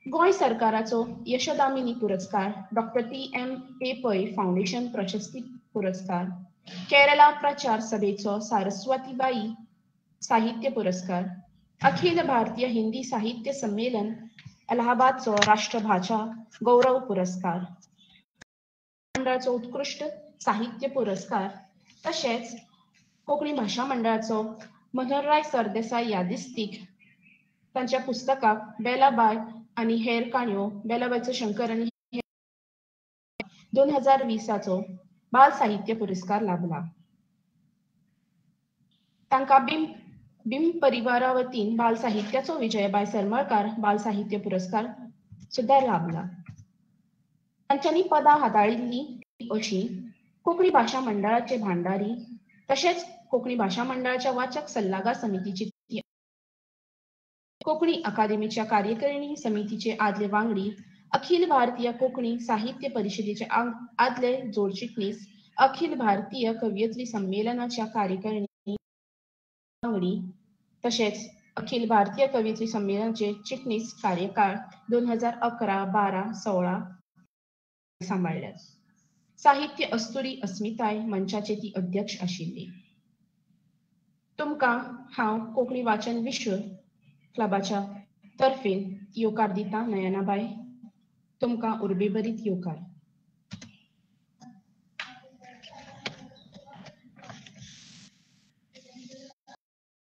गोंय सरकाराचो यशदामिनी पुरस्कार, doctor T M A Pai foundation प्रशस्ती पुरस्कार, केरला प्रचार सभेचो सारस्वतीबाई साहित्य पुरस्कार, अखिल भारतीय हिंदी साहित्य संमेलन अलाहाबादचो राष्ट्रभाषा गौरव पुरस्कार, मंडळाचो उत्कृश्ट साहित्य पुरस्कार, तशेंच कोंकणी भाशा मंडळाचो मनोहरराय सरदेसाय यादिस्तीक तांच्या पुस्तकाक बेलाबाय आनी हेर काणयो, बेलाबायचो शंकर आनी 2020 बाल साहित्य पुरस्कार लाभला. तांकां बिम परिवारा वतीन बाल साहित्याचो विजयबाय सरमळकार बाल साहित्य पुरस्कार सुद्धा लाभला. तांच्यांनी पदां हाताळिल्लीं अशीं कोंकणी भाशा मंडळाचे भांडारी, तशेंच कोंकणी भाशा मंडळाच्या वाचक सल्लागार समितीची, कोंकणी अकादेमीच्या कार्यकारिणी समितीचे आदले वांगडी, अखिल भारतीय कोंकणी साहित्य परिषदेचे आदले जोडचिटणीस, अखिल भारतीय कवयित्री संमेलनाच्या कार्यकारिणी वांगडी, तशेंच अखिल भारतीय कवयित्री संमेलनाचे चिटणीस कार्यकाळ 2011, 12, 16 सांबाळ्ळ्यात. साहित्य अस्तुरी अस्मिताय मंचाचे ती अध्यक्ष आशिल्ली. तुमकां हांव कोंकणी वाचन विश्व क्लबाच्या तर्फेन येवकार दिता. नयनाबाय, तुमकां उर्बेभरीत येवकार.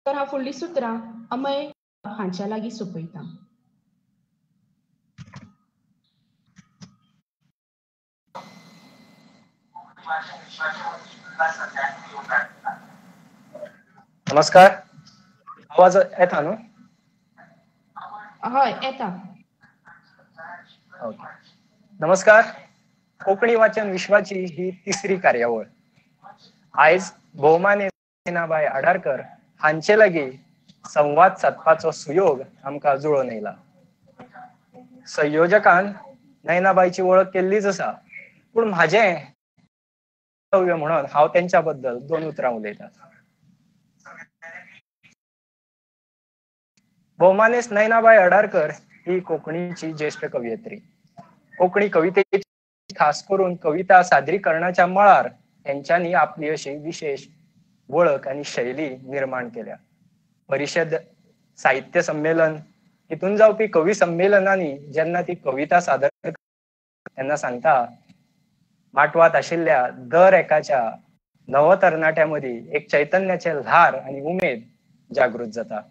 तर हांव फुडलीं सुत्रां अमय हांच्या लागीं सोंपयतां. नमस्कार, आवाज येता न्हू? हय, येता. ओके. नमस्कार. कोंकणी वाचन विश्वाची ही तिसरी कार्यावळ. आयज भोवमाने नयनाबाय आडारकर हांचे लागीं संवाद सादपाचो सुयोग आमकां जुळोवन येयला. संयोजकान नयनाबायची वळख केल्लीच आसा, पूण म्हाजें कर्तव्य म्हणून हांव तेंच्या बद्दल दोन उतरां उलयतां. भोवमानेस नयनाबाय आडारकर ही कोंकणीची ज्येश्ठ कवयित्री. कोंकणी कवितेची, खास करून कविता सादरीकरणाच्या मळार तेंच्यांनी आपली अशी विशेष वळख आनी शैली निर्माण केल्या. परिशद, साहित्य संमेलन हितून जावपी कवी संमेलनांनी जेन्ना ती कविता सादर तेन्ना सांगता, माटवात आशिल्ल्या दर एकाच्या नवतरणाट्या मदीं एक चैतन्याचें ल्हार आनी उमेद जागृत जाता.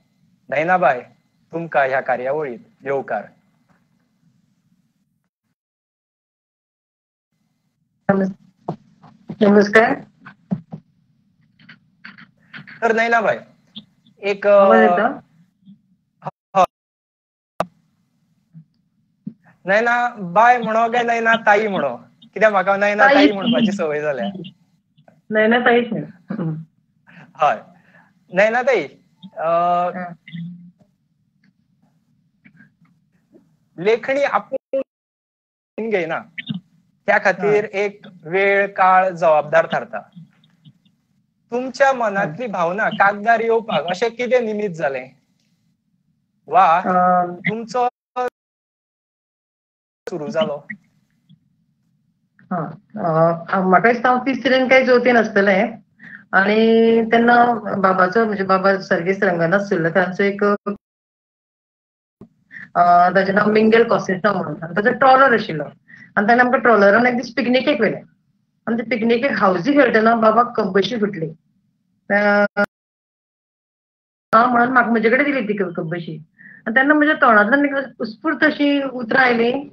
नयनाबाय, तुमकां ह्या कार्यावळींत येवकार. नमस्कार. तर नयनाबाय, एक नयना बाय म्हणो काय नयना ताई म्हणो? कित्याक म्हाका नयना ताई म्हणपाची संवय जाल्या. नयना ताईच. हय, नयना ताई, लेखणी आपूण घेयना, त्या खातीर एक वेळ काळ जबाबदार थारता. तुमच्या मनांतली भावना कागदार येवपाक अशें कितें निमित्त जालें वा तुमचो सुरू जालो? म्हाका दिसता हांव तिसरेन काय चवथेन आसतलें आनी तेन्ना बाबाचो, म्हणजे बाबा सर्गेस्त रंगनाथ सुर्लकार तांचो एक, ताचें नांव मिंगेल कॉसेसा म्हणून, आनी ताचो ट्रॉलर आशिल्लो आनी ताणें आमकां ट्रॉलरान एक दीस पिकनिकेक व्हेलें आनी ते पिकनिकेक हावजी खेळटना बाबाक कब्बशी फुटली म्हणून म्हाका म्हजे कडेन दिली ती कब्बशी. आनी तेन्ना म्हज्या तोंडांतल्यान उत्स्फूर्त अशीं उतरां आयलीं,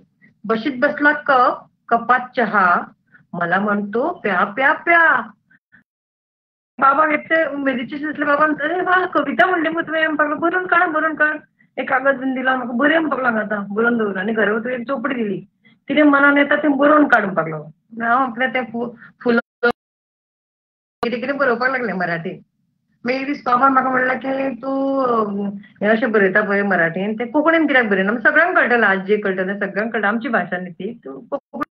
बशीत बसला कप, कपात चहा, मला म्हणतो प्या प्या प्या. बाबा इतले उमेदीचे दिसले, बाबा अरे वा कविता म्हणली मग तुवें, म्हणपाक लागलो बरोवन काड बरोवन काड. एक कागद बीन दिलो म्हाका, बरय म्हणपाक लागलो, आतां बरोवन दवर. आनी घरा वचून एक चोपडी दिली, कितें मनान येता तें बरोवन काड म्हणपाक लागलो. हांव आपलें तें फुलां कितें कितें बरोवपाक लागलें मराठी. मागीर एक दीस बाबान म्हाका म्हणलें की तूं हें अशें बरयता पळय मराठीन, तें कोंकणीन कित्याक बरयना? सगळ्यांक कळटलें, आजयेक कळटलें, सगळ्यांक कळटलें, आमची भाशा न्ही ती. तूं कोंकणी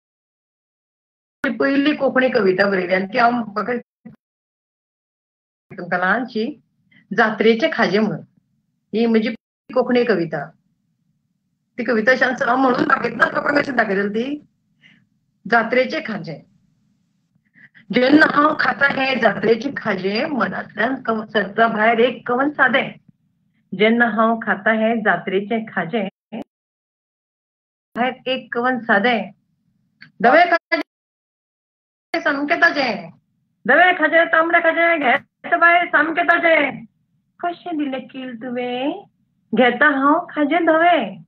पयली कोंकणी कविता बरयली आनी ती हांव म्हाका तुमकां ल्हानशी, जात्रेचें खाजें म्हणून, ही म्हजी कोंकणी कविता. ती कविता अशी हांव म्हणून दाखयतना लोकांक अशें दाखयतलें ती. जात्रेचें खाजें. जेन्ना हांव खाता हें जात्रेचें खाजें, मनांतल्यान सरता भायर एक कवन सादें. जेन्ना हांव खाता हें जात्रेचें खाजें, भायर एक कवन सादें. धवें खाजें सामकें ताजें, धवें खाजें तांबडें खाजें घेता भायर सामकें ताजें. कशें दिलें कील तुवें, घेता हांव खाजें धवें.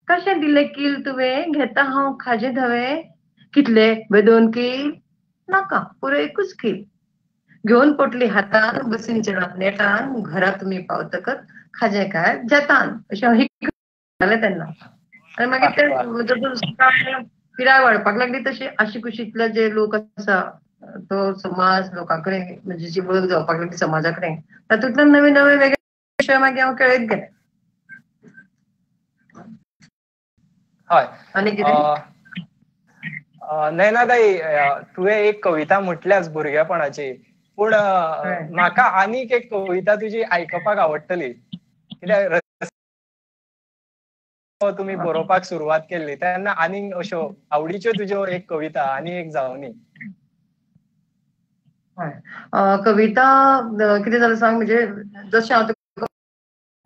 कशें दिलें कील तुवें, घेता हांव खाजें धवें. कितले बे 2 कील, नाका पुरो एकूच कील. घेवन पोटली हातान, बसीन चडात नेटान, घरा तुमी पावतकच खाजें काय जेतान. अशें हांव जालें तेन्ना. आनी मागीर ते पिराय वाडपाक लागली तशी आशिकुशींतले जे लोक आसा तो समाज, लोकां कडेन म्हणजे जी वळख जावपाक लागली समाजा कडेन, तातूंतल्यान नवे नवे वेगळे विशय मागीर हांव खेळयत गेलें. हय. आनी कितें नयनाताई, तुवें एक कविता म्हटल्याच भुरगेपणाची, पूण म्हाका आनीक एक कविता तुजी आयकपाक आवडटली. कित्याक तुमी बरोवपाक सुरवात केल्ली तेन्ना आनीक अश्यो आवडीच्यो तुज्यो एक कविता आनी एक जावनी. कविता कितें जालें सांग, म्हणजे जशें हांव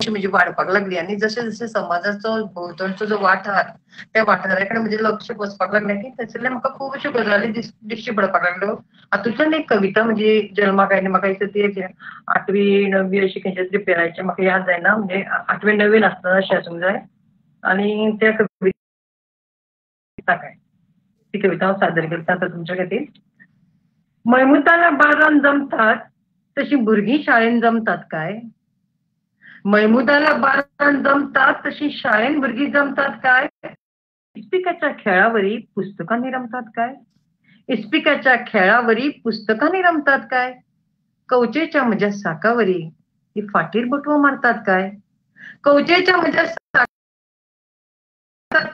म्हजी वाडपाक लागली आनी जशें जशें समाजाचो भोंवतणचो जो वाठार, त्या वाठारा कडेन म्हजें लक्ष वचपाक लागलें की थंयसरले म्हाका खूब अश्यो गजाली दिश्टी पडपाक लागल्यो. हातूंतल्यान एक कविता म्हजी जल्माक आयली. म्हाका दिसता ती 8वी 9वी अशी खंयच्या तरी पिरायेची, म्हाका याद जायना, म्हणजे 8वी 9वी आसतना अशें आसूंक जाय. आनी त्या कविता काय ती कविता हांव सादर करता आतां तुमच्या खातीर. मयमुताला बारान जमतात तशी भुरगीं शाळेन जमतात काय? महमूदाला बारान जमतात तशी शाळेन भुरगीं जमतात काय? इस्पिकाच्या खेळावरी पुस्तकांनी रमतात काय? इस्पिकाच्या खेळावरी पुस्तकांनी रमतात काय? कवचेच्या म्हज्या साकावरी ती फाटीर बटवो मारतात काय? कवचेच्या म्हज्या साकात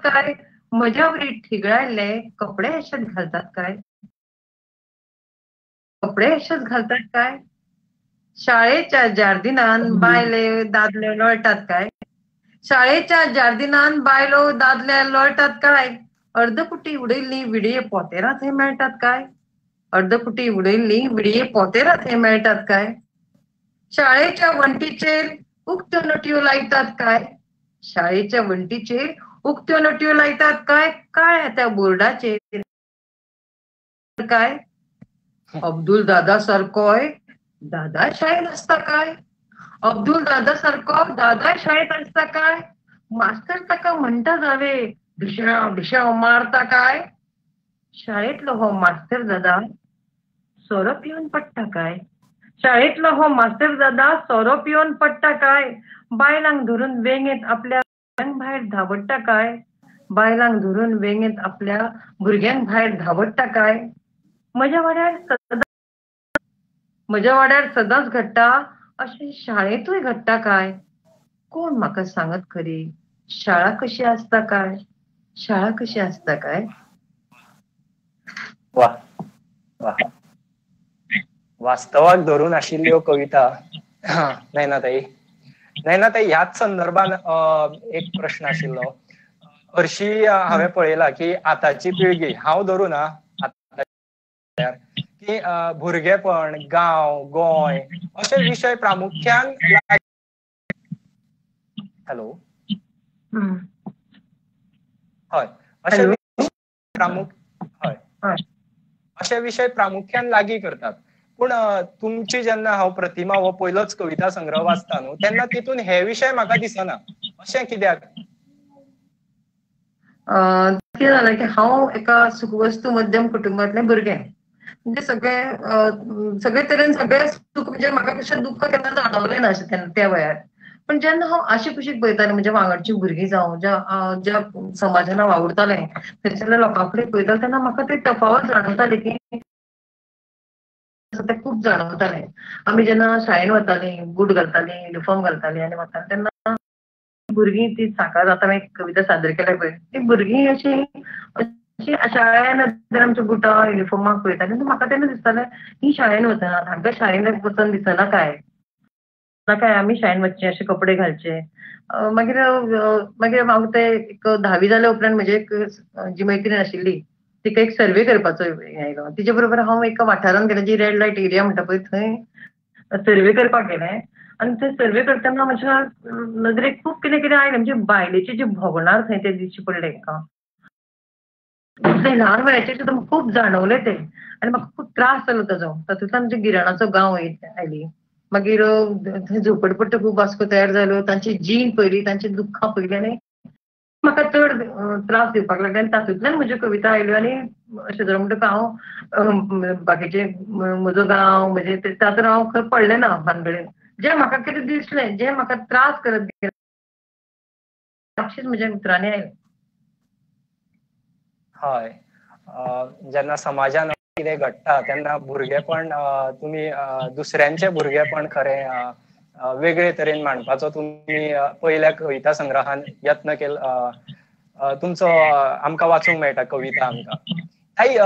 काय? म्हज्यावरी ठिगळायल्ले कपडे अशेच घालतात काय? कपडे अशेच घालतात काय? शाळेच्या जार्दिनान बायले दादले लोळटात काय? शाळेच्या जार्दिनान बायलो दादले लोळटात काय? अर्दकुटी उडयल्ली विडये पोतेरां थंय मेळटात काय? अर्दकुटी उडयल्ली विडये पोतेरां थंय मेळटात काय? शाळेच्या वण्टीचेर उक्त्यो नटयो लायतात काय? शाळेच्या वण्टीचेर उक्त्यो नटयो लायतात काय? काळ्या त्या बोर्डाचेर काय? अब्दुल दादा सारकोय दादा शाळेत आसता काय? अब्दुल दादा सारको दादा शाळेत आसता काय? मास्तर ताका म्हणटा जावे ढिशाव ढिशाव मारता काय? शाळेंतलो हो मास्तर दादा सोरो पिवन पडटा काय? शाळेंतलो हो मास्तर दादा सोरो पिवन पडटा काय? बायलांक धरून वेंगेंत आपल्या भायर धांवडटा काय? बायलांक धरून वेंगेंत आपल्या भुरग्यांक भायर धांवडटा काय? म्हज्या वाड्यार सदां म्हज्या वाड्यार सदांच घडटा अशें शाळेंतूय घडटा काय? कोण म्हाका सांगत खरी शाळा कशी आसता काय? शाळा कशी आसता काय? वा वा, वास्तवाक धरून आशिल्ल्यो कविता. नयनाताई, नयनाताई, ह्याच संदर्भान एक प्रश्न आशिल्लो. हरशी हांवें पळयला की आतांची पिळगी, हांव धरून आतां की भुरगेपण, गांव, गोंय अशे विशय प्रामुख्यान. हॅलो, हय, अशे हय अशे विशय प्रामुख्यान लागीं करतात. पूण तुमची जेन्ना हांव प्रतिमा हो पयलोच कविता संग्रह वाचता न्हू, तेन्ना तितून हे विशय म्हाका दिसना. अशें कित्याक? कितें जालें की हांव एका सुखवस्तू मध्यम कुटुंबांतलें भुरगें, म्हणजे सगळे सगळे तरेन सगळे सुख, म्हणजे म्हाका कशें दुख्ख केन्ना जाणवलें ना अशें तेन्ना त्या वयार. पण जेन्ना हांव आशिकुशीक पळयतालें, म्हणजे वांगडची भुरगीं जावं ज्या ज्या समाजान हांव वावुरतालें थंयसरल्या लोकां कडेन पळयतालें तेन्ना म्हाका ते तफावत जाणवताले की ते खूब जाणवतालें. आमी जेन्ना शाळेन वतालीं, बूट घालतालीं, युनिफॉर्म घालतालीं आनी वतालीं तेन्ना भुरगीं ती साकार, आतां हांवें कविता सादर केल्या पळय, ती भुरगीं अशीं अशीं शाळेन आमच्या बुटां युनिफॉर्माक पळयतालीं. म्हाका तेन्ना दिसतालें ही शाळेन वचनात, हांकां शाळेन वचन दिसना काय? नाका आमी शाळेन वचचें अशे कपडे घालचे. मागीर मागीर हांव ते एक 10वी जाल्या उपरांत म्हजे एक जी मैत्रीण आशिल्ली तिका एक सर्वे करपाचो हें आयलो. तिजे बरोबर हांव एका वाठारांत गेलें, जी रेड लायट एरिया म्हणटा पळय थंय सर्वे करपाक गेलें. आनी थंय सर्वे करतना म्हज्या नदरेक खूब कितें कितें आयलें, म्हणजे बायलेची जी भोगणार थंय ते दिश्टी पडले. ल्हान वयाचेर सुद्दां खूब जाणवलें तें आनी म्हाका खूब त्रास जालो ताजो. तातूंतल्यान म्हणजे गिराणाचो गांव आयली, मागीर थंय झोपडपट्ट्यो खूब वास्को तयार जाल्यो, तांची जीण पळयली, तांची दुख्खां पळयली आनी म्हाका चड त्रास दिवपाक लागले. आनी तातूंतल्यान म्हज्यो कविता आयल्यो. आनी अशें जालें म्हणटकच हांव बाकीचे म्हजो गांव म्हजे तातूंत हांव खंय पडलें ना भानगडीन. जें म्हाका कितें दिसलें, जें म्हाका त्रास करत गेलें आपशींच म्हज्या उतरांनी आयलें. हय, जेन्ना समाजान कितें घडटा तेन्ना भुरगेपण तुमी दुसऱ्यांचें भुरगेपण खरें वेगळे तरेन मांडपाचो तुमी पयल्या कविता संग्रहान यत्न केलो. तुमचो आमकां वाचूंक मेळटा कविता आमकां. ताई,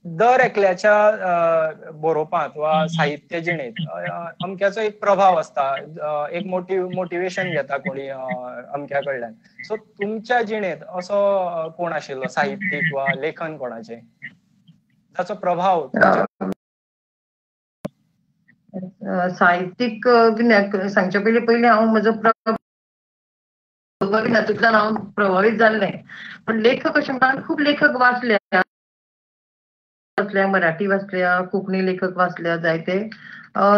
दर एकल्याच्या बरोवपांत वा साहित्य जिणेंत अमक्याचो एक प्रभाव आसता, एक मोटिवेशन घेता कोणी अमक्या कडल्यान. सो तुमच्या जिणेंत असो कोण आशिल्लो साहित्यीक वा लेखन कोणाचें ताचो प्रभाव? साहित्यीक सांगचे पयलीं पयलीं हांव म्हजो प्रभाव तातूंतल्यान हांव प्रभावीत जाल्लें. पण लेखक अशें म्हणटा खूब लेखक वाचले, मराठी वाचल्या, कोंकणी लेखक वाचल्या जायते.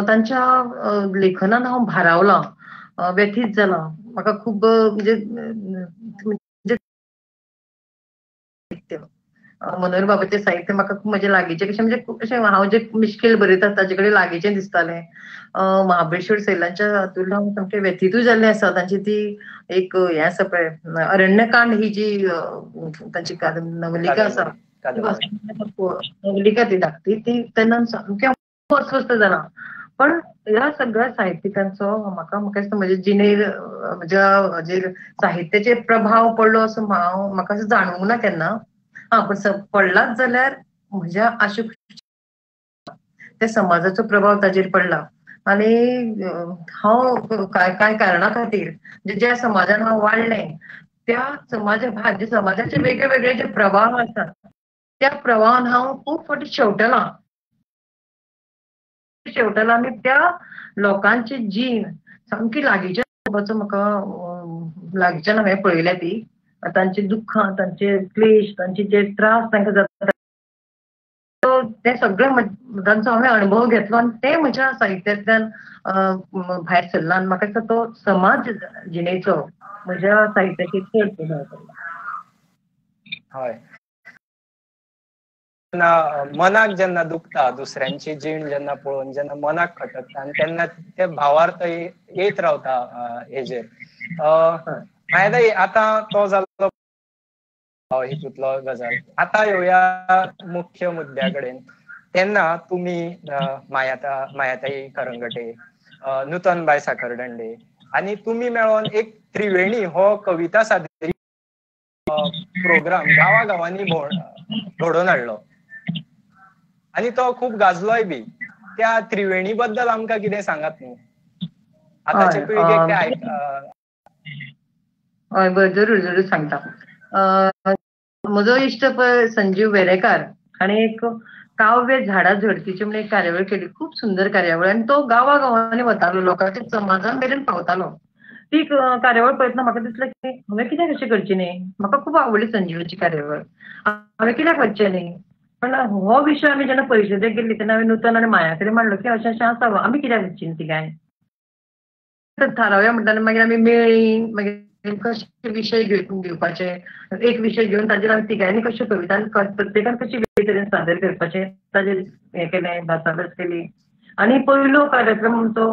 तांच्या लेखनान हांव भारावलां, व्यथीत जालां. म्हाका खूब म्हणजे मनोहर बाबाचें साहित्य म्हाका खूब म्हजें लागींचें कशें, म्हणजे अशें हांव जें मिश्कील बरयता ताजे कडेन लागींचें दिसतालें. महाबळेश्वर सैलांच्या हातूंत हांव सामकें व्यथितूय जाल्लें आसा. तांची ती एक हें आसा पळय अरण्यकांड ही जी तांची नवलिका आसा, नवलिका ती धाकटी, ती तेन्ना सामकें अस्वस्थ जालां. पण ह्या सगळ्या साहित्यिकांचो म्हाका म्हाका दिसता म्हजे जिणेर म्हज्या हाजेर साहित्याचेर प्रभाव पडलो असो हांव म्हाका असो जाणवूंक ना केन्ना. हा, पण पडलाच जाल्यार म्हज्या आशु त्या समाजाचो प्रभाव ताजेर पडला. आनी हांव कांय कांय कारणा खातीर म्हणजे ज्या समाजान हांव वाडलें त्या समाजा समाजाचे वेगळे वेगळे जे प्रभाव आसात त्या प्रवाहान हांव खूब फावटी शेवटलां शेवटलां आनी त्या लोकांची जीण सामकी लागींच्या म्हाका लागींच्यान हांवें पळयल्या ती तांची दुख्खां, तांचे क्लेश, तांचे जे त्रास तांकां जाता ते सगळे तांचो हांवें अणभव घेतलो आनी ते म्हज्या साहित्यांतल्यान भायर सरला. आनी म्हाका दिसता तो समाज जिणेचो म्हज्या साहित्याचेर चड प्रभाव पडला. हय, मनाक जेन्ना दुखता, दुसऱ्यांची जीण जेन्ना पळोवन जेन्ना मनाक खटकता आनी तेन्ना ते भावार्थ येत रावता हेजेर. मागीर आतां तो जालो हितूंतलो गजाल. आतां येवया मुख्य मुद्द्या कडेन. तेन्ना तुमी मायाताई खरंगटे, नूतनबाय साखरदांडे आनी तुमी मेळोन एक त्रिवेणी हो कविता सादरी प्रोग्राम गांवागांवांनी घडोवन हाडलो आनी तो खूब गाजलोय बी. त्या त्रिवेणी बद्दल आमकां कितें सांगात न्हू, आतांचे पिळगेक ते आयक. हय, बरें, जरूर जरूर सांगता. म्हजो इश्ट पळय संजीव वेरेकार हाणें एक काव्य झाडां झडतीची म्हणून एक कार्यावळ केली, खूब सुंदर कार्यावळ. आनी तो गांवागांवांनी वतालो, लोकांच्या समाजान मेरेन पावतालो. ती कार्यावळ पळयतना म्हाका दिसलें की हांवें कित्याक अशें करचें न्ही, म्हाका खूब आवडली संजीवाची कार्यावळ, हांवें कित्याक वचचें न्ही. पण हो विशय आमी जेन्ना परिशदेक गेल्ली तेन्ना हांवें नूतन आनी माया कडेन मांडलो की अशें अशें आसा, आमी कित्याक वचची न्ही तिगांय थारावया म्हणटा. मागीर आमी मेळ्ळीं, मागीर कशे विशय घेवपाचे, एक विशय घेवन ताजेर आमी तिगांयनी कश्यो कविता प्रत्येकान कशी वेगळे तरेन सादर करपाचें ताजेर हें केलें, भासाभास केली. आनी पयलो कार्यक्रम आमचो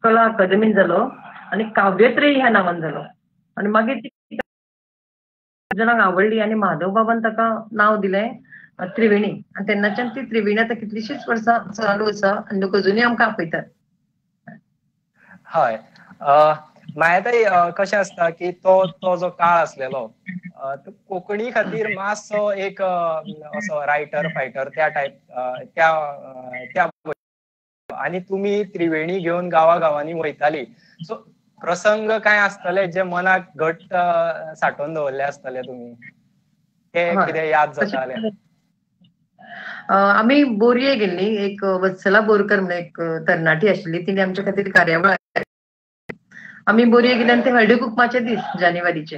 कला अकादमीन जालो आनी काव्यत्रयी ह्या नांवान जालो. आनी मागीर ती जाणांक आवडली आनी माधव बाबान ताका नांव दिलें त्रिवेणी. आनी तेन्नाच्यान ती त्रिवेणी आतां कितलीशींच वर्सां चालू आसा आनी लोक अजुनूय आमकां आपयतात. हय, मायाताई, कशें आसता की तो तो जो काळ आसलेलो कोंकणी खातीर मातसो एक असो रायटर फायटर त्या टायप त्या त्या आनी तुमी त्रिवेणी घेवन गांवा गांवांनी वयताली. सो प्रसंग काय आसतले जे मनाक घट साठोवन दवरले आसतले तुमी, ते कितें याद जाताले? आमी बोरये गेल्ली, एक वत्सला बोरकर म्हणून एक तरणाटी आशिल्ली, तिणे आमच्या खातीर कार्यावळ. आमी बोरये गेले आनी ते हळदी कुकमाचे दीस जानेवारीचे.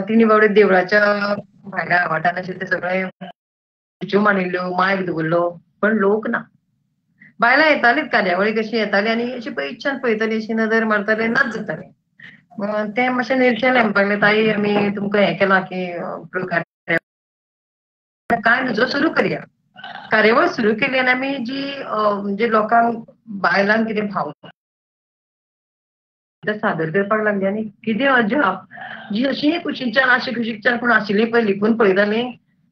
तिणे बाबडे देवळाच्या भायल्या आवाटान अशें ते सगळे खुर्च्यो मांडिल्ल्यो, मायक दवरलो, पण लोक ना. बायलां येतालीच कार्यावळी कशी येताली आनी अशी पयच्यान पळयताली, अशी नदर मारताले, नाच जाताले. तें मातशें निर्शेलें, म्हणपाक लागलें ताई आमी तुमकां हें केलां की काय नुजो सुरू करया. कार्यावळ सुरू केली आनी आमी जी म्हणजे लोकांक बायलांक कितें भाव सादर करपाक लागली आनी कितें अजाप, जी अशी कुशीच्यान अशी कुशीकच्यान कोण आशिल्ली पळय लिपून पळयताली,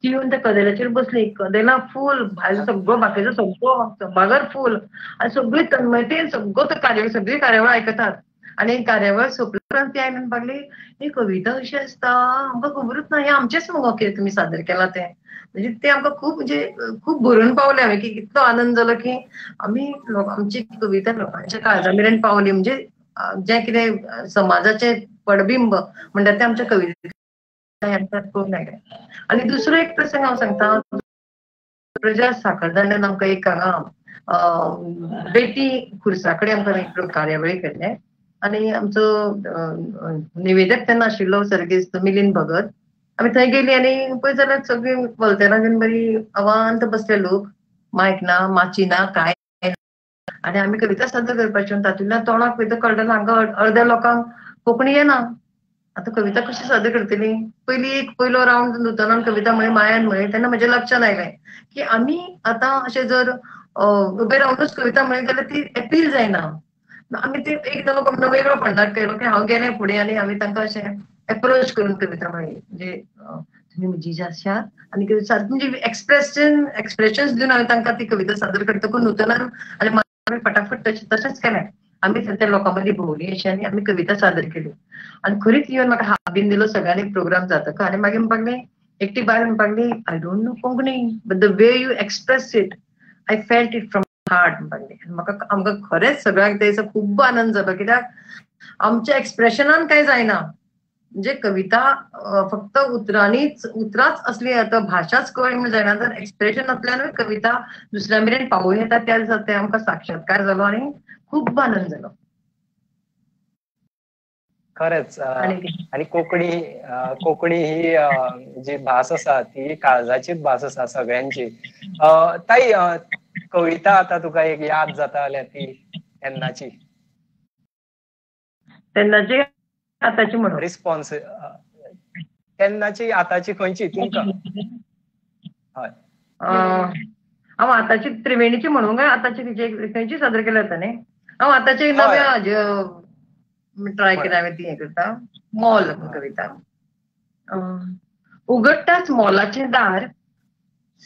ती येवन त्या कदेलाचेर बसली. कदेलां फूल, भायर सगळो बाकीचो सगळो बागर फूल आनी सगळी तन्मयतेन सगळो तो कार्यावळ सगळी कार्यावळ आयकतात. आनी कार्यावळ सोंपले उपरांत ती आयली म्हणपाक लागली, ही कविता अशी आसता आमकां खबरूच ना, हें आमचेंच मुगो कितें तुमी सादर केलां तें. म्हणजे ते आमकां खूब म्हणजे खूब भरून पावले हांवें की इतलो आनंद जालो की आमी आमची कविता लोकांच्या काळजा मेरेन पावली. म्हणजे जें कितें समाजाचें पडबिंब म्हणटा तें आमच्या कवितेंत पळोवंक मेळटा. आनी दुसरो एक प्रसंग हांव सांगता, प्रजा साखरदांड्यान आमकां एक हांगा बेती खुर्सा कडेन आमकां एक कार्यावळी केल्ले आनी आमचो निवेदक तेन्ना आशिल्लो सर्गेस्त मिलिंद भगत. आमी थंय गेली आनी पळय जाल्यार सगळीं वल्तेरां बीन बरी अवांत बसले लोक, मायक ना, माची ना, कांय. आनी आमी कविता सादर करपाची, तातूंतल्यान तोंडाक कविता कळटलें, हांगा अर्द्या लोकांक कोंकणी येना, आतां कविता कशी सादर करतली. पयली एक पयलो रावंड नुतनान कविता म्हळी, मायान म्हळी, तेन्ना म्हज्या लक्षांत आयलें की आमी आतां अशें जर उबे रावनूच कविता म्हळी जाल्यार ती एपील जायना. आमी ते एक नवो वेगळो फंडार केलो की हांव गेलें फुडें आनी हांवें तांकां अशें एप्रोच करून कविता म्हळी, म्हणजे तुमी म्हजी आशात आनी सारकें म्हणजे एक्सप्रेशन दिवन हांवें तांकां ती कविता सादर करतकूच नुतनान आनी आमी फटाफट तशेंच केलें. आमी त्या लोकां मदीं भोंवली अशी आनी आमी कविता सादर केली. आनी खरीच येवन म्हाका हात बीन दिलो सगळ्यांनी प्रोग्राम जातकच. आनी मागीर म्हणपाक लागली एकटी बायल, म्हणपाक लागली I don't know Konkani but the way you express it I felt it from heart म्हणपाक लागली. म्हाका आमकां खरेंच सगळ्यांक त्या दिसा खूब आनंद जालो, कित्याक आमच्या एक्सप्रेशनान कांय जायना, म्हणजे कविता फक्त उतरांनीच उतरांच असली आतां भाशाच कळ्ळी म्हूण जायना, तर एक्सप्रेशनांतल्यानूय कविता दुसऱ्या मेरेन पावूं येता. त्या दिसा ते आमकां साक्षात्कार जालो आनी खूब आनंद जालो. खरेंच. आनी कोंकणी कोंकणी ही जी भास आसा ती काळजाचीच भास आसा सगळ्यांची. ताई, कविता आतां तुका एक याद जाता जाल्यार ती तेन्नाची, तेन्नाची आताची म्हणून रिस्पॉन्स, तेन्नाची आताची खंयची तुमकां? हय, हांव आताची त्रिवेणीची म्हणूंक काय आताची खंयची सादर केल्या जाता न्ही? हांव आताची नव्या ट्राय केल्या हांवें ती हें करता. मॉल कविता. उगडटाच मॉलाचें दार,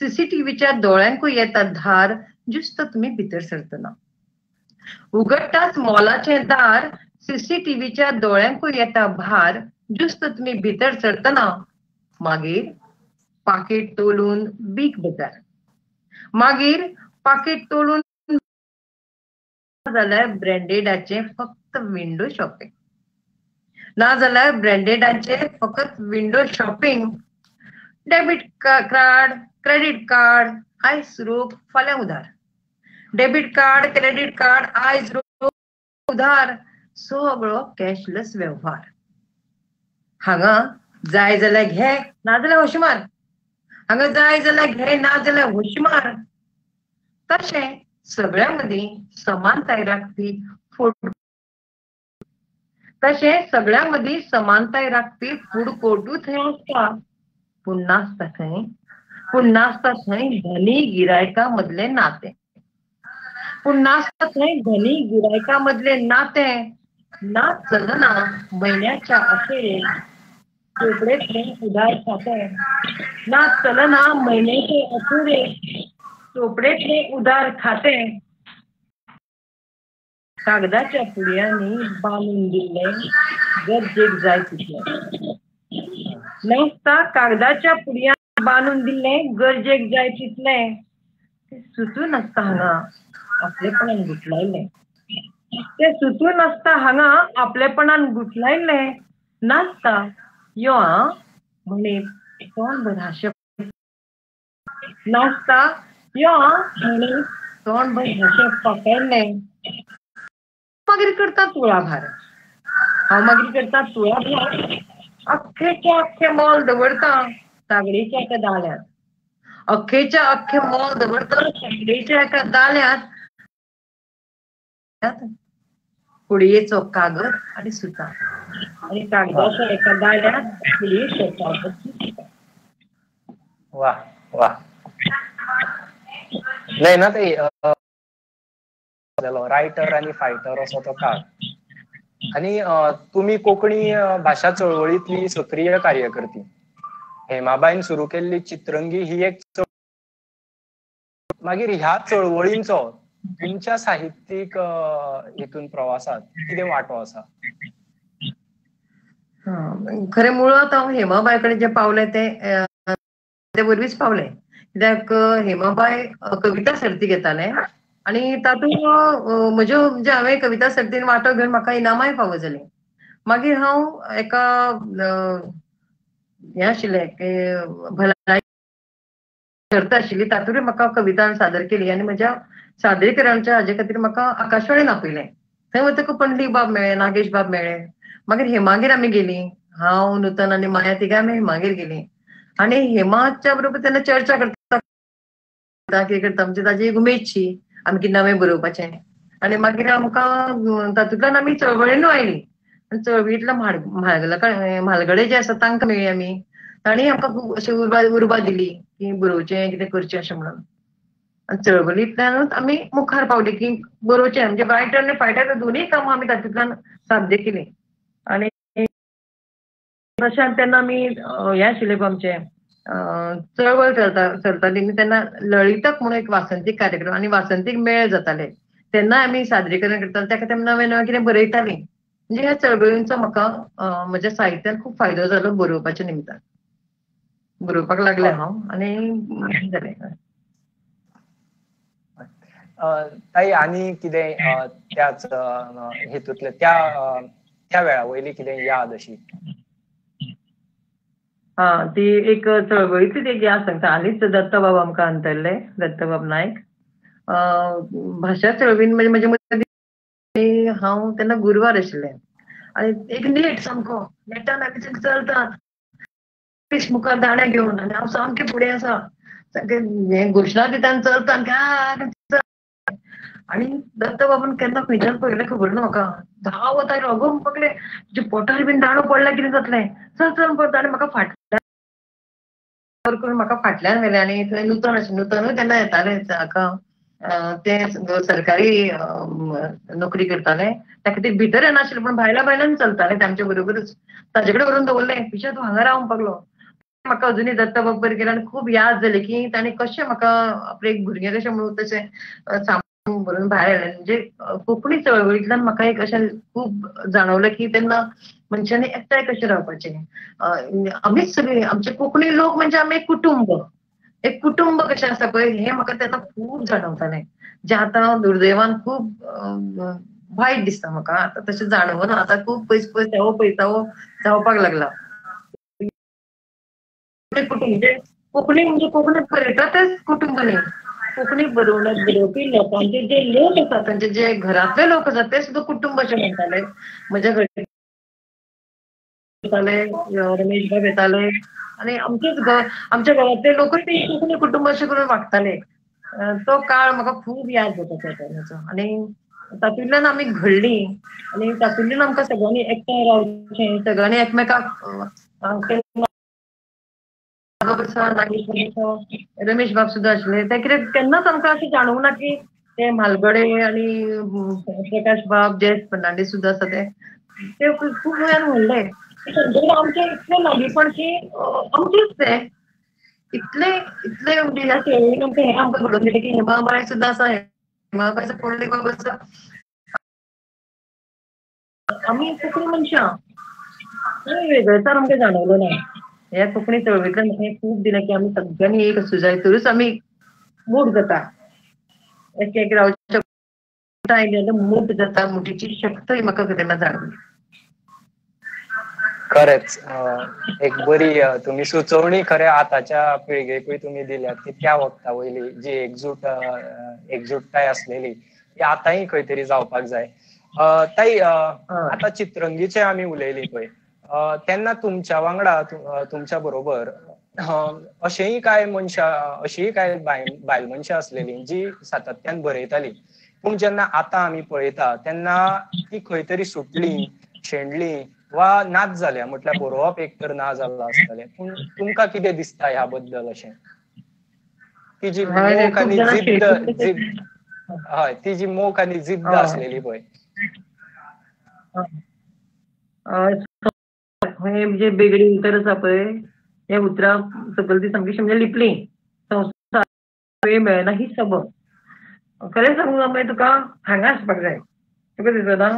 सीसीटीव्हीच्या दोळ्यांकूय येता धार, जुस्त तुमी भितर सरतना. उगडटाच मॉलाचें दार, सीसीटीव्हीच्या दोळ्यांकूय येता भार, जुस्त तुमी भितर सरतना. मागीर पाकीट तोलून बीग बाजार, मागीर पाकीट तोलून जाल्यार ब्रँडेडाचें फक्त विंडो शॉपिंग, ना जाल्यार ब्रँडेडाचें फकत window shopping. Debit card, credit card आयज रोख फाल्यां उधार, डेबीट कार्ड क्रेडीट कार्ड आयज रोख उधार, सगळो कॅशलेस व्यवहार. हांगा जाय जाल्यार घे ना जाल्यार होशी मार, हांगा जाय जाल्यार घे ना जाल्यार होशी मार. तशें सगळ्यां मदीं समानताय राखपी फूड, तशें सगळ्यां मदीं समानताय राखपी फूड कोर्टूय थंय आसता, पूण नासता थंय, पूण नासता थंय धनी गिरायका मदलें नातें, पूण नासता थंय धनी गिरायका मदलें नातें. ना चलना म्हयन्याच्या अखेरेक चोपडेंतलें उधार खातें, ना चलना म्हयन्याचे अखेरेक चोपडेंतलें उधार खातें. कागदाच्या पुडयांनी बांदून दिल्लें गरजेक जाय तितलें, नासता कागदाच्या पुडयांनी बांदून दिल्लें गरजेक जाय तितलें. सुचून आसता हांगा आपलेपणान गुठलायल्लें. तें सुतूय नासता हांगा आपलेपणान गुठलायल्लें नासता यो आं म्हणीत तोंडभर हांशें नासता यो आं म्हणीत तोंडभर हांशें पातळ्ळें. मागीर करता तुळाभार, हांव मागीर करता तुळाभार, अख्खेच्या अख्खें मोल दवरता तागडेच्या एका दाल्यांत, अख्खेच्या अख्खें मोल दवरता तागडेच्या एका दाल्यांत, कुडयेचो कागद आनी सुतां, आनी कागदाच्या एका दाल्यांत कुडयेचो कागद. वा वा. नाही ना ते रायटर आनी फायटर असो तो काळ. आनी तुमी कोंकणी भाशा चळवळींतली सक्रीय कार्यकर्ती. हेमाबाईन सुरू केल्ली चित्रंगी ही एक, मागीर ह्या चळवळींचो तुमच्या साहित्यीक हितून प्रवासात कितें वांटो आसा? खरें मुळांत हांव हेमाबाय कडेन जें पावलें तें वरवींच पावलें, कित्याक हेमाबाय कविता सर्ती घेतालें आनी तातूंत म्हज्यो म्हणजे हांवें कविता सर्तीन वांटो घेवन म्हाका इनामांय फावो जालीं. मागीर हांव एका हें आशिल्लें भलायकी सर्त आशिल्ली तातूंतय म्हाका कविता सादर केली आनी म्हज्या सादरीकरणाच्या हाजे खातीर म्हाका आकाशवाणीन आपयलें. थंय वतकच पंडलीक बाब मेळ्ळे, नागेश बाब मेळ्ळे. मागीर हेमागेर आमी गेलीं, हांव नूतन आनी माया तिगांय आमी हेमागेर गेलीं आनी हेमाच्या बरोबर तेन्ना चर्चा करता कितें करता म्हणजे ताजी एक उमेदशी आमी कितें नवें बरोवपाचें. आनी मागीर आमकां तातूंतल्यान आमी चळवळीनूय आयलीं आनी चळवळींतल्या म्हालगडे जे आसा तांकां मेळ्ळी आमी, तांणी आमकां खूब अशी उर्बा दिली की बरोवचें कितें करचें अशें म्हणून. आनी चळवळींतल्यानूच आमी मुखार पावली की बरोवचें, म्हणजे रायटर आनी फायटर दोनूय कामां आमी तातूंतल्यान साध्य केलीं. आनी तशें तेन्ना आमी हें आशिल्लें पळय आमचें चळवळ चलताली तेन्ना लळितक म्हणून एक वासंतीक कार्यक्रम आनी वासंतीक मेळ जाताले तेन्ना आमी सादरीकरण करताले, त्या खातीर आमी नवें नवें कितें बरयतालीं. म्हणजे ह्या चळवळींचो म्हाका म्हज्या साहित्यान खूब फायदो जालो बरोवपाच्या निमतान, बरोवपाक लागलें हांव आनी जालें. ताई आनी कितें त्याच हेतूंतले त्या वेळा वयली कितें याद अशी? हा, ती एक चळवळींतली एक याद सांगता. हालींच दत्तबाब आमकां अंतरले, दत्तबाब नायक. भाशा चळवळीन म्हणजे म्हजे मदीं हांव तेन्ना गुरवार आशिल्लें आनी एक नेट सामको नेटान आमी चलतात मुखार दाणे घेवन आनी हांव सामकें फुडें आसा, सामकें घोशणा दिता आनी चलता आनी दत्तबाबान केन्ना खंयच्यान पळयलें खबर ना म्हाका, धांवत आयलो, अगो म्हणपाक तुज्या पोटार बीन दाणो पडला कितें जातलें, चल चल म्हणटा आनी म्हाका फाटल्यान करून म्हाका फाटल्यान व्हेलें. आनी थंय नूतन आशिल्लें, नूतनूय तेन्ना येतालें हाका, तें सरकारी नोकरी करतालें, त्या खातीर भितर येनाशिल्लें पूण भायल्या भायल्यान चलतालें तांचे बरोबरूच. ताजे कडेन व्हरून दवरलें, पिशा तूं हांगा राव म्हणपाक लागलो. म्हाका अजुनूय दत्तबाब बरें गेले आनी खूब याद जाली की ताणें कशें म्हाका आपलें एक भुरगें कशें म्हणून तशें सांबाळून भरून भायर आयलें. म्हणजे कोंकणी चळवळींतल्यान म्हाका एक अशें खूब जाणवलें की तेन्ना मनशांनी एकठांय कशें रावपाचें, आमीच सगळीं आमचे कोंकणी लोक म्हणजे आमी एक कुटुंब, एक कुटुंब कशें आसा पळय हें म्हाका तेन्ना खूब जाणवतालें, जें आतां दुर्दैवान खूब वायट दिसता म्हाका, आतां तशें जाणवना, आतां खूब पयस पयस पयसावो जावपाक लागला. कुटुंब म्हणजे कोंकणी म्हणजे कोंकणी बरयता तेच कुटुंब न्ही, कोंकणी बरोवपी लोकांचे जे लोक आसा तांचे जे घरांतले लोक आसा ते सुद्दां कुटुंब अशें म्हणटाले. म्हज्या घरा येताले, रमेश बाब येताले आनी आमचेच घर, आमच्या घरांतले लोकूय ते कोंकणी कुटुंब अशें करून वागताले. तो काळ म्हाका खूब याद जाता त्या टायमाचो आनी तातूंतल्यान आमी घडलीं आनी तातूंतल्यान आमकां सगळ्यांनी एकठांय रावचें, सगळ्यांनी एकमेकाक रमेश बाब सुद्दां आशिल्ले ते कितें केन्नाच आमकां अशें जाणवूंक ना की ते म्हालगडे आनी प्रकाश बाब, जयेश फर्नांडीस सुद्दां आसा ते खूब वयान व्हडले, आमचें इतलें लागींपण की आमचेच ते इतले इतले म्हणजे ह्या चळवळीन आमकां हें आमकां घडोवन दिलें की हेमाबाय सुद्दां आसा, हेमाबायचो पुंडलीक बाब आसा, आमी कोंकणी मनशां, वेगळेचार आमकां जाणवलो ना. ह्या कोंकणी चळवळींतल्यान म्हाका खूब दिलें की आमी सगळ्यांनी एक आसूं जाय, तरूच आमी मोड जाता, एक एक रावचें. आयली जाल्यार मूठ जाता, मुठीची शक्तय म्हाका तेन्ना जाणवली. खरेंच एक बरी तुमी सुचोवणी खरें आतांच्या पिळगेकूय तुमी दिल्या की त्या वखता वयली जी एकजुटताय आसलेली ती आतांय खंय तरी जावपाक जाय. ताई, आतां चित्रंगीचे आमी उलयली पळय, तेन्ना तुमच्या वांगडा तुमच्या बरोबर अशेंय कांय मनशां, अशीय कांय बायल मनशां आसलेली जी सातत्यान बरयताली, पूण जेन्ना आतां आमी पळयता तेन्ना ती खंय तरी सुटली, शेणली वा नाच जाल्या, म्हटल्यार बरोवप एक तर ना जाल्लां आसतलें. पूण तुमकां कितें दिसता ह्या बद्दल अशें? ती जी मोख आनी जिद्द, हय, ती जी मोख आनी जिद्द आसलेली पळय. हें जे बेगडी उतर आसा पळय, हे उतरां सकयल ती सामकी म्हणजे लिपली, संवसार वेळ मेळना ही सबब. खरें सांगू मागीर तुका हांगा आसपाक जाय, तुका दिसना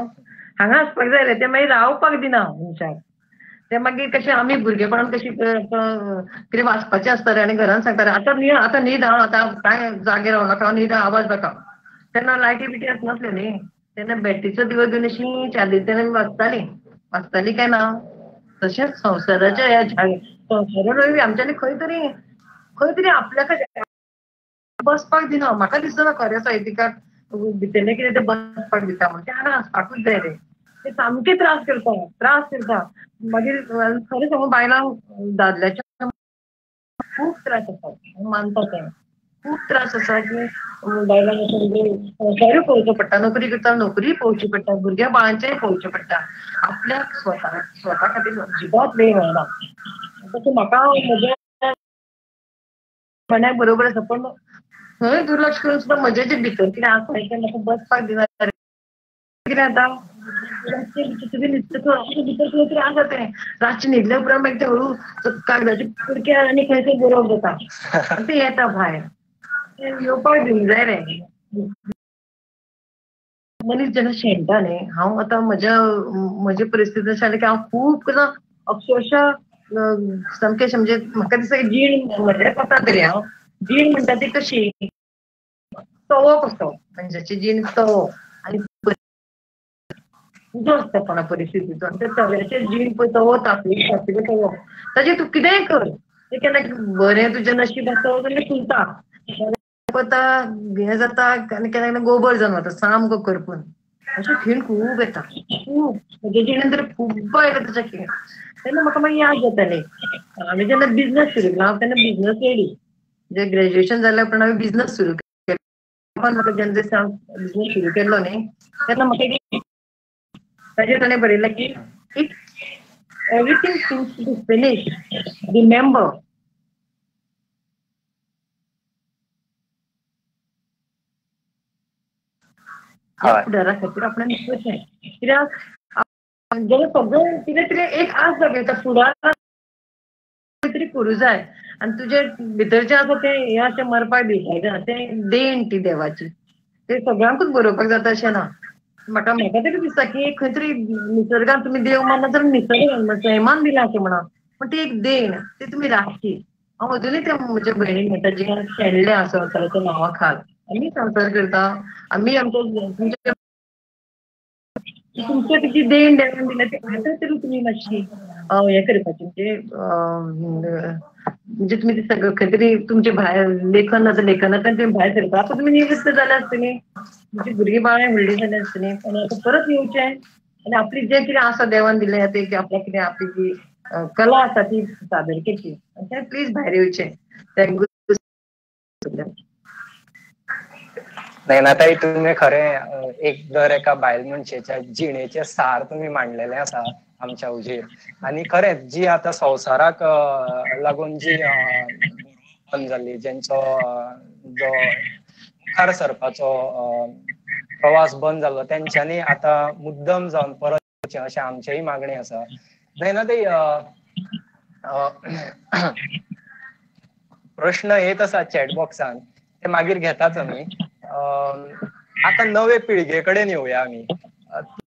हांगा आसपाक जाय रे, ते मागीर रावपाक दिना मनशाक. ते मागीर कशें आमी भुरगेपणान कशी कितें वाचपाचें आसता रे आनी घरान सांगता रे आतां न्ही, आतां न्हीद आं, आतां कांय जागे रावनाका, नाका न्हीद आवाज नाका. तेन्ना लायटी बिटी आसनासल्यो न्ही, तेन्ना बॅटरीचो दिवो घेवन अशी चादरींतल्यान आमी वाचतालीं. वाचतालीं काय ना? तशेंच संवसाराच्या ह्या संवसारान आमच्यांनी खंय तरी खंय तरी आपल्याक बसपाक दिना. म्हाका दिसना खऱ्या साहित्यिकाक भितरलें कितें तें बसपाक दिता म्हण, तें हांगा आसपाकूच जाय रे. ते सामके त्रास करता, त्रास करता. मागीर खरें सांगू, बायलांक दादल्याच्या खूब त्रास आसा, मानता तें खूब त्रास आसा की बायलांक अशें म्हणजे संवसारूय पळोवचो पडटा, नोकरी करता नोकरीय पळोवची पडटा, भुरग्या बाळांचेय पळोवचें पडटा, आपल्याक स्वता स्वता खातीर अजिबात वेळ मेळना. तशें म्हाका म्हज्या म्हणण्याक बरोबर आसा, पण थंय दुर्लक्ष करून सुद्दां म्हजें जें भितर कितें आसा तें म्हाका बसपाक दिना. कितें जाता, तुजें न्हिदता भितर खंय तरी आसा तें, रातचें न्हिदल्या उपरांत मागीर तें हळू कागदाचे कुडके आनी खंय खंय बरोवप जाता, तें येता भायर, तें येवपाक दिवंक जाय रे. मनीस जेन्ना शेणटा न्ही, हांव आतां म्हज्या म्हजे परिस्थिती अशें जालें की हांव खूब केन्ना अक्षरशा सामकें अशें म्हणजे म्हाका दिसता की जीण म्हज्या कोता तरी हांव जीण म्हणटा ती कशी तवो कसो, मनशाची जीण तवो आनी उजो आसता कोणा परिस्थितीचो, आनी त्या तव्याचेर जीण पळय तवो तापली तापिल्लो तवो, ताचेर तूं कितेंय कर, तें केन्ना बरें तुजें नशीब आसता जाल्यार फुलता, वता हें जाता आनी केन्ना केन्ना गोबर जावन वता सामको करपून. अशें खीण खूब येता, खूब म्हज्या जिणेन तर खूब येता तशें खीण. तेन्ना म्हाका मागीर याद जाताली, हांवें जेन्ना बिजनस सुरू केलो, हांव तेन्ना बिजनस लेडी, म्हणजे ग्रेज्युएशन जाल्या उपरांत हांवें बिजनस सुरू केलो. म्हाका जेन्ना दिसा बिजनस सुरू केल्लो न्ही तेन्ना म्हाका ताजेर ताणें बरयलें की if everything seems to be finish, remember फुडारा खातीर आपणें करचें. कित्याक जेन्ना सगळें कितें तरी एक आस दाखयता फुडार तरी करूं जाय, आनी तुजे भितर जें आसा तें हें अशें मरपाक दिवपाक जायना, तें देण ती देवाची, तें सगळ्यांकूच बरोवपाक जाता अशें ना. म्हाका म्हाका तरी दिसता की खंय तरी निसर्गान तुमी देव मानना तर निसर्गान सैमान दिलां अशें म्हणा, पूण ती एक देण ती तुमी राखची. हांव अजुनूय त्या म्हज्या भयणीक म्हणटा जी शेणल्या संवसाराच्या नांवा खाल, आमी संवसार करता, आमी आमच्या तुमच्या तिची देण देवान दिल्या ती आतां तरी तुमी मातशी हें करपाची, म्हणजे म्हणजे तुमी सगळं खंय तरी तुमचे भायर लेखन आसा, लेखनांतल्यान तुमी भायर सरता, आतां तुमी निवृत्त जाल्या आसतली, तुमची भुरगीं बाळां व्हडलीं जालीं आसतलीं, पण आतां परत येवचें आनी आपली जें कितें आसा देवान दिलें तें आपल्याक कितें आपली जी कला आसा ती सादर करची, आनी तें प्लीज भायर येवचें. Thank you. नयनाताई, तुमी खरें एक दर एका बायल मनशेच्या जिणेचें सार तुमी मांडलेलें आसा आमच्या हुजीर, आनी खरेंच जी आतां संवसाराक लागून जी बंद जाल्ली, जेंचो जो मुखार सरपाचो प्रवास बंद जाल्लो, तेंच्यांनी आतां मुद्दम जावन परत येवचें अशें आमचेय मागणी आसा. नयनाताई, प्रश्न येत आसा चॅट बॉक्सान, ते मागीर घेताच आमी. आतां नवे पिळगे कडेन येवया आमी.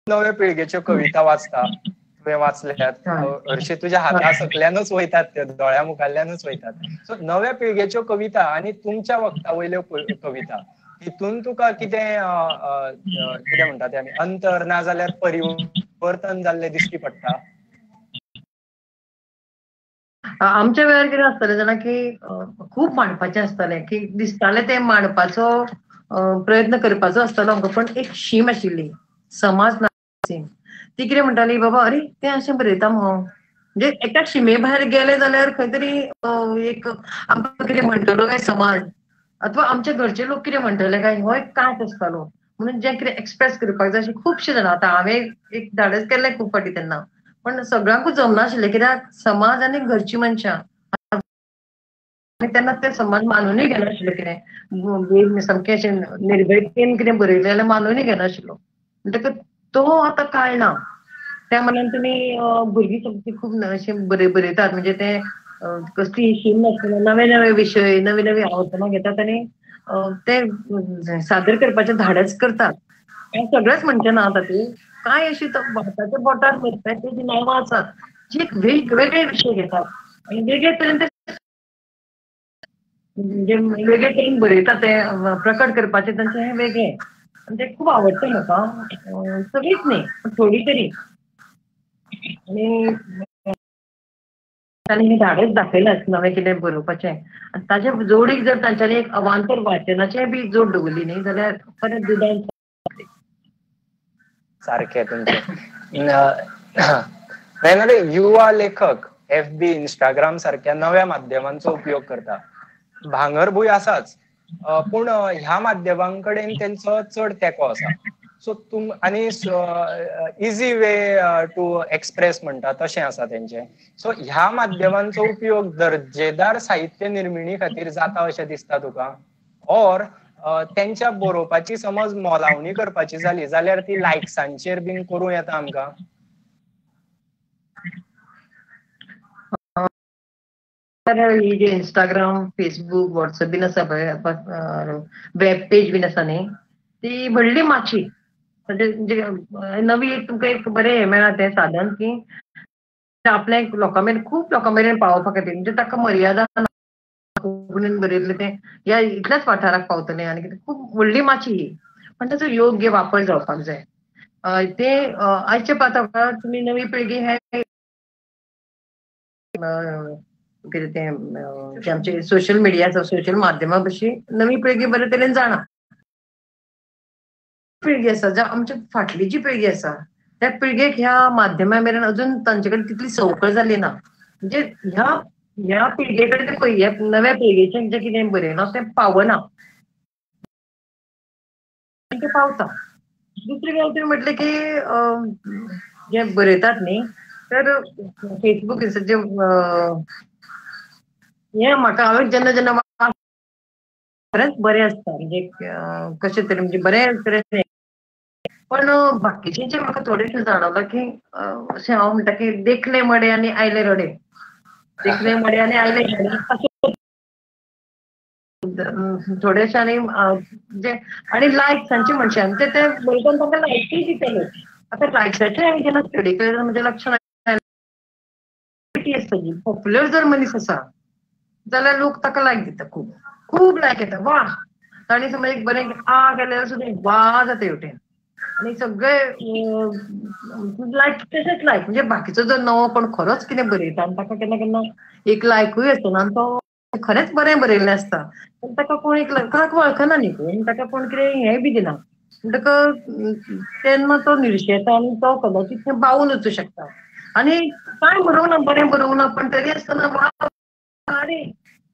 नवे पिळगेच्यो कविता वाचता, तुवें वाचल्यात, हरशीं तुज्या हाता सकल्यानूच वयतात, त्यो दोळ्या मुखाल्ल्यानूच वयतात. सो नव्या पिळगेच्यो कविता आनी तुमच्या वखता वयल्यो कविता हितून तुका कितें कितें म्हणटा तें आमी अंतर ना जाल्यार परिवर्तन जाल्लें दिश्टी पडटा? आमच्या वेळार कितें आसतालें जाणा की खूब मांडपाचें आसतालें, की दिसतालें तें मांडपाचो प्रयत्न करपाचो आसतालो आमकां, पण एक शीम आशिल्ली, समाज ना सीम. ती कितें म्हणटाली, बाबा अरे तें अशें बरयता मगो, म्हणजे एका शिमे भायर गेले जाल्यार खंय तरी एक आमकां कितें म्हणटलो काय समाज, अथवा आमच्या घरचे लोक कितें म्हणटले काय, हो एक कांच आसतालो. म्हणून जें कितें एक्सप्रेस करपाक जाय अशें खुबशे जाणां, आतां हांवें एक धाडस केल्लें खूब फावटी तेन्ना, पण सगळ्यांकूच जमनाशिल्लें, कित्याक समाज आनी घरची मनशां, आनी तेन्ना ते समाज मानुनूय घेनाशिल्ले, कितें सामकें अशें निर्भयतेन कितें बरयलें जाल्यार मानुनूय घेनाशिल्लो. म्हणटकच तो आतां काळ ना. त्या मनान तुमी भुरगीं सामकी खूब अशें बरयतात, म्हणजे ते कसली शीम नासतना नवे नवे विशय, नवी नवी आवर्तनां घेतात आनी ते सादर करपाचें धाडस करतात. हें सगळेंच म्हणचें ना आतां ती कांय अशी हाताच्या बोटार मेजपाची तेजी नांवां आसात जी एक वेगवेगळे विशय घेतात आनी वेगळे तरेन ते म्हणजे वेगळे तरेन बरयतात, ते प्रकट करपाचें तांचें हें वेगळें, आनी तें खूब आवडटा म्हाका. सगळीच न्ही पण थोडी तरी. आनी तांणी हें धाडस दाखयलाच नवें कितें बरोवपाचें, आनी ताजे जोडीक जर तांच्यांनी एक अवांतर वाचनाचें बी जोड दवरली न्ही जाल्यार परत दुदान सारकें तुमचें. युवा लेखक FB, Instagram सारक्या नव्या माध्यमांचो उपयोग करता. भांगरभूंय आसाच, पूण ह्या माध्यमां कडेन तेंचो चड तेंको आसा. सो तुम आनी इजी वे टू एक्सप्रेस म्हणटा तशें आसा तेंचें. सो ह्या माध्यमांचो उपयोग दर्जेदार साहित्य निर्मिणी खातीर जाता अशें दिसता तुका? ऑर तेंच्या बरोवपाची समज मोलावणी करपाची जाली जाल्यार ती लायक्सांचेर बीन करूं येता आमकां? ही जे इंस्टाग्राम, फेसबूक, व्हॉट्सएप बीन आसा पळय, वेब पेज बीन आसा न्ही, ती व्हडली माची. म्हणजे नवी एक तुमकां एक बरें हें मेळ्ळां तें साधन की आपल्या लोकां मेरेन, खूब लोकां मेरेन पावोवपा खातीर, म्हणजे ताका मर्यादा ना, कोंकणीन बरयल्लें तें ह्या इतल्याच वाठाराक पावतलें आनी कितें, खूब व्हडली माची ही, पण ताचो योग्य वापर जावपाक जाय. ते आयच्या पातळार तुमी नवी पिळगी हे कितें तें आमचे सोशल मिडिया आसा, सोशल माध्यमां कशी नवी पिळगी बरे तरेन जाणा. पिळगी आसा, ज्या आमच्या फाटली जी पिळगी आसा त्या पिळगेक ह्या माध्यमा मेरेन अजून तांचे कडेन तितली संवकळ जाली ना. म्हणजे ह्या ह्या पिळगे कडेन ते पळय नव्या पिळगेचें जें कितें बरयलां तें पावना, तें पावता. दुसरी गजाल तुवें म्हटलें की जे बरयतात न्ही, तर फेसबूक जे हें म्हाका हांवें जेन्ना जेन्ना खरेंच बरें आसता, म्हणजे कशें तरेन म्हणजे बरें तरेन, पण बाकीचें जें म्हाका थोडेशें जाणवलां की अशें हांव म्हणटा की देखले मडे आनी आयले रडे, देखले मडे आनी आयले रडे, अशें थोडेशें. आनी जे आनी लायक्सांचे मनशान ते बरयतना तांकां लायकूय दितले. आतां लायक्साचें हांवें जेन्ना स्टडी केलें तेन्ना म्हज्या लक्षांत आयलें, आसता जी पॉप्युलर जर मनीस आसा जाल्यार लोक ताका लायक दिता, खूब खूब लायक येता, वा ताणी समज एक बरें आ केल्यार सुद्दां वा जाता हेवटेन, आनी सगळे लायक तशेंच लायक. म्हणजे बाकीचो जर नवो कोण खरोच कितें बरयता आनी ताका केन्ना केन्ना एक लायकूय आसना आनी तो खरेंच बरें बरयल्लें आसता, पण ताका कोण एक कोणाक वळखना न्ही कोण, ताका कोण कितें हें बी दिना, म्हणटकच तेन्ना तो निर्शेता आनी तो कदाचीत थंय बावून वचूं शकता. आनी कांय बरोवंक ना, बरें बरोवंक ना, पण तरी आसतना वा अरे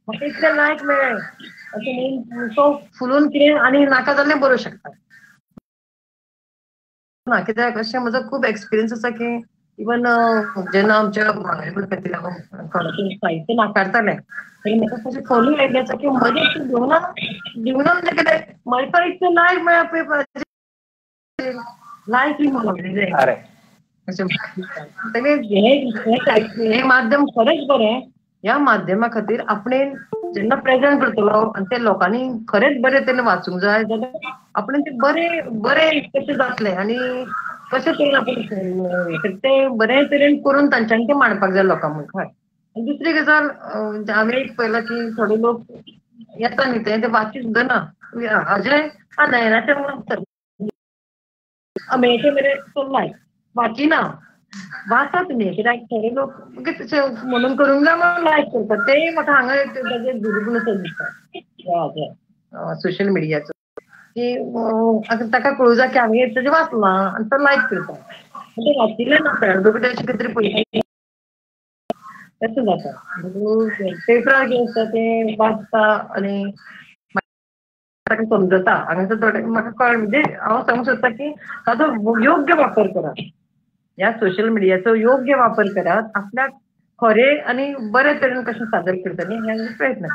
म्हाका इतले लायक मेळ्ळे अशें म्हणून तो फुलून कितें आनी नाका जाल्लें बरोवंक शकता ना. कित्याक अशें म्हजो खूब एक्सपिरियन्स आसा की इवन जेन्ना आमच्या भांगरभूंय साहित्य नाकारतालें तरी म्हाका कशें फोनूय आयिल्लें आसा की म्हजें दिवना दिवना म्हणजे कितें, म्हाका इतलें लायक मेळ्ळा पळय, लायक म्हणून अशें. हें माध्यम खरेंच बरें, ह्या माध्यमा खातीर आपणे जेन्ना प्रेजेंट करतलो आनी ते लोकांनी खरेंच बरे तरेन वाचूंक जाय जाल्यार आपणे ते बरें बरें कशें जातलें आनी कशें तरेन आपण ते बरे तरेन करून तांच्यांनी ते मांडपाक जाय लोकां मुखार. आनी दुसरी गजाल हांवें एक पळयलां की थोडे लोक येता न्ही तें वाची सुद्दां ना. अजय नयनाचें म्हणून अमेचे मेरेन तो लायक वाचिना, वाचत न्ही, कित्याक थोडे लोक म्हणून करूंक जाय म्हणून लायक करतात. ते म्हाका हांगा ताजें दुर्गुण असो दिसता सोशल मिडियाचो, की आतां ताका कळूं जाय की हांवें ताजें वाचलां आनी तो लायक करता, तें वाचिल्लें ना बेगीन अशें कितें तरी पयशे तशें जाता. पेपरार कितें आसता तें वाचता आनी ताका समजता. हांगासर थोडें म्हाका कळ्ळें, म्हणजे हांव सांगूंक सोदता की ताचो योग्य वापर करात, ह्या सोशल मिडियाचो योग्य वापर करात, आपल्याक खरें आनी बरे तरेन कशें सादर करतले हे प्रयत्न.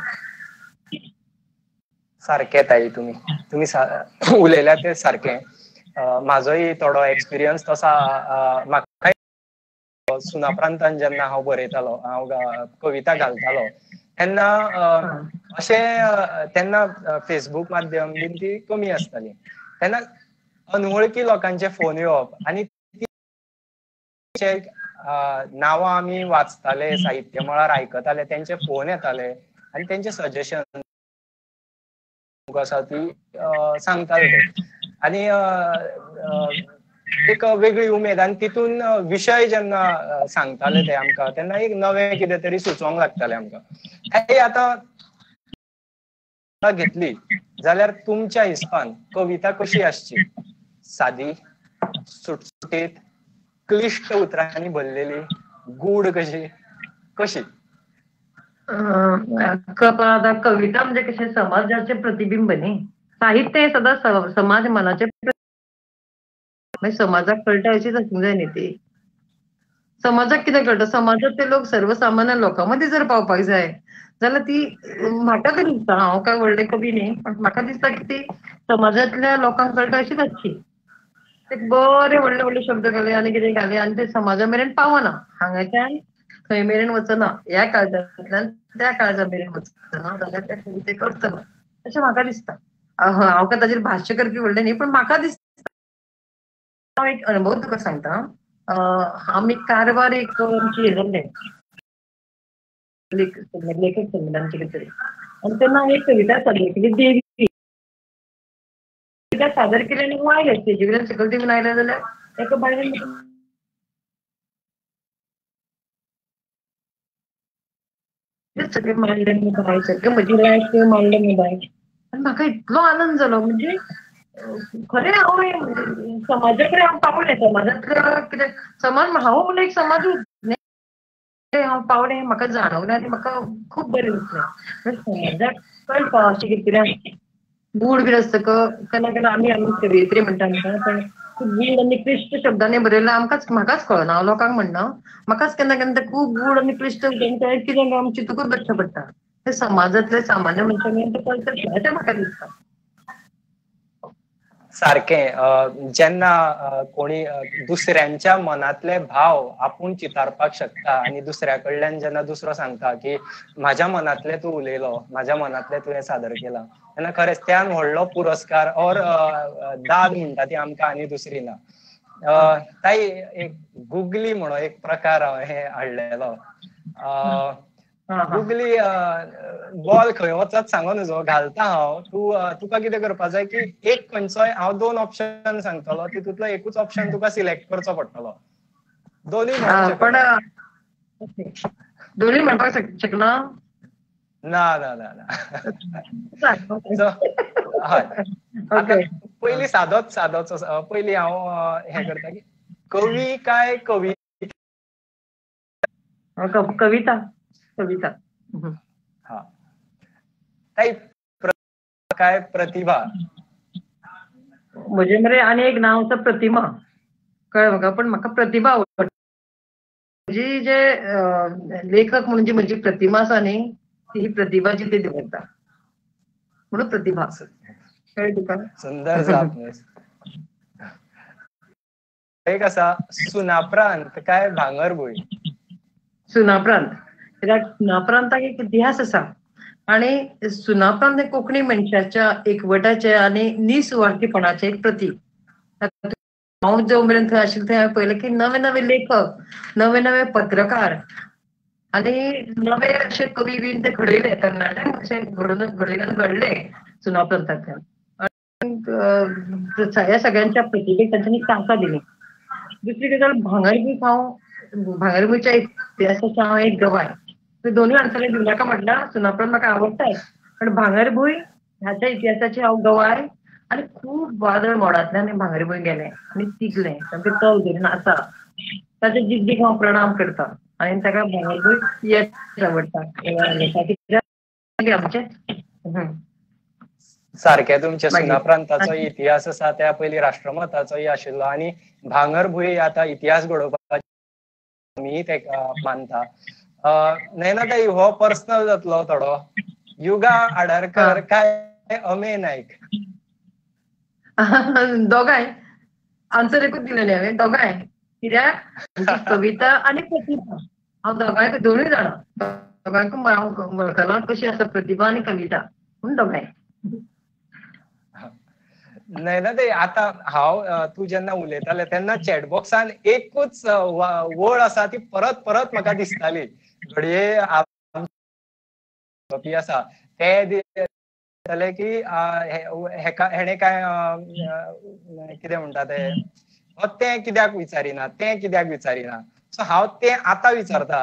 सारकें ताई, तुमी तुमी उलयल्या तें सारकें. म्हाजोय थोडो एक्सपिरियन्स तसो म्हाका सुनाप्रांतान जेन्ना हांव बरयतालो, हांव कविता घालतालो तेन्ना अशें तेन्ना फेसबूक माध्यम बीन ती कमी आसताली, तेन्ना अनवळखी लोकांचे फोन येवप आनी नांवां आमी वाचताले, साहित्य मळार आयकताले, तेंचे फोन येताले आनी तेंचे सजेशन आसा ती सांगताले ते, आनी एक वेगळी उमेद. आनी तितून विशय जेन्ना सांगताले ते आमकां तेन्ना एक नवें कितें तरी सुचोवंक लागतालें आमकां. आतां घेतली जाल्यार तुमच्या हिसपान कविता कशी आसची? सादी, सुटसुटीत, क्लिश्ट उतरांनी भरलेली, गूढ कशी कशी? आतां कविता म्हणजे कशें समाजाचें प्रतिबिंब न्ही, साहित्य हें सदांच समाज मनाचें, मागीर समाजाक कळटा अशीच आसूंक जाय न्ही ती. समाजाक कितें कळटा, समाजांतले लोक सर्वसामान्य लोकां मदीं जर पावपाक जाय जाल्यार ती म्हाका तरी दिसता, हांव काय व्हडलें कवी न्ही, पण म्हाका दिसता की ती समाजांतल्या लोकांक कळटा अशीच आसची. ते बरे व्हडले व्हडले शब्द घाले आनी कितें घाले आनी ते समाजा मेरेन पावना, हांगाच्यान थंय मेरेन वचना, ह्या काळजांतल्यान त्या काळजा मेरेन वचना जाल्यार त्या कवितेक अर्थ ना अशें म्हाका दिसता. हांव काय ताजेर भाश्य करपी व्हडलें न्ही, पण म्हाका दिसता. हांव एक अणभव तुका सांगता. आमी कारवार एक आमची हें जाल्लें लेखक संमेलन कितें तरी, आनी तेन्ना हांवें एक कविता सादर केली, देवी. कविता सादर केली आनी हांव आयलें स्टेजी वयल्यान सकयल देंवून आयलें जाल्यार एका बायलेन सगळें मांडलें न्हू बाय, सगळें म्हजी लायफ मांडलें न्हू बाय. आनी म्हाका इतलो आनंद जालो, म्हणजे खरें हांव समाजा कडेन हांव पावलें, समाजांतल्या कितें समाज हांव म्हणून एक समाजूच न्ही, हांव पावलें हें म्हाका जाणवलें आनी म्हाका खूब बरें दिसलें. समाजाक कळपा अशें कितें तरी गूढ बीन आसता केन्ना केन्ना आमी आमी कवयित्री म्हणटा आमकां, पण खूब गूढ आनी क्लिश्ट शब्दांनी बरयलें आमकांच, म्हाकाच कळना, हांव लोकांक म्हणना, म्हाकाच केन्ना केन्ना ते खूब गूढ आनी क्लिश्ट कितें आमचें चिंतूकच बसचें पडटा. ते समाजांतले सामान्य मनशांक तें कळटलें अशें म्हाका दिसता. सारकें, जेन्ना कोणी दुसऱ्यांच्या मनांतले भाव आपूण चितारपाक शकता आनी दुसऱ्या कडल्यान जेन्ना दुसरो सांगता की म्हाज्या मनांतले तूं उलयलो, म्हाज्या मनांतले तुवें सादर केला, तेन्ना खरेंच त्यान व्हडलो पुरस्कार और दाद म्हणटा ती आमकां आनी दुसरी ना. ताई, एक गुगली म्हणून एक प्रकार हांवें हाडलेलो. गुगली बॉल खंय वचत सांगो न्हू, घालता हांव, तूं तुका कितें करपा जाय की एक खंयचोय हांव दोन ऑप्शन सांगतलो, तितूंतलो एकूच ऑप्शन तुका सिलेक्ट करचो पडटलो. दोनूय पण दोनूय म्हणपाक शकना? ना ना ना ना. हय, पयलीं सादोच सादोच पयलीं हांव हें करता की कवी काय कवी? कविता. कविता. हा ताई, काय प्रतिभा? म्हजें मरे आनी एक नांव आसा प्रतिमा, कळ्ळें म्हाका, पण म्हाका प्रतिभा आवडटा. म्हजी जे लेखक म्हणून जी म्हजी प्रतिमा आसा न्ही, ती प्रतिभा जी ती दवरता म्हणून प्रतिभा. कळ्ळें तुका? सुंदर जाप. एक आसा सुनाप्रांत काय भांगरभूंय? सुनाप्रांत, कित्याक सुनाप्रांताक एक इतिहास आसा आनी सुनाप्रांत हें कोंकणी मनशाच्या एकवटाचें आनी निसुवार्थीपणाचें एक प्रतीक. हांव जो मेरेन थंय आशिल्लें थंय हांवें पळयलें की नवे नवे लेखक, नवे नवे पत्रकार आनी नवे अशे कवी बीन ते घडयले तरणाट्यांक अशे घडोवन घडयले घडले सुनापरान्तांतल्यान. ह्या सगळ्यांच्या प्रतिभेक तांच्यांनी तांकां दिली. दुसरी गजाल, भांगरभूंय हांव भांगरभूंयच्या इतिहासाची हांव एक गवाय. दोनूय आन्सरां दिवनाका म्हटल्यार सुनापरान्त म्हाका आवडटाय, पण भांगरभूंय ह्याच्या इतिहासाची हांव गवाय. आनी खूब वादळ मोडांतल्यान भांगरभूंय गेलें आनी तिगलें, सामकें तल धरून आसा. ताच्या जिद्दीक हांव प्रणाम करता आनी ताका भांगरभूंय येस आवडटा कित्याक आमचें सारकें तुमच्या सुनापरान्ताचो इतिहास आसा, त्या पयलीं राष्ट्रमताचोय आशिल्लो आनी भांगरभूंय आतां इतिहास घडोवपाची आमी तेका मानता. नयनाताई, हो पर्सनल जातलो थोडो. युगा आडारकर काय अमेय नायक? दोगांय. आन्सर एकूच दिलेलें हांवें, दोगांय. कित्याक कविता आनी प्रतिभा हांव दोगांय दोनूय जाणां, दोगांकूय हांव वळखलां कशी आसा प्रतिभा आनी कविता, म्हूण दोगांय. नयनाताई, आतां हांव तूं जेन्ना उलयतालें तेन्ना चॅट बॉक्सान एकूच वळ आसा ती परत परत म्हाका दिसताली. घडये आसा ते दिसताले की हेका हेणे काय कितें म्हणटा ते, तें कित्याक विचारिना, तें कित्याक विचारिना. सो हांव तें आतां विचारता,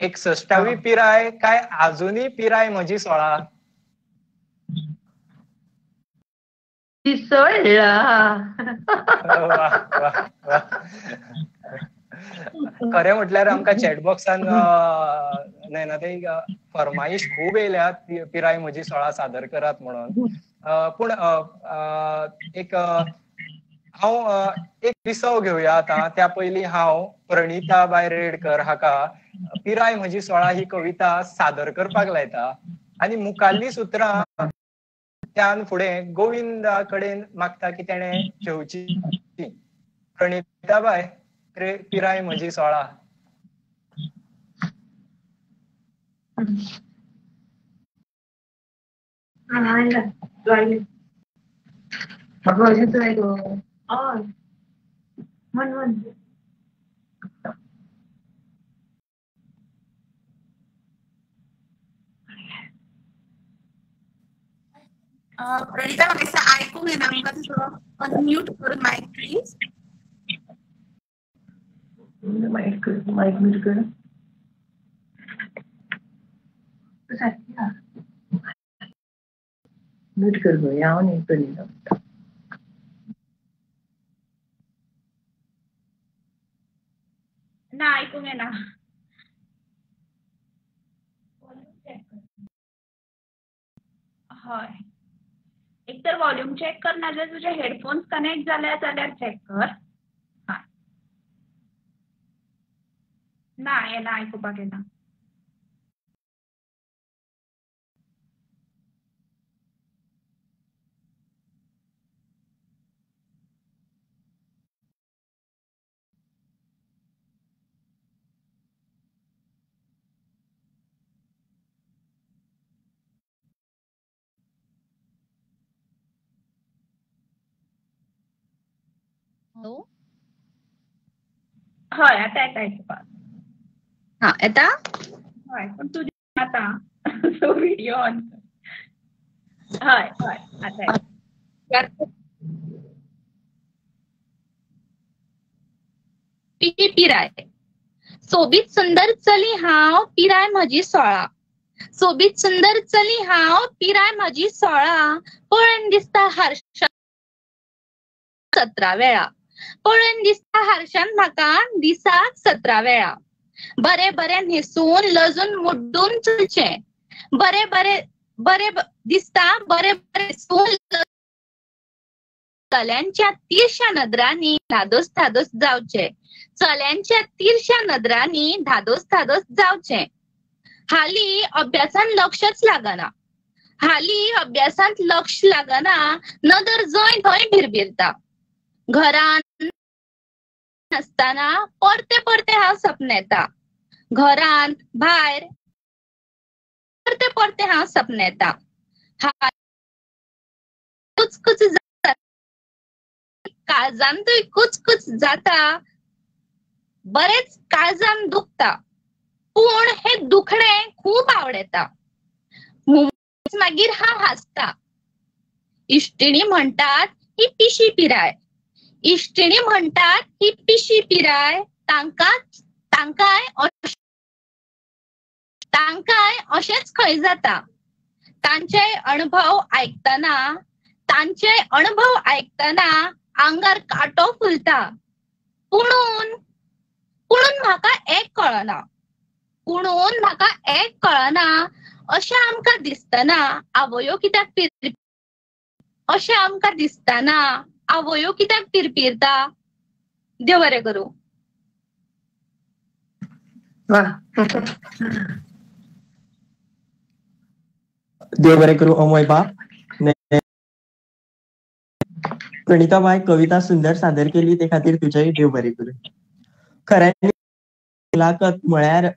61वी पिराय काय आजुनूय पिराय म्हजी 16? खरें म्हटल्यार आमकां चॅट बॉक्सान नयनाताई फरमाईश खूब येयल्या पिराय म्हजी 16 सादर करात म्हणून. पूण एक हांव एक विसव घेवया आतां. त्या पयलीं हांव प्रणिता बाय रेडकर हाका पिराय म्हजी 16 ही कविता सादर करपाक लायता आनी मुखाल्ली सुत्रां त्यान फुडें गोविंदा कडेन मागता की तेणें घेवची. प्रणिता बाय, पिराय म्हजी 16. प्रणिता, म्हाका आयकूंक येना, आमकां तुजो अनम्यूट करून मायक प्लीज. मायक मायक म्यूट कर. म्यूट कर गो, हांव न्ही प्रणिता. ना, आयकूंक येना. हय, एक तर वॉल्यूम चॅक कर, नाजाल्यार तुजे हेडफोन्स कनेक्ट जाल्या जाल्यार चॅक कर. ना, येना, आयकुपाक येना. हॅलो, हय, आतां येता आयकुपाक. हा, येता? हय, पूण तुजें आतां सो व्हिडियो ऑन कर. हय हय, आतां येता. पिराय. सोबीत सुंदर चली हांव, पिराय म्हजी 16. सोबीत सुंदर चली हांव, पिराय म्हजी 16. पळयन दिसता हारशान 17 वेळा. पळयन दिसता हारशान म्हाका दिसाक 17 वेळा. बरे बरे न्हेसून लजून मुड्डून चलचें. बरे बरे बरे दिसता बरे बरे न्हेसून चल्यांच्या तिरश्या नदरांनी धादोस धादोस जावचें. चल्यांच्या तिरश्या नदरांनी धादोस धादोस जावचें. हालीं अभ्यासान लक्षच लागना. हालीं अभ्यासांत लक्ष लागना, नदर जंय थंय भिरभिरता. घरांत आसतना परते परते हांव सपनेता. घरांत भायर परते परते हांव सपनेता. कुचकुच जाता, काळजांतूय कुचकुच जाता, बरेच काळजान दुखता. पूण हे दुखणें खूब आवडता. मागीर हांव हांसता. इश्टिणी म्हणटात ही पिशी पिराय. इश्टिणी म्हणटात ही पिशी पिराय. तांकांय अशेंच खंय जाता. तांचे अणभव आयकतना आंगार कांटो फुलता. पुणून म्हाका एक कळना. अशें आमकां दिसतना आवयो कित्याक पिरपिरता. देव बरें करूं. देव बरें करूं अमय बाब. प्रणिताबाय, कविता सुंदर सादर केली ते खातीर तुजेय देव बरें करूं. खऱ्यांनी मुलाखत म्हळ्यार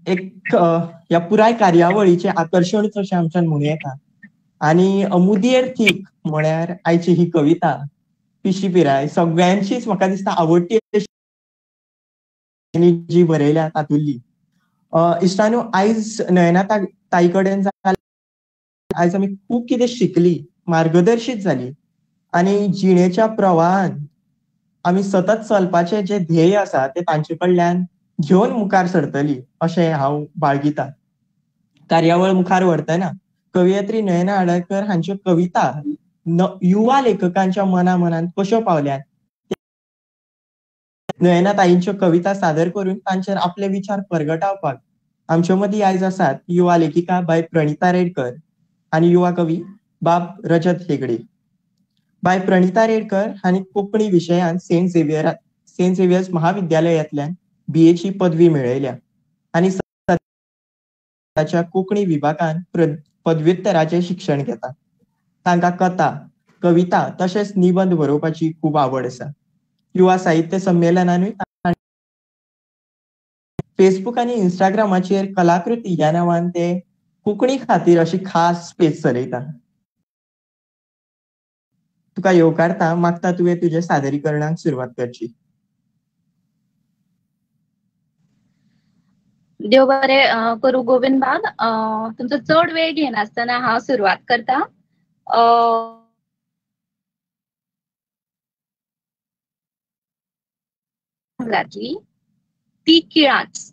एक ह्या पुराय कार्यावळीचें आकर्शण अशें आमच्यान म्हणूं येता. आनी मुदयेर थीक म्हळ्यार आयची ही कविता पिशी पिराय सगळ्यांचीच म्हाका दिसता आवडटी जी बरयल्या तातूंतली. इश्टानो, आयज नयना ताई कडेन आयज आमी खूब कितें शिकली, मार्गदर्शीत जाली आनी जिणेच्या प्रवाहान आमी सतत चलपाचें जे ध्येय आसा ते तांचे कडल्यान घेवन मुखार सरतली अशें हांव बाळगिता. कार्यावळ मुखार व्हरतना कवयित्री नयना आडारकर हांच्यो कविता युवा लेखकांच्या मना मनान कश्यो पावल्यात, नयना ताईंच्यो कविता सादर करून तांचेर आपले विचार परगटावपाक आमचे मदीं आयज आसात युवा लेखिका बाय प्रणिता रेडकर आनी युवा कवी बाब रजत हेगडे. बाय प्रणिता रेडकर हांणी कोंकणी विशयांत सेंट झेवियर्स महाविद्यालयांतल्यान बीएची पदवी मेळयल्या आनी ताच्या कोंकणी विभागान पदव्युत्तराचें शिक्षण घेता. तांकां कथा, कविता तशेंच निबंद बरोवपाची खूब आवड आसा. युवा साहित्य संमेलनानूय फेसबूक आनी इंस्टाग्रामाचेर कलाकृती ह्या नांवान ते कोंकणी खातीर अशी खास स्पेस चलयता. तुका येवकारता, मागता तुवें तुज्या सादरीकरणाक सुरवात करची. देव बरें करूं गोविंद बाब. तुमचो चड वेळ घेनासतना हांव सुरवात करता. जातली ती किळांच.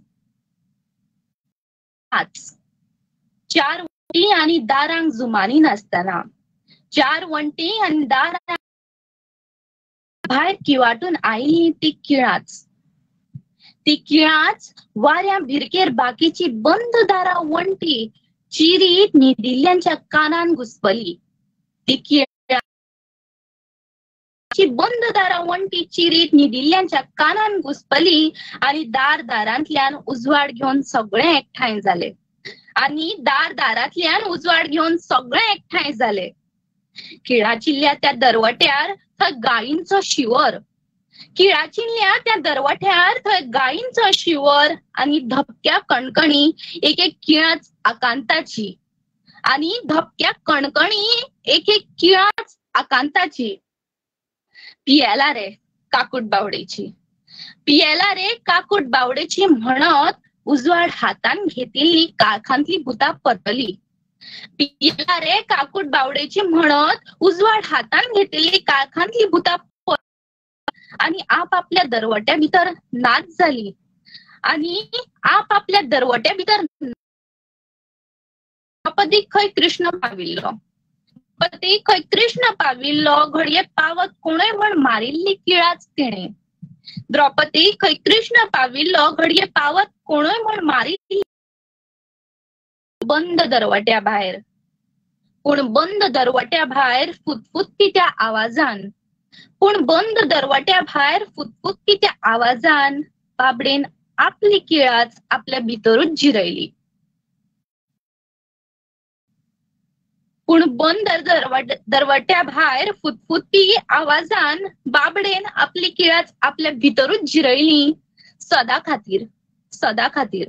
चार वण्टी आनी दारांक जुमानी नासतना, चार वण्टी आनी दारां भायर किवाटून आयली ती किळांच. ती किळांच वाऱ्या भिरकेर बाकीची बंद दारां वण्टी चिरीत न्हिदिल्ल्यांच्या कानान घुसपली. ती किळांची बंद दारां वण्टी चिरीत न्हिदिल्ल्यांच्या कानान घुसपली आनी दार दारांतल्यान उजवाड घेवन सगळे एकठांय जाले. आनी दार दारांतल्यान उजवाड घेवन सगळे एकठांय जाले. किळाचिल्ल्या त्या दरवट्यार थंय गायींचो शिवर. किळाचिल्ल्या त्या दरवट्यार थंय गायींचो शिवर आनी धपक्या कणकणी एक एक किळांच आकांताची. आनी धपक्या कणकणी एक एक किळांच आकांताची. पियेला रे काकूट बावडेची, पियेला रे काकूट बावडेची म्हणत उजवाड हातान घेतिल्ली काळखांतली भुतां परतली. पियेला रे काकूट बावडेची म्हणत उजवाड हातान घेतिल्ली काळखांतली भुतां आनी आपापल्या दरवट्या भितर नाच जाली. आनी आपापल्या दरवट्या भितर द्रौपदी खंय कृष्ण पाविल्लो, द्रौपदी खंय कृष्ण पाविल्लो घडये पावत कोणूय म्हण मारिल्ली किळाच तिणें. द्रौपदी खंय कृष्ण पाविल्लो घडये पावत कोणूय म्हण मारिल्ली बंद दरवट्या भायर. पूण बंद दरवट्या भायर फुतफुतपी त्या आवाजान, पूण बंद दरवट्या भायर फुतफुतपी त्या आवाजान बाबडेन आपली किळाच आपल्या भितरूच जिरयली. पूण बंद दरवट्या भायर फुतफुतपी आवाजान बाबडेन आपली किळाच आपल्या भितरूच जिरयली सदा खातीर, सदा खातीर.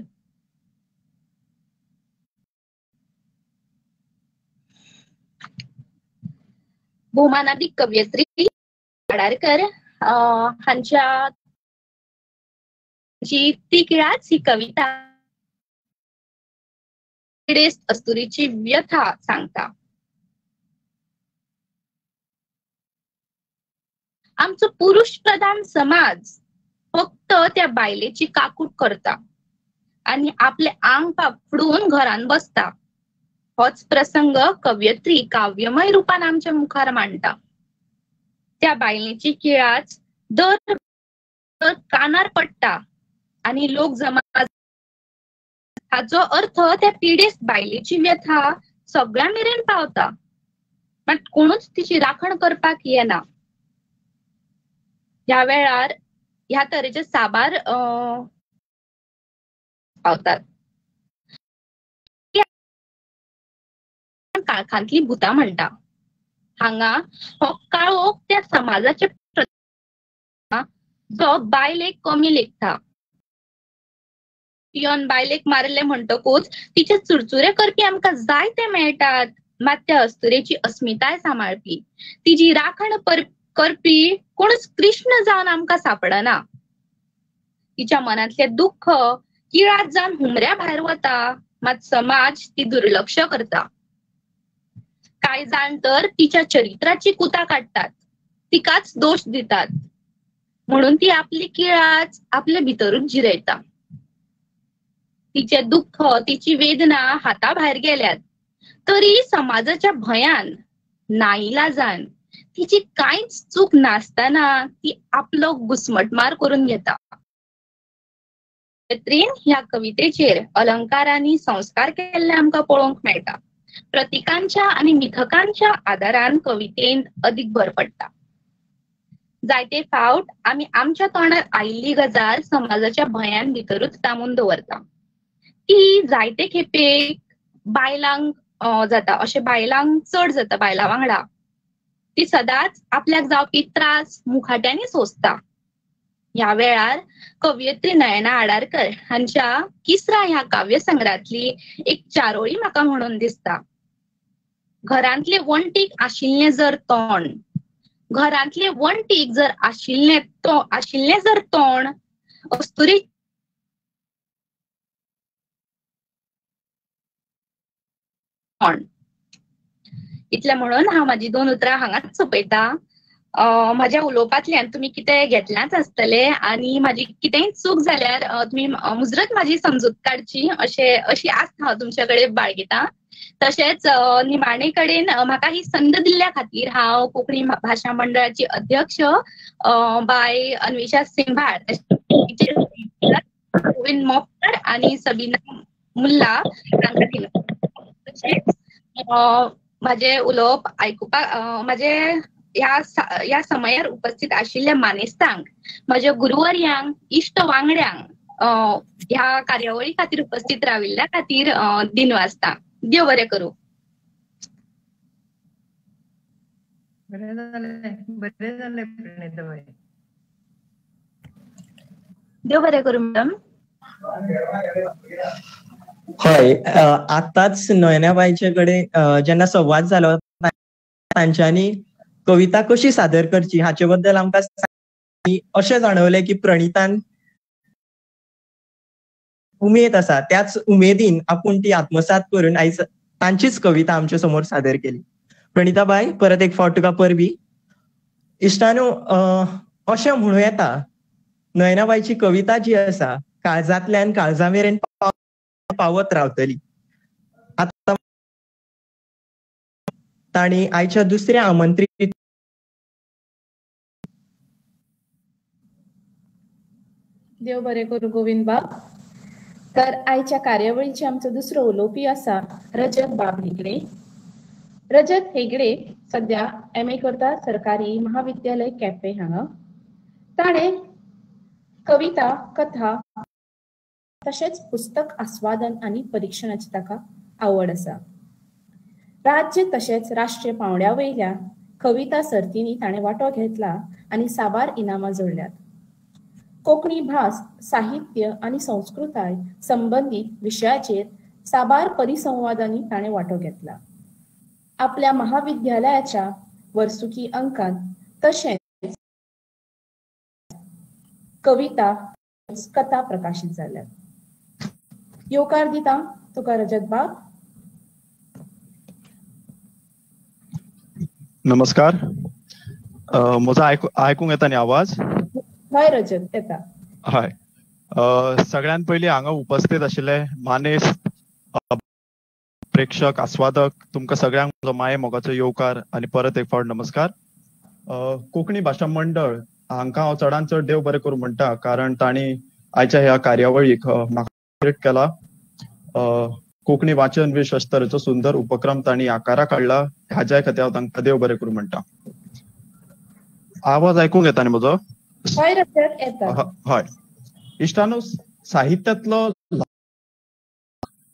भोवमानादीक कवयित्री आडारकर हांच्या ती किळाच ही कविता पिडेस्त अस्तुरीची व्यथा सांगता. आमचो पुरुष प्रधान समाज फक्त त्या बायलेची काकूट करता आनी आपले आंग पापडून घरान बसता. होच प्रसंग कवयित्री काव्यमय रुपान आमच्या मुखार मांडटा. त्या बायलेची किळाच दर कानार पडटा आनी लोक जमा, हाचो अर्थ त्या पिडेस्त बायलेची व्यथा सगळ्यां मेरेन पावता, मात कोणूच तिची राखण करपाक येना. ह्या वेळार ह्या तरेचे साबार पावतात. काळखांतली भुतां म्हणटा. हांगा हो काळोख त्या समाजाचे जो बायलेक कमी लेखता. पियोन बायलेक मारले म्हणटकूच तिचे चुरचुरे करपी आमकां जायते मेळटात, मात त्या अस्तुरेची अस्मिताय सांबाळपी, तिजी राखण करपी कोणूच कृष्ण जावन आमकां सापडना. तिच्या मनांतले दुःख किळात जावन हुमऱ्या भायर वता, मात समाज ती दुर्लक्ष करता. कांय जाण तर तिच्या चरित्राची कुता काडटात, तिकाच दोश दितात, म्हणून ती आपली किळाच आपले भितरूच जिरयता. तिचे दुःख, तिची वेदना हाता भायर गेल्यात तरी समाजाच्या भंयान, नाईलाजान तिची कांयच चूक नासतना ती आपलो घुस्मटमार करून घेता. ह्या कवितेचेर अलंकारांनी संस्कार केल्ले आमकां पळोवंक मेळटा. प्रतिकांच्या आनी मिथकांच्या आदारान कवितेंत अदीक भर पडटा. जायते फावट आमी आमच्या तोंडार आयिल्ली गजाल समाजाच्या भंयान भितरूच दामून दवरता. ती जायते खेपेक बायलांक जाता, अशें बायलांक चड जाता. बायलां वांगडा ती सदांच आपल्याक जावपी त्रास मुखाट्यांनी सोंसता. ह्या वेळार कवयित्री नयना आडारकर हांच्या किसरा ह्या काव्यसंग्रहांतली एक चारोळी म्हाका म्हणून दिसता. घरांतले वण्टीक आशिल्लें जर तोंड, घरांतले वण्टीक जर आशिल्लें तो आशिल्लें जर तोंड, अस्तुरी तोंड. इतलें म्हणून हांव म्हाजी दोन उतरां हांगाच सोंपयता. म्हाज्या उलोवपांतल्यान तुमी कितें घेतलांच आसतलें आनी म्हाजी कितेंय चूक जाल्यार तुमी मुजरत म्हाजी समजूत काडची अशें अशी आस्त हांव तुमचे कडेन बाळगिता. तशेंच निमाणे कडेन म्हाका ही संद दिल्ल्या खातीर हांव कोंकणी भाशा मंडळाची अध्यक्ष बाय अन्वेषा सिंभाळ, गोविंद मोपकर आनी सबीना मुल्ला हांकां दिला. तशेंच म्हाजें उलोवप आयकुपाक म्हाजें ह्या समयार उपस्थित आशिल्ल्या मानेस्तांक, म्हज्या गुरुवर्यांक, इश्ट वांगड्यांक ह्या कार्यावळी खातीर उपस्थित राविल्ल्या खातीर दिनवासता. देव बरें करूं. बरें जालें, बरें जालें प्रणिताबाई. देव बरें करूं मॅडम. हय, आतांच नयनाबाईचे कडेन जेन्ना संवाद जालो तांच्यांनी कविता कशी सादर करची हाचे बद्दल आमकां अशें जाणवलें की प्रणितान उमेद आसा, त्याच उमेदीन आपूण ती आत्मसात करून आयज तांचीच कविता आमच्या समोर सादर केली. प्रणिताबाई, परत एक फावट तुका परबी. इश्टानो, अशें म्हणूं येता नयनाबाईची कविता जी आसा काळजांतल्यान काळजा मेरेन पावत रावतली. आतां तांणी आयच्या दुसऱ्या आमंत्रीत देव बरें करूं गोविंद बाब. तर आयच्या कार्यावळीचे आमचो दुसरो उलोवपी आसा रजत बाब हेगडे. रजत हेगडे सद्या MA करता सरकारी महाविद्यालय केपें हांगा. ताणें कविता, कथा तशेंच पुस्तक आस्वादन आनी परिक्षणाची ताका आवड आसा. राज्य तशेंच राष्ट्रीय पावंड्या वयल्या कविता सर्तींनी ताणें वांटो घेतला आनी साबार इनामां जोडल्यात. कोंकणी भास, साहित्य आनी संस्कृताय संबंदीत विशयाचेर साबार परिसंवादांनी ताणें वांटो घेतला. आपल्या महाविद्यालयाच्या वर्सुकी अंकांत तशेंच कविता, कथा प्रकाशीत जाल्यात. येवकार दिता तुका रजत बाब. नमस्कार. म्हजो आयकूंक येता न्ही आवाज? हय रजत, येता. हय. सगळ्यात पयलीं हांगा उपस्थित आशिल्ले मानेस्त, प्रेक्षक, आस्वादक, तुमकां सगळ्यांक म्हजो माये मोगाचो येवकार आनी परत एक फावट नमस्कार. कोंकणी भाशा मंडळ हांकां हांव चडान चड देव बरें करूं म्हणटा, कारण तांणी आयच्या ह्या कार्यावळीक म्हाका केला. कोंकणी वाचन विश अशे तरेचो सुंदर उपक्रम तांणी आकाराक हाडला, हाज्याय खातीर हांव तांकां देव बरें करूं म्हणटा. आवाज आयकूंक येता न्ही म्हजो? हय. इश्टानो, साहित्यांतलो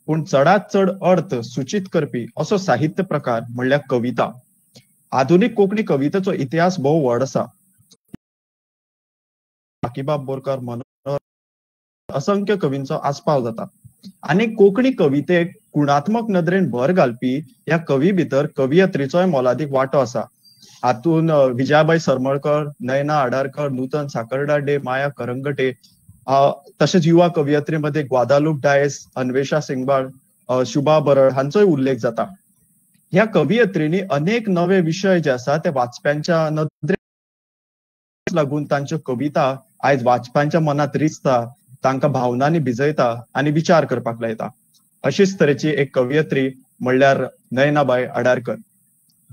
पूण चडात चड अर्थ सूचित करपी असो साहित्य प्रकार म्हणल्यार कविता. आधुनीक कोंकणी कवितेचो इतिहास भोव व्हड आसा. बाकीबाब बोरकार, मनोहर, असंख्य कवींचो आस्पाव जाता आनी कोंकणी कवितेक गुणात्मक नदरेन भर घालपी ह्या कवी भितर कवियत्रीचोय मोलादीक वांटो आसा. हातूंत विजयाबाई सरमळकर, नयना आडारकर, नूतन साकरदाडे, माया करंगटे, तशेंच युवा कवियत्री मध्ये ग्वादालूप डायस, अन्वेषा सिंगबाळ, शुभा बरळ हांचोय उल्लेख जाता. ह्या कवियत्रींनी अनेक नवे विशय जे आसा ते वाचप्यांच्या नदरेक लागून तांच्यो कविता आयज वाचप्यांच्या मनांत रिजता, तांकां भावनांनी भिजयता आनी विचार करपाक लायता. अशीच तरेची एक कवियत्री म्हणल्यार नयनाबाई आडारकर.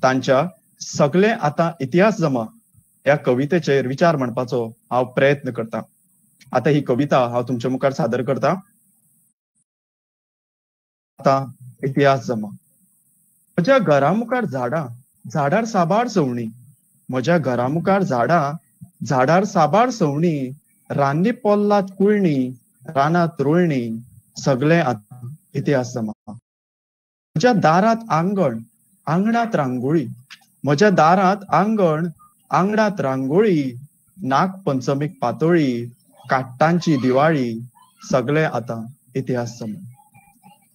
तांच्या सगळे आतां इतिहास जमा ह्या कवितेचेर विचार मांडपाचो हांव प्रयत्न करता. आता ही कविता हांव तुमच्या मुखार सादर करता. आतां इतिहास जमा. म्हज्या घरा मुखार झाडां, झाडार साबार सवणी. म्हज्या घरा मुखार झाडां, झाडार साबार सवणी. रान्नी पोल्लात कुळणी, रानांत रोयणी. सगळे आतां इतिहास जमा. म्हज्या दारांत आंगण, आंगणांत रांगोळी. म्हज्या दारांत आंगण, आंगणांत रांगोळी. नागपंचमीक पातोळी, काट्टांची दिवाळी. सगळे आतां इतिहास जमा.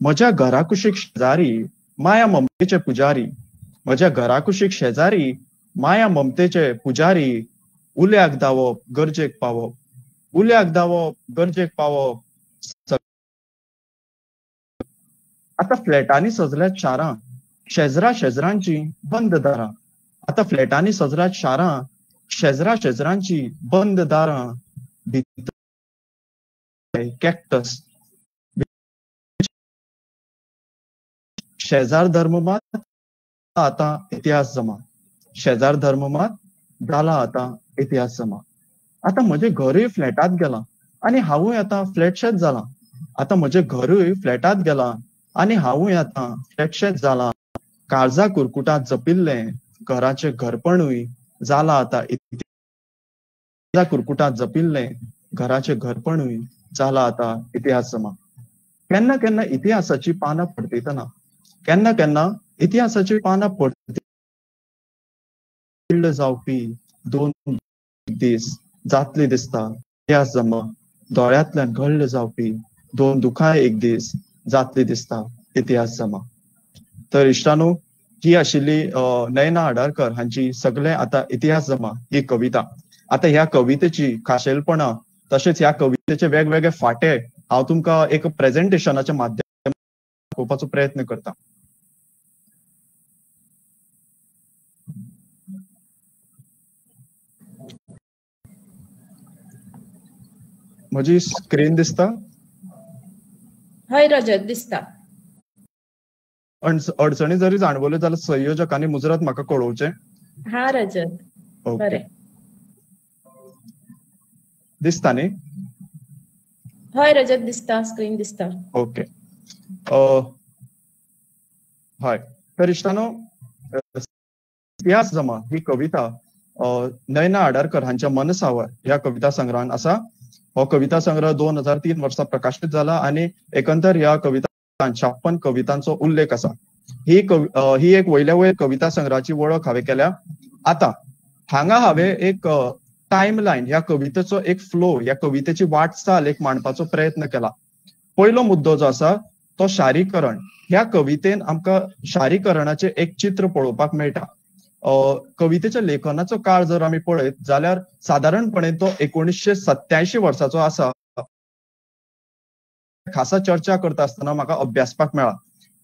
म्हज्या घरा कुशीक शेजारी माया ममतेचे पुजारी. म्हज्या घरा कुशीक शेजारी माया ममतेचे पुजारी. उल्याक धांवप गरजेक पावप, उल्याक धांवप गरजेक पावप. आतां फ्लॅटांनी सजल्यात शारां, शेजरा शेजरांची बंद दारां. आतां फ्लॅटांनी सजल्यात शारां, शेजरा शेजरांची बंद दारां. कॅक्टस. शेजार धर्म मात आतां इतिहास जमा. शेजार धर्म मात जाला आतां इतिहास जमा. आतां म्हजें घरूय फ्लॅटांत गेलां आनी हांवूय आतां फ्लॅटशेच जालां. आतां म्हजें घरूय फ्लॅटांत गेलां आनी हांवूय आतां फ्लॅटशेच जालां. काळजा कुरकुटांत जपिल्लें घराचें घरपणूय जालां आतां इतिहास. कुरकुटांत जपिल्लें घराचें घरपणूय जाला आतां इतिहास जमा. केन्ना केन्ना इतिहासाची पानां परतितना, केन्ना केन्ना इतिहासाची पानां परतिल्ल जावपी दोन दीस जातली दिसता इतिहास जमा. दोळ्यांतल्यान घडले जावपी दोन दुखां एक दीस जातली दिसता इतिहास जमा. तर इश्टानो, ही आशिल्ली नयना आडारकर हांची सगळे आतां इतिहास जमा ही कविता. आतां ह्या कवितेची खाशेलपणां तशेंच ह्या कवितेचे वेगवेगळे फांटे हांव तुमकां एक प्रेजेंटेशनाच्या माध्यमांतल्यान दाखोवपाचो प्रयत्न करता. म्हजी स्क्रीन दिसता? हय रजत, दिसता. अडचणी जरी जाणवल्यो जाल्यार संयोजकांनी मुजरत म्हाका कळोवचें. हा रजत, बरें दिसता न्ही? हय रजत, दिसता, स्क्रीन दिसता. ओके. हय, तर इश्टानो, इतिहास जमा ही कविता नयना आडारकर हांच्या मनसावर ह्या कविता संग्रहान आसा. हो कविता संग्रह 2003 वर्सा प्रकाशीत जाला आनी एकंदर ह्या कविता 56 कवितांचो उल्लेख आसा. ही एक वयल्या वयर कविता संग्रहाची वळख हांवें केल्या. आतां हांगा हांवें एक टायमलायन, ह्या कवितेचो एक फ्लो, ह्या कवितेची वाटचाल एक मांडपाचो प्रयत्न केला. पयलो मुद्दो जो आसा तो शारीकरण. ह्या कवितेन आमकां शारीकरणाचें एक चित्र पळोवपाक मेळटा. कवितेच्या लेखनाचो काळ जर आमी पळयत जाल्यार सादारणपणे तो 1987 वर्साचो आसा. खासा चर्चा करता आसतना म्हाका अभ्यासपाक मेळ्ळा.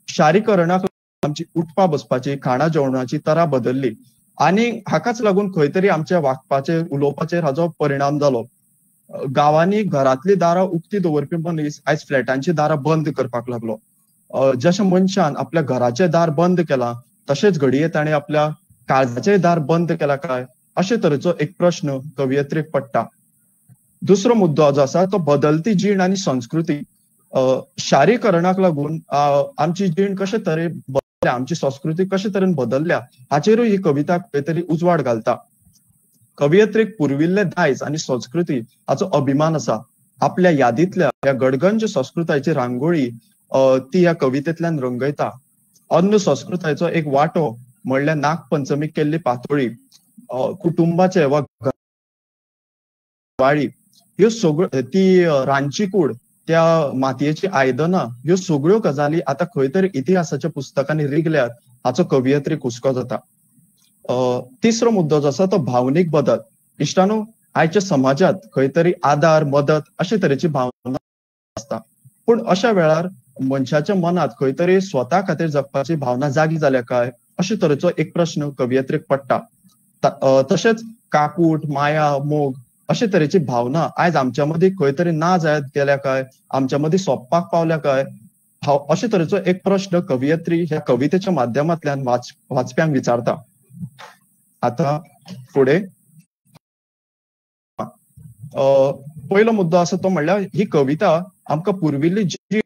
शारीकरणाक आमची उठपा बसपाची, खाणा जेवणाची तरा बदलली. आनी हाकाच लागून खंय तरी आमच्या वागपाचेर, उलोवपाचेर हाचो परिणाम जालो. गांवांनी घरांतली दारां उक्ती दवरपी मनीस आयज फ्लॅटांची दारां बंद करपाक लागलो. जशें मनशान आपल्या घराचें दार बंद केलां तशेंच घडये ताणें आपल्या काळजाचें दार बंद केलां काय, अशे तरेचो एक प्रश्न कवयित्रीक पडटा. दुसरो मुद्दो जो आसा तो बदलती जीण आनी संस्कृती. शारीकरणाक लागून आमची जीण कशे तरेन बदलल्या, आमची संस्कृती कशे तरेन बदलल्या हाचेरूय ही कविता खंय तरी उजवाड घालता. कवयित्रीक पुर्विल्ले दायज आनी संस्कृती हाचो अभिमान आसा. आपल्या यादींतल्या ह्या गडगंज संस्कृतायेची रांगोळी ती ह्या कवितेंतल्यान रंगयता. अन्न संस्कृतायेचो एक वांटो म्हणल्यार नागपंचमीक केल्ली पातोळी, कुटुंबाचे वा दिवाळी, ह्यो सगळ्यो, ती रांदची कूड, त्या मातयेची आयदनां, ह्यो सगळ्यो गजाली आतां खंय तरी इतिहासाच्या पुस्तकांनी रिगल्यात हाचो कवयित्रीक हुस्को जाता. तिसरो मुद्दो जो आसा तो भावनीक बदल. इश्टानो, आयच्या समाजात खंय तरी आदार, मदत अशे तरेची भावना आसता, पूण अशा वेळार मनशाच्या मनांत खंय तरी स्वता खातीर जगपाची भावना जागी जाल्या काय अशे तरेचो एक प्रश्न कवयित्रीक पडटा. तशेंच काकूट, माया, मोग अशे तरेची भावना आयज आमच्या मदीं खंय तरी ना जायत गेल्या काय, आमच्या मदीं सोंपपाक पावल्या काय, अशे तरेचो एक प्रश्न कवयित्री ह्या कवितेच्या माध्यमांतल्यान वाचप्यांक विचारता. आता फुडें पयलो मुद्दो आसा तो म्हणल्यार ही कविता आमकां पुर्विल्ली जी